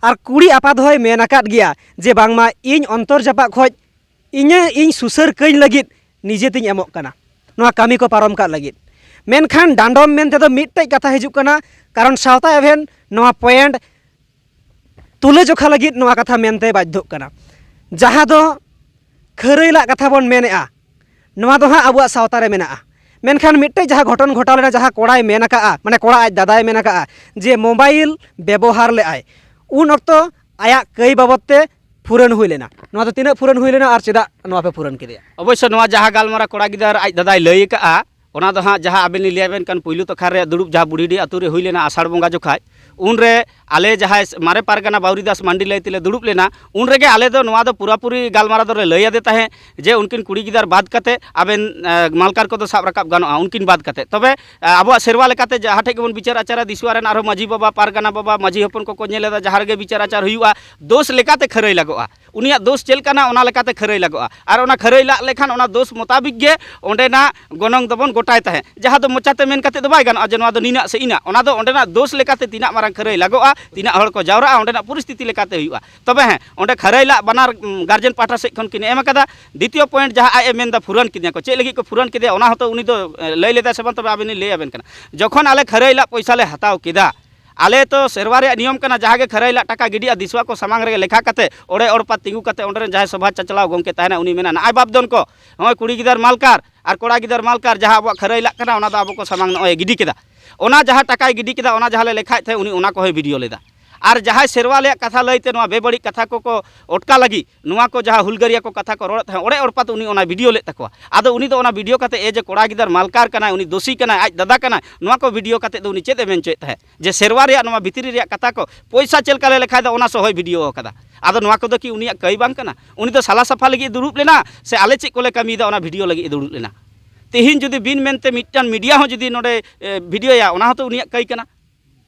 ᱟᱨ ᱠᱩᱲᱤ ᱟᱯᱟᱛ ᱦᱚᱸᱭ ᱢᱮᱱ ᱟᱠᱟᱫ ᱜᱮᱭᱟ ᱡᱮ ᱵᱟᱝᱢᱟ ᱤᱧ ᱚᱱᱛᱚᱨ ᱡᱟᱯᱟᱜ ᱠᱷᱚᱡ ᱤᱧᱟᱹᱜ ᱤᱧ ᱥᱩᱥᱟᱹᱨ ᱠᱟᱹᱧ ᱞᱟᱹᱜᱤᱫ ᱱᱤᱡᱮ ᱛᱤᱧ ᱮᱢᱚᱜ ᱠᱟᱱᱟ ᱱᱚᱣᱟ ᱠᱟᱹᱢᱤ ᱠᱚ ᱯᱟᱨᱚᱢ ᱠᱟᱜ ᱞᱟᱹᱜᱤᱫ᱾ ᱢᱮᱱᱠᱷᱟᱱ ᱰᱟᱸᱰᱚᱢ ᱢᱮᱱ ᱛᱮᱫᱚ ᱢᱤᱫᱴᱮᱡ ᱠᱟᱛᱷᱟ ᱦᱤᱡᱩᱜ ᱠᱟᱱᱟ, ᱠᱟᱨᱚᱱ ᱥᱟᱶᱛᱟ ᱮᱵᱷᱮᱱ ᱱᱚᱣᱟ ᱯᱚᱭᱮᱱᱴ ᱛᱩᱞᱟᱹ ᱡᱚᱠᱷᱟ ᱞᱟᱹᱜᱤᱫ ᱱᱚᱣᱟ ᱠᱟᱛᱷᱟ ᱢᱮᱱᱛᱮ ᱵᱟᱫᱽᱫᱷᱚᱜ ᱠᱟᱱᱟ᱾ ᱡᱟᱦᱟᱸ ᱫᱚ ᱠᱷᱟᱹᱨᱟᱹᱭ ᱞᱟᱜ ᱠᱟᱛᱷᱟ ᱵᱚᱱ ᱢᱮᱱᱮᱜᱼᱟ, ᱱᱚᱣᱟ ᱫᱚ ᱦᱟᱸᱜ ᱟᱵᱚᱣᱟᱜ ᱥᱟᱶᱛᱟ ᱨᱮ ᱢᱮᱱᱟᱜᱼᱟ᱾ ᱢᱮᱱᱠᱷᱟᱱ ᱢᱤᱫᱴᱮᱡ ᱡᱟᱦᱟᱸ ᱜᱷᱚᱴᱚᱱ ᱜᱷᱚᱴᱟᱣ ᱞᱮᱱᱟ, ᱡᱟᱦᱟᱸ ᱠᱚᱲᱟᱭ ᱢᱮᱱ ᱟᱠᱟᱜᱼᱟ, ᱢᱟᱱᱮ ᱠᱚᱲᱟ ᱟᱡ ᱫᱟᱫᱟᱭ ᱢᱮᱱ ᱟᱠᱟᱜᱼᱟ ᱡᱮ ᱢᱳᱵᱟᱭᱤᱞ ᱵᱮᱵᱚᱦᱟᱨ ᱞᱮᱜᱼᱟᱭ, ᱩᱱ ᱚᱠᱛᱚ ᱟᱭᱟᱜ ᱠᱟᱹᱭ ᱵᱟᱵᱚᱫ ᱛᱮ ᱯᱷᱩᱨᱟᱹᱱ ᱦᱩᱭ ᱞᱮᱱᱟ᱾ ᱱᱚᱣᱟ ᱫᱚ ᱛᱤᱱᱟᱹᱜ ᱯᱷᱩᱨᱟᱹᱱ ᱦᱩᱭ ᱞᱮᱱᱟ ᱟᱨ ᱪᱮᱫᱟᱜ ᱱᱚᱣᱟ ᱯᱮ ᱯᱷᱩᱨᱟᱹᱱ ᱠᱮᱫᱮᱭᱟ? ᱚᱵᱚᱥᱥᱚ ᱱᱚᱣᱟ ᱡᱟᱦᱟᱸ ᱜᱟᱞᱢᱟᱨᱟᱣ ᱠᱚᱲᱟ ᱜᱤᱫᱟᱹᱨ ᱟᱡ ᱫᱟᱫᱟᱭ ᱞᱟᱹᱭ ᱟᱠᱟᱜᱼᱟ, ᱚᱱᱟ ᱫᱚ ᱦᱟᱸᱜ ᱡᱟᱦᱟᱸ ᱟᱵᱮᱱ ᱞᱤᱧ ᱞᱟᱹᱭᱟᱵᱮᱱ ᱠᱟᱱ, ᱯᱩᱭᱞᱩ ᱛᱚᱠᱷᱟ ᱨᱮ ᱫᱩᱲᱩᱵ ᱡᱟᱦᱟᱸ ᱵᱩᱰᱷᱤᱰᱤ ᱟᱹᱛᱩ ᱨᱮ ᱦᱩᱭ ᱞᱮᱱᱟ ᱟᱥᱟᱲ ᱵᱚᱸᱜᱟ ᱡᱚᱠᱷᱟᱡ, ᱩᱱᱨᱮ ᱟᱞᱮ ᱡᱟᱦᱟᱸᱭ ᱢᱟᱨᱮ ᱯᱟᱨᱜᱟᱱᱟ ᱵᱟᱣᱨᱤ ᱫᱟᱥ ᱢᱟᱱᱰᱤ ᱞᱟᱹᱭ ᱛᱮᱞᱮ ᱫᱩᱲᱩᱵ ᱞᱮᱱᱟ, ᱩᱱ ᱨᱮᱜᱮ ᱟᱞᱮ ᱫᱚ ᱱᱚᱣᱟ ᱫᱚ ᱯᱩᱨᱟᱹᱯᱩᱨᱤ ᱜᱟᱞᱢᱟᱨᱟᱣ ᱫᱚᱞᱮ ᱞᱟᱹᱭ ᱟᱫᱮ ᱛᱟᱦᱮᱸᱫ ᱡᱮ ᱩᱱᱠᱤᱱ ᱠᱩᱲᱤ ᱜᱤᱫᱟᱹᱨ ᱵᱟᱫ ᱠᱟᱛᱮ ᱟᱵᱮᱱ, ᱮ, ᱢᱟᱞᱠᱟᱨ ᱠᱚᱫᱚ ᱥᱟᱵ ᱨᱟᱠᱟᱵ ᱜᱟᱱᱚᱜᱼᱟ, ᱩᱱᱠᱤᱱ ᱵᱟᱫ ᱠᱟᱛᱮ᱾ ᱛᱚᱵᱮ, ᱮ, ᱟᱵᱚᱣᱟᱜ ᱥᱮᱨᱣᱟ ᱞᱮᱠᱟᱛᱮ ᱡᱟᱦᱟᱸ ᱴᱷᱮᱡ ᱜᱮᱵᱚᱱ ᱵᱤᱪᱟᱹᱨ ᱟᱪᱟᱨᱟ, ᱫᱤᱥᱩᱣᱟ ᱨᱮᱱ ᱟᱨᱦᱚᱸ ᱢᱟᱹᱡᱷᱤ ᱵᱟᱵᱟ, ᱯᱟᱨᱜᱟᱱᱟ ᱵᱟᱵᱟ, ᱢᱟᱹᱡᱷᱤ ᱦᱚᱯᱚᱱ ᱠᱚᱠᱚ ᱧᱮᱞ ᱮᱫᱟ, ᱡᱟᱦᱟᱸ ᱨᱮᱜᱮ ᱵᱤᱪᱟᱹᱨ ᱟᱪᱟᱨ ᱦᱩᱭᱩᱜᱼᱟ, ᱫᱳᱥ ᱞᱮᱠᱟᱛᱮ ᱠᱷᱟᱹᱨᱟᱹᱭ ᱞᱟᱜᱚᱜᱼᱟ᱾ ᱩᱱᱤᱭᱟᱜ ᱫᱳᱥ ᱪᱮᱫ ᱠᱟᱱᱟ, ᱚᱱᱟ ᱞᱮᱠᱟᱛᱮ ᱠᱷᱟᱹᱨᱟᱹᱭ ᱞᱟᱜᱚᱜᱼᱟ᱾ ᱟᱨ ᱚᱱᱟ ᱠᱷᱟᱹᱨᱟᱹᱭ ᱞᱟᱜ ᱞᱮᱠᱷᱟᱱ ᱚᱱᱟ ᱫᱳᱥ ᱢᱚᱛᱟᱵᱤᱠ ᱜᱮ ᱚᱸᱰᱮᱱᱟᱜ ᱜᱚᱱᱚᱝ ᱫᱚᱵᱚᱱ ᱜᱚᱴᱟᱭ ᱛᱟᱦᱮᱸᱫ, ᱡᱟᱦᱟᱸ ᱫᱚ ᱢᱚᱪᱟᱛᱮ ᱢᱮᱱ ᱠᱟᱛᱮ ᱫᱚ ᱵᱟᱭ ᱜᱟᱱᱚᱜᱼᱟ ᱡᱮ ᱱᱚᱣᱟ ᱫᱚ ᱱᱤᱱᱟᱜ ᱥᱮ ᱤᱱᱟᱜ᱾ ᱚᱱᱟ ᱫᱚ ᱚᱸᱰᱮᱱᱟᱜ ᱫᱳᱥ ᱞᱮᱠᱟᱛᱮ ᱛᱤᱱᱟᱹᱜ ᱢᱟᱨᱟᱝ ᱠᱷᱟᱹᱨᱟᱹᱭ ᱞᱟᱜᱚᱜᱼᱟ, ᱛᱤᱱᱟᱹᱜ ᱦᱚᱲ ᱠᱚ ᱡᱟᱣᱨᱟᱜᱼᱟ, ᱚᱸᱰᱮᱱᱟᱜ ᱯᱚᱨᱤᱥᱛᱷᱤᱛᱤ ᱞᱮᱠᱟᱛᱮ ᱦᱩᱭᱩᱜᱼᱟ᱾ ᱛᱚᱵᱮ ᱦᱮᱸ, ᱚᱸᱰᱮ ᱠᱷᱟᱹᱨᱟᱹᱭ ᱞᱟᱜ ᱵᱟᱱᱟᱨ, ᱩᱢ, ᱜᱟᱨᱡᱮᱱ ᱯᱟᱦᱴᱟ ᱥᱮᱫ ᱠᱷᱚᱱ ᱠᱤᱱ ᱮᱢ ᱟᱠᱟᱫᱟ᱾ ᱫᱤᱛᱤᱭᱚ ᱯᱚᱭᱮᱱᱴ ᱡᱟᱦᱟᱸ ᱟᱡ ᱮ ᱢᱮᱱᱫᱟ ᱯᱷᱩᱨᱟᱱ ᱠᱮᱫᱮᱭᱟ ᱠᱚ, ᱪᱮᱫ ᱞᱟᱹᱜᱤᱫ ᱠᱚ ᱯᱷᱩᱨᱟᱱ ᱠᱮᱫᱮᱭᱟ ᱚᱱᱟ ᱦᱚᱸᱛᱚ ᱩᱱᱤ ᱫᱚ, ᱮ, ᱞᱟᱹᱭ ᱞᱮᱫᱟᱭ ᱥᱮ ᱵᱟᱝ? ᱛᱚᱵᱮ ᱟᱵᱮᱱ ᱞᱤᱧ ᱞᱟᱹᱭ ᱟᱵᱮᱱ ᱠᱟᱱᱟ, ᱡᱚᱠᱷᱚᱱ ᱟᱞᱮ ᱠᱷᱟᱹᱨᱟᱹᱭ ᱞᱟᱜ ᱯᱚᱭᱥᱟ ᱞᱮ ᱦᱟᱛᱟᱣ ᱠᱮᱫᱟ, ᱟᱞᱮ ᱛᱚ ᱥᱮᱨᱣᱟ ᱨᱮᱭᱟᱜ ᱱᱤᱭᱚᱢ ᱠᱟᱱᱟ, ᱡᱟᱦᱟᱸ ᱜᱮ ᱠᱷᱟᱹᱨᱟᱹᱭ ᱞᱟᱜ ᱴᱟᱠᱟ ᱜᱤᱰᱤᱜᱼᱟ, ᱫᱤᱥᱩᱣᱟ ᱠᱚ ᱥᱟᱢᱟᱝ ᱨᱮᱜᱮ ᱞᱮᱠᱷᱟ ᱠᱟᱛᱮ, ᱚᱲᱮ ᱚᱲᱯᱟ ᱛᱤᱸᱜᱩ ᱠᱟᱛᱮ, ᱚᱸᱰᱮ ᱨᱮᱱ ᱡᱟᱦᱟᱸᱭ ᱥᱚᱵᱷᱟ ᱪᱟᱪᱞᱟᱣ ᱜᱚᱢᱠᱮ ᱛᱟᱦᱮᱱᱟ, ᱩᱱᱤ ᱢᱮᱱᱟ, "ᱱᱟᱜᱼᱟᱭ ᱵᱟᱯ ᱫᱚᱱ ᱠᱚ, ᱱᱚᱜᱼᱚᱭ ᱠᱩᱲᱤ ᱜᱤᱫᱟᱹᱨ ᱢᱟᱞᱠᱟᱨ ᱟᱨ ᱠᱚᱲᱟ ᱜᱤᱫᱟᱹᱨ ᱢᱟᱞᱠᱟᱨ ᱡᱟᱦᱟᱸ ᱟᱵᱚᱣᱟᱜ ᱠᱷᱟᱹᱨᱟᱹᱭ ᱞᱟᱜ ᱠᱟᱱᱟ, ᱚᱱᱟ ᱫᱚ ᱟᱵᱚ ᱠᱚ ᱥᱟᱢᱟᱝ ᱱᱚᱜᱼᱚᱭ ᱜᱤᱰᱤ ᱠᱮᱫᱟ, ᱚᱱᱟ ᱡᱟᱦᱟᱸ ᱴᱟᱠᱟᱭ ᱜᱤᱰᱤ ᱠᱮᱫᱟ, ᱚᱱᱟ ᱡᱟᱦᱟᱸ ᱞᱮ ᱞᱮᱠᱷᱟᱭᱮᱫ ᱛᱟᱦᱮᱸᱫ, ᱩᱱᱤ ᱚᱱᱟ ᱠᱚᱦᱚᱸᱭ ᱵᱷᱤᱰᱤᱭᱳ ᱞᱮᱫᱟ᱾ ᱟᱨ ᱡᱟᱦᱟᱸᱭ ᱥᱮᱨᱣᱟ ᱨᱮᱭᱟᱜ ᱠᱟᱛᱷᱟ ᱞᱟᱹᱭᱛᱮ ᱱᱚᱣᱟ ᱵᱮᱵᱟᱹᱲᱤᱡ ᱠᱟᱛᱷᱟ ᱠᱚᱠᱚ ᱚᱴᱠᱟ ᱞᱟᱹᱜᱤᱫ, ᱱᱚᱣᱟ ᱠᱚ ᱡᱟᱦᱟᱸ ᱦᱩᱞᱜᱟᱹᱨᱤᱭᱟᱹ ᱠᱚ ᱠᱟᱛᱷᱟ ᱠᱚ ᱨᱚᱲᱮᱫ ᱛᱟᱦᱮᱸᱫ, ᱚᱲᱮ ᱚᱲᱯᱟ ᱛᱮ ᱩᱱᱤ ᱚᱱᱟ ᱵᱷᱤᱰᱤᱭᱳ ᱞᱮᱫ ᱛᱟᱠᱚᱣᱟ᱾ ᱟᱫᱚ ᱩᱱᱤ ᱫᱚ ᱚᱱᱟ ᱵᱷᱤᱰᱤᱭᱳ ᱠᱟᱛᱮ ᱮ ᱡᱮ ᱠᱚᱲᱟ ᱜᱤᱫᱟᱹᱨ ᱢᱟᱞᱠᱟᱨ ᱠᱟᱱᱟᱭ, ᱩᱱᱤ ᱫᱳᱥᱤ ᱠᱟᱱᱟᱭ, ᱟᱡ ᱫᱟᱫᱟ ᱠᱟᱱᱟᱭ, ᱱᱚᱣᱟ ᱠᱚ ᱵᱷᱤᱰᱤᱭᱳ ᱠᱟᱛᱮ ᱫᱚ ᱩᱱᱤ ᱪᱮᱫ ᱮ ᱢᱮᱱ ᱦᱚᱪᱚᱭᱮᱫ ᱛᱟᱦᱮᱸᱫ? ᱡᱮ ᱥᱮᱨᱣᱟ ᱨᱮᱭᱟᱜ ᱱᱚᱣᱟ ᱵᱷᱤᱛᱨᱤ ᱨᱮᱭᱟᱜ ᱠᱟᱛᱷᱟ ᱠᱚ, ᱯᱚᱭᱥᱟ ᱪᱮᱫ ᱞᱮᱠᱟ ᱞᱮ ᱞᱮᱠᱷᱟᱭ ᱫᱟ, ᱚᱱᱟ ᱥᱚᱦᱚᱭ ᱵᱷᱤᱰᱤᱭᱳ ᱟᱠᱟᱫᱟ᱾ ᱟᱫᱚ ᱱᱚᱣᱟ ᱠᱚᱫᱚ ᱠᱤ ᱩᱱᱤᱭᱟᱜ ᱠᱟᱹᱭ ᱵᱟᱝ ᱠᱟᱱᱟ? ᱩᱱᱤ ᱫᱚ ᱥᱟᱞᱟ ᱥᱟᱯᱷᱟ ᱞᱟᱹᱜᱤᱫ ᱮ ᱫᱩᱲᱩᱵ ᱞᱮᱱᱟ ᱥᱮ ᱟᱞᱮ ᱪᱮᱫ ᱠᱚᱞᱮ ᱠᱟᱹᱢᱤᱭᱮᱫᱟ ᱚᱱᱟ ᱵᱷᱤᱰᱤᱭᱳ ᱞᱟᱹᱜᱤᱫ ᱮ ᱫᱩᱲᱩᱵ ᱞᱮᱱᱟ? ᱛᱤᱦᱤᱧ ᱡᱩᱫᱤ ᱵᱤᱱ ᱢᱮᱱᱛᱮ ᱢᱤᱫᱴᱟᱝ ᱢᱤᱰᱤᱭᱟ ᱦᱚᱸ ᱡᱩᱫᱤ ᱱᱚᱰᱮ, ᱮ, ᱵᱷᱤᱰᱤᱭᱳᱭᱟ, ᱚᱱᱟ ᱦᱚᱸᱛᱚ ᱩᱱᱤᱭᱟᱜ ᱠᱟᱹᱭ ᱠᱟᱱᱟ᱾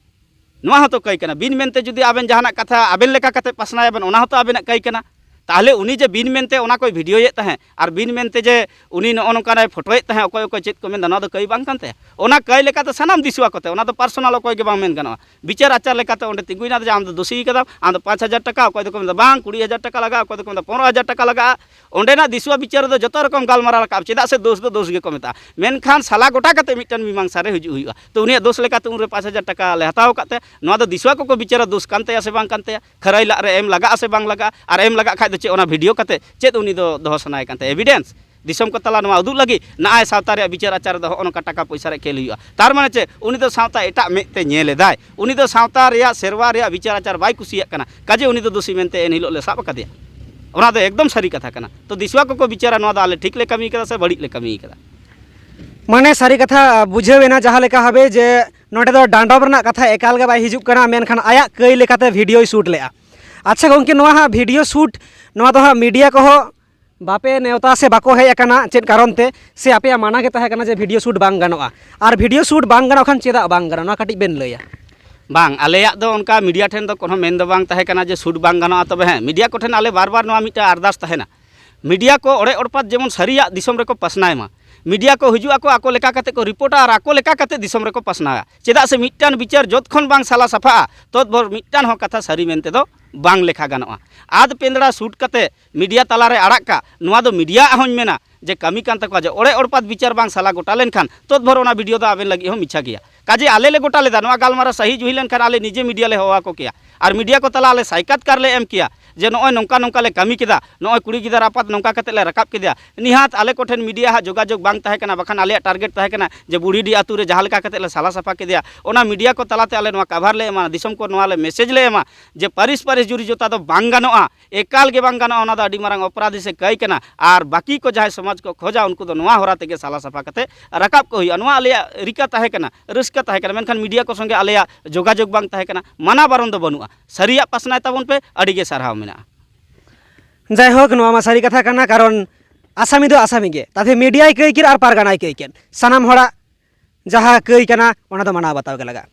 ᱱᱚᱣᱟ ᱦᱚᱸᱛᱚ ᱠᱟᱹᱭ ᱠᱟᱱᱟ᱾ ᱵᱤᱱ ᱢᱮᱱᱛᱮ ᱡᱩᱫᱤ ᱟᱵᱮᱱ ᱡᱟᱦᱟᱱᱟᱜ ᱠᱟᱛᱷᱟ ᱟᱵᱮᱱ ᱞᱮᱠᱟ ᱠᱟᱛᱮ ᱯᱟᱥᱱᱟᱣᱟᱵᱮᱱ, ᱚᱱᱟ ᱦᱚᱸᱛᱚ ᱟᱵᱮᱱᱟᱜ ᱠᱟᱹᱭ ᱠᱟᱱᱟ᱾ ᱛᱟᱦᱚᱞᱮ ᱩᱱᱤ ᱡᱮ ᱵᱤᱱ ᱢᱮᱱᱛᱮ ᱚᱱᱟ ᱠᱚᱭ ᱵᱷᱤᱰᱤᱭᱳᱭᱮᱫ ᱛᱟᱦᱮᱸᱫ ᱟᱨ ᱵᱤᱱ ᱢᱮᱱᱛᱮ ᱡᱮ ᱩᱱᱤ ᱱᱚᱜᱼᱚ ᱱᱚᱝᱠᱟᱱᱟᱭ ᱯᱷᱳᱴᱳᱭᱮᱫ ᱛᱟᱦᱮᱸᱫ, ᱚᱠᱚᱭ ᱚᱠᱚᱭ ᱪᱮᱫ ᱠᱚ ᱢᱮᱱᱫᱟ, ᱱᱚᱣᱟ ᱫᱚ ᱠᱟᱹᱭ ᱵᱟᱝ ᱠᱟᱱ ᱛᱟᱭᱟ? ᱚᱱᱟ ᱠᱟᱹᱭ ᱞᱮᱠᱟᱛᱮ ᱥᱟᱱᱟᱢ ᱫᱤᱥᱩᱣᱟ ᱠᱚᱛᱮ, ᱚᱱᱟ ᱫᱚ ᱯᱟᱨᱥᱚᱱᱟᱞ ᱚᱠᱚᱭ ᱜᱮ ᱵᱟᱝ ᱢᱮᱱ ᱜᱟᱱᱚᱜᱼᱟ᱾ ᱵᱤᱪᱟᱹᱨ ᱟᱪᱟᱨ ᱞᱮᱠᱟᱛᱮ ᱚᱸᱰᱮ ᱛᱤᱸᱜᱩᱭᱮᱱᱟ ᱡᱮ ᱟᱢ ᱫᱚ ᱫᱳᱥᱤ ᱠᱟᱫᱟᱢ, ᱟᱢ ᱫᱚ ᱯᱟᱸᱪ ᱦᱟᱡᱟᱨ ᱴᱟᱠᱟ, ᱚᱠᱚᱭ ᱫᱚᱠᱚ ᱢᱮᱱᱫᱟ ᱵᱟᱝ, ᱠᱩᱲᱤ ᱦᱟᱡᱟᱨ ᱴᱟᱠᱟ ᱞᱟᱜᱟᱜᱼᱟ, ᱚᱠᱚᱭ ᱫᱚᱠᱚ ᱢᱮᱱᱫᱟ ᱯᱚᱱᱨᱚ ᱦᱟᱡᱟᱨ ᱴᱟᱠᱟ ᱞᱟᱜᱟᱜᱼᱟ᱾ ᱚᱸᱰᱮᱱᱟᱜ ᱫᱤᱥᱩᱣᱟ ᱵᱤᱪᱟᱹᱨ ᱨᱮᱫᱚ ᱡᱚᱛᱚ ᱨᱚᱠᱚᱢ ᱜᱟᱞᱢᱟᱨᱟᱣ ᱨᱟᱠᱟᱵ, ᱪᱮᱫᱟᱜ ᱥᱮ ᱫᱳᱥ ᱫᱚ ᱫᱳᱥ ᱜᱮᱠᱚ ᱢᱮᱛᱟᱜᱼᱟ᱾ ᱢᱮᱱᱠᱷᱟᱱ ᱥᱟᱞᱟ ᱜᱚᱴᱟ ᱠᱟᱛᱮ ᱢᱤᱫᱴᱟᱝ ᱢᱤᱢᱟᱝᱥᱟ ᱨᱮ ᱦᱤᱡᱩᱜ ᱦᱩᱭᱩᱜᱼᱟ᱾ ᱛᱚ ᱩᱱᱤᱭᱟᱜ ᱫᱳᱥ ᱞᱮᱠᱟᱛᱮ ᱩᱱᱨᱮ ᱯᱟᱸᱪ ᱦᱟᱡᱟᱨ ᱴᱟᱠᱟ ᱞᱮ ᱦᱟᱛᱟᱣ ᱟᱠᱟᱫ ᱛᱟᱭᱟ᱾ ᱱᱚᱣᱟ ᱫᱚ ᱫᱤᱥᱩᱣᱟ ᱠᱚᱠᱚ ᱵᱤᱪᱟᱹᱨᱟ, ᱫᱳᱥ ᱠᱟᱱ ᱛᱟᱭᱟ ᱥᱮ ᱵᱟᱝ ᱠᱟᱱ ᱛᱟᱭᱟ, ᱠᱷᱟᱹᱨᱟᱹᱭ ᱞᱟᱜ ᱨᱮ ᱮᱢ ᱞᱟᱜᱟᱜᱼᱟ ᱥᱮ ᱵᱟᱝ ᱞᱟᱜᱟᱜᱼᱟ, ᱟᱨ ᱮᱢ ᱞᱟᱜᱟᱜ ᱠᱷᱟᱡ ᱫᱚ ᱪᱮᱫ ᱚᱱᱟ ᱵᱷᱤᱰᱤᱭᱳ ᱠᱟᱛᱮ ᱪᱮᱫ ᱩᱱᱤ ᱫᱚ ᱫᱚᱦᱚ ᱥᱟᱱᱟᱭᱮ ᱠᱟᱱ ᱛᱟᱭᱟ ᱮᱵᱷᱤᱰᱮᱱᱥ? ᱫᱤᱥᱚᱢ ᱠᱚ ᱛᱟᱞᱟ ᱱᱚᱣᱟ ᱩᱫᱩᱜ ᱞᱟᱹᱜᱤᱫ ᱱᱟᱜᱼᱟᱭ ᱥᱟᱶᱛᱟ ᱨᱮᱭᱟᱜ ᱵᱤᱪᱟᱹᱨ ᱟᱪᱟᱨ ᱨᱮᱫᱚ ᱦᱚᱸᱜᱼᱚ ᱱᱚᱝᱠᱟ ᱴᱟᱠᱟ ᱯᱚᱭᱥᱟ ᱨᱮᱭᱟᱜ ᱠᱷᱮᱞ ᱦᱩᱭᱩᱜᱼᱟ᱾ ᱛᱟᱨ ᱢᱟᱱᱮ ᱪᱮᱫ? ᱩᱱᱤ ᱫᱚ ᱥᱟᱶᱛᱟ ᱮᱴᱟᱜ ᱢᱮᱫ ᱛᱮ ᱧᱮᱞ ᱮᱫᱟᱭ, ᱩᱱᱤ ᱫᱚ ᱥᱟᱶᱛᱟ ᱨᱮᱭᱟᱜ ᱥᱮᱨᱣᱟ ᱨᱮᱭᱟᱜ ᱵᱤᱪᱟᱹᱨ ᱟᱪᱟᱨ ᱵᱟᱭ ᱠᱩᱥᱤᱭᱟᱜ ᱠᱟᱱᱟ, ᱠᱟᱡᱮ ᱩᱱᱤ ᱫᱚ ᱫᱳᱥᱤ ᱢᱮᱱᱛᱮ ᱮᱱ ᱦᱤᱞᱳᱜ ᱞᱮ ᱥᱟᱵ ᱟᱠᱟᱫᱮᱭᱟ᱾ ᱚᱱᱟ ᱫᱚ ᱮᱠᱫᱚᱢ ᱥᱟᱹᱨᱤ ᱠᱟᱛᱷᱟ ᱠᱟᱱᱟ᱾ ᱛᱚ ᱫᱤᱥᱩᱣᱟ ᱠᱚᱠᱚ ᱵᱤᱪᱟᱹᱨᱟ ᱱᱚᱣᱟ ᱫᱚ ᱟᱞᱮ ᱴᱷᱤᱠ ᱞᱮ ᱠᱟᱹᱢᱤ ᱠᱟᱫᱟ ᱥᱮ ᱵᱟᱹᱲᱤᱡ ᱞᱮ ᱠᱟᱹᱢᱤ ᱠᱟᱫᱟ᱾ ᱢᱟᱱᱮ ᱥᱟᱹᱨᱤ ᱠᱟᱛᱷᱟ ᱵᱩᱡᱷᱟᱹᱣ ᱮᱱᱟ ᱡᱟᱦᱟᱸ ᱞᱮᱠᱟ ᱵᱷᱟᱵᱮ ᱡᱮ ᱱᱚᱸᱰᱮ ᱫᱚ ᱰᱟᱸᱰᱚᱢ ᱨᱮᱱᱟᱜ ᱠᱟᱛᱷᱟ ᱮᱠᱟᱞ ᱜᱮ ᱵᱟᱭ ᱦᱤᱡᱩᱜ ᱠᱟᱱᱟ, ᱢᱮᱱᱠᱷᱟᱱ ᱟᱭᱟᱜ ᱠᱟᱹᱭ ᱞᱮᱠᱟᱛᱮ ᱵᱷᱤᱰᱤᱭᱳᱭ ᱥᱩᱴ ᱞᱮᱜᱼᱟ᱾ ᱟᱪᱪᱷᱟ ᱜᱚᱢᱠᱮ, ᱱᱚᱣᱟ ᱦᱟᱸᱜ ᱵᱷᱤᱰᱤᱭᱳ ᱥᱩᱴ, ᱱᱚᱣᱟ ᱫᱚ ᱦᱟᱸᱜ ᱢᱤᱰᱤᱭᱟ ᱠᱚᱦᱚᱸ ᱵᱟᱯᱮ ᱱᱮᱣᱛᱟ ᱥᱮ ᱵᱟᱠᱚ ᱦᱮᱡ ᱟᱠᱟᱱᱟ ᱪᱮᱫ ᱠᱟᱨᱚᱱ ᱛᱮ? ᱥᱮ ᱟᱯᱮᱭᱟᱜ ᱢᱟᱱᱟ ᱜᱮ ᱛᱟᱦᱮᱸ ᱠᱟᱱᱟ ᱡᱮ ᱵᱷᱤᱰᱤᱭᱳ ᱥᱩᱴ ᱵᱟᱝ ᱜᱟᱱᱚᱜᱼᱟ? ᱟᱨ ᱵᱷᱤᱰᱤᱭᱳ ᱥᱩᱴ ᱵᱟᱝ ᱜᱟᱱᱚᱜ ᱠᱷᱟᱱ ᱪᱮᱫᱟᱜ ᱵᱟᱝ ᱜᱟᱱᱚᱜᱼᱟ, ᱱᱚᱣᱟ ᱠᱟᱹᱴᱤᱡ ᱵᱮᱱ ᱞᱟᱹᱭᱟ? ᱵᱟᱝ, ᱟᱞᱮᱭᱟᱜ ᱫᱚ ᱚᱱᱠᱟ ᱢᱤᱰᱤᱭᱟ ᱴᱷᱮᱱ ᱫᱚ ᱠᱳᱱᱳ ᱢᱮᱱ ᱫᱚ ᱵᱟᱝ ᱛᱟᱦᱮᱸ ᱠᱟᱱᱟ ᱡᱮ ᱥᱩᱴ ᱵᱟᱝ ᱜᱟᱱᱚᱜᱼᱟ᱾ ᱛᱚᱵᱮ ᱦᱮᱸ, ᱢᱤᱰᱤᱭᱟ ᱠᱚᱴᱷᱮᱱ ᱟᱞᱮ ᱵᱟᱨ ᱵᱟᱨ ᱱᱚᱣᱟ ᱢᱤᱫᱴᱟᱝ ᱟᱨᱫᱟᱥ ᱛᱟᱦᱮᱱᱟ, ᱢᱤᱰᱤᱭᱟ ᱠᱚ ᱚᱲᱮ ᱚᱲᱯᱟᱛ ᱡᱮᱢᱚᱱ ᱥᱟᱹᱨᱤᱭᱟᱜ ᱫᱤᱥᱚᱢ ᱨᱮᱠᱚ ᱯᱟᱥᱱᱟᱭ ᱢᱟ᱾ ᱢᱤᱰᱤᱭᱟ ᱠᱚ ᱦᱤᱡᱩᱜ ᱟᱠᱚ, ᱟᱠᱚ ᱞᱮᱠᱟ ᱠᱟᱛᱮ ᱠᱚ ᱨᱤᱯᱳᱨᱴᱟ ᱟᱨ ᱟᱠᱚ ᱞᱮᱠᱟ ᱠᱟᱛᱮ ᱫᱤᱥᱚᱢ ᱨᱮᱠᱚ ᱯᱟᱥᱱᱟᱣᱟ᱾ ᱪᱮᱫᱟᱜ ᱥᱮ ᱢᱤᱫᱴᱟᱝ ᱵᱤᱪᱟᱹᱨ ᱡᱚᱛᱠᱷᱚᱱ ᱵᱟᱝ ᱥᱟᱞᱟ ᱥᱟᱯᱷᱟᱜᱼᱟ, ᱛᱚᱛ ᱵᱷᱳᱨ ᱢᱤᱫᱴᱟᱝ ᱦᱚᱸ ᱠᱟᱛᱷᱟ ᱥᱟᱹᱨᱤ ᱢᱮᱱᱛᱮ ᱫᱚ ᱵᱟᱝ ᱞᱮᱠᱷᱟ ᱜᱟᱱᱚᱜᱼᱟ᱾ ᱟᱫ ᱯᱮᱸᱫᱽᱲᱟ ᱥᱩᱴ ᱠᱟᱛᱮ ᱢᱤᱰᱤᱭᱟ ᱛᱟᱞᱟᱨᱮ ᱟᱲᱟᱜ ᱠᱟᱜ, ᱱᱚᱣᱟ ᱫᱚ ᱢᱤᱰᱤᱭᱟ ᱟᱜ ᱦᱚᱸᱧ ᱢᱮᱱᱟ ᱡᱮ ᱠᱟᱹᱢᱤ ᱠᱟᱱ ᱛᱟᱠᱚᱣᱟ, ᱡᱮ ᱚᱲᱮ ᱚᱲᱯᱟᱛ ᱵᱤᱪᱟᱹᱨ ᱵᱟᱝ ᱥᱟᱞᱟ ᱜᱚᱴᱟ ᱞᱮᱱᱠᱷᱟᱱ ᱛᱚᱛ ᱵᱷᱳᱨ ᱚᱱᱟ ᱵᱷᱤᱰᱤᱭᱳ ᱫᱚ ᱟᱵᱮᱱ ᱞᱟᱹᱜᱤᱫ ᱦᱚᱸ ᱢᱤᱪᱷᱟ ᱜᱮᱭᱟ᱾ ᱠᱟᱡᱮ ᱟᱞᱮ ᱞᱮ ᱜᱚᱴᱟ ᱞᱮᱫᱟ, ᱱᱚᱣᱟ ᱜᱟᱞᱢᱟᱨᱟᱣ ᱥᱟᱹᱦᱤ ᱡᱩᱦᱤ ᱞᱮᱱᱠᱷᱟᱱ ᱟᱞᱮ ᱱᱤᱡᱮ ᱢᱤᱰᱤᱭᱟ ᱞᱮ ᱦᱚᱦᱚ ᱟᱠᱚ ᱠᱮᱭᱟ ᱟᱨ ᱢᱤᱰᱤᱭᱟ ᱠᱚ ᱛᱟᱞᱟ ᱟᱞᱮ ᱥᱟᱭᱠᱟᱛᱠᱟᱨ ᱞᱮ ᱮᱢ ᱠᱮᱭᱟ ᱡᱮ ᱱᱚᱜᱼᱚᱭ ᱱᱚᱝᱠᱟ ᱱᱚᱝᱠᱟ ᱞᱮ ᱠᱟᱹᱢᱤ ᱠᱮᱫᱟ, ᱱᱚᱜᱼᱚᱭ ᱠᱩᱲᱤ ᱜᱤᱫᱟᱹᱨ ᱟᱯᱟᱛ ᱱᱚᱝᱠᱟ ᱠᱟᱛᱮ ᱞᱮ ᱨᱟᱠᱟᱵ ᱠᱮᱫᱮᱭᱟ᱾ ᱱᱤᱦᱟᱛ ᱟᱞᱮ ᱠᱚᱴᱷᱮᱱ ᱢᱤᱰᱤᱭᱟ ᱦᱟᱜ ᱡᱳᱜᱟᱡᱳᱜᱽ ᱵᱟᱝ ᱛᱟᱦᱮᱸ ᱠᱟᱱᱟ, ᱵᱟᱠᱷᱟᱱ ᱟᱞᱮᱭᱟᱜ ᱴᱟᱨᱜᱮᱴ ᱛᱟᱦᱮᱸ ᱠᱟᱱᱟ ᱡᱮ ᱵᱩᱲᱦᱤᱰᱤ ᱟᱹᱛᱩ ᱨᱮ ᱡᱟᱦᱟᱸ ᱞᱮᱠᱟ ᱠᱟᱛᱮ ᱞᱮ ᱥᱟᱞᱟ ᱥᱟᱯᱷᱟ ᱠᱮᱫᱮᱭᱟ, ᱚᱱᱟ ᱢᱤᱰᱤᱭᱟ ᱠᱚ ᱛᱟᱞᱟᱛᱮ ᱟᱞᱮ ᱱᱚᱣᱟ ᱠᱟᱵᱷᱟᱨ ᱞᱮ ᱮᱢᱟ, ᱫᱤᱥᱚᱢ ᱠᱚ ᱱᱚᱣᱟ ᱞᱮ ᱢᱮᱥᱮᱡᱽ ᱞᱮ ᱮᱢᱟ ᱡᱮ ᱯᱟᱹᱨᱤᱥ ᱯᱟᱹᱨᱤᱥ ᱡᱩᱨᱤ ᱡᱚᱛᱟ ᱫᱚ ᱵᱟᱝ ᱜᱟᱱᱚᱜᱼᱟ, ᱮᱠᱟᱞ ᱜᱮ ᱵᱟᱝ ᱜᱟᱱᱚᱜᱼᱟ, ᱚᱱᱟ ᱫᱚ ᱟᱹᱰᱤ ᱢᱟᱨᱟᱝ ᱚᱯᱨᱟᱫᱷᱤ ᱥᱮ ᱠᱟᱹᱭ ᱠᱟᱱᱟ᱾ ᱟᱨ ᱵᱟᱹᱠᱤ ᱠᱚ ᱡᱟᱦᱟᱸᱭ ᱥᱚᱢᱟᱡᱽ ᱠᱚ ᱠᱷᱚᱡᱟ, ᱩᱱᱠᱩ ᱫᱚ ᱱᱚᱣᱟ ᱦᱚᱨᱟ ᱛᱮᱜᱮ ᱥᱟᱞᱟ ᱥᱟᱯᱷᱟ ᱠᱟᱛᱮ ᱨᱟᱠᱟᱵ ᱠᱚ ᱦᱩᱭᱩᱜᱼᱟ᱾ ᱱᱚᱣᱟ ᱟᱞᱮᱭᱟᱜ ᱨᱤᱠᱟᱹ ᱛᱟᱦᱮᱸ ᱠᱟᱱᱟ, ᱨᱟᱹᱥᱠᱟᱹ ᱛᱟᱦᱮᱸ ᱠᱟᱱᱟ, ᱢᱮᱱᱠᱷᱟᱱ ᱢᱤᱰᱤᱭᱟ ᱠᱚ ᱥᱚᱸᱜᱮ ᱟᱞᱮᱭᱟᱜ ᱡᱳᱜᱟᱡᱳᱜᱽ ᱵᱟᱝ ᱛᱟᱦᱮᱸ ᱠᱟᱱᱟ᱾ ᱢᱟᱱᱟ ᱵᱟᱨᱚᱱ ᱫᱚ ᱵᱟᱹᱱᱩᱜᱼᱟ, ᱥᱟᱹᱨᱤᱭᱟᱜ ᱯᱟᱥᱱᱟᱭ ᱛᱟᱵᱚᱱ ᱯᱮ, ᱟᱹᱰᱤ ᱜᱮ ᱥᱟᱨᱦᱟᱣ ᱢᱮᱱᱟᱜᱼᱟ᱾ ᱡᱟᱭᱦᱳᱠ, ᱱᱚᱣᱟ ᱢᱟ ᱥᱟᱹᱨᱤ ᱠᱟᱛᱷᱟ ᱠᱟᱱᱟ, ᱠᱟᱨᱚᱱ ᱟᱥᱟᱢᱤ ᱫᱚ ᱟᱥᱟᱢᱤ ᱜᱮ, ᱛᱟᱛᱮ ᱢᱤᱰᱤᱭᱟᱭ ᱠᱟᱹᱭ ᱠᱮᱫ ᱟᱨ ᱯᱟᱨᱜᱟᱱᱟᱭ ᱠᱟᱹᱭ ᱠᱮᱫ, ᱥᱟᱱᱟᱢ ᱦᱚᱲᱟᱜ ᱡᱟᱦᱟᱸ ᱠᱟᱹᱭ ᱠᱟᱱᱟ ᱚᱱᱟ ᱫᱚ ᱢᱟᱱᱟᱣ ᱵᱟᱛᱟᱣ ᱜᱮ ᱞᱟᱜᱟᱜᱼᱟ᱾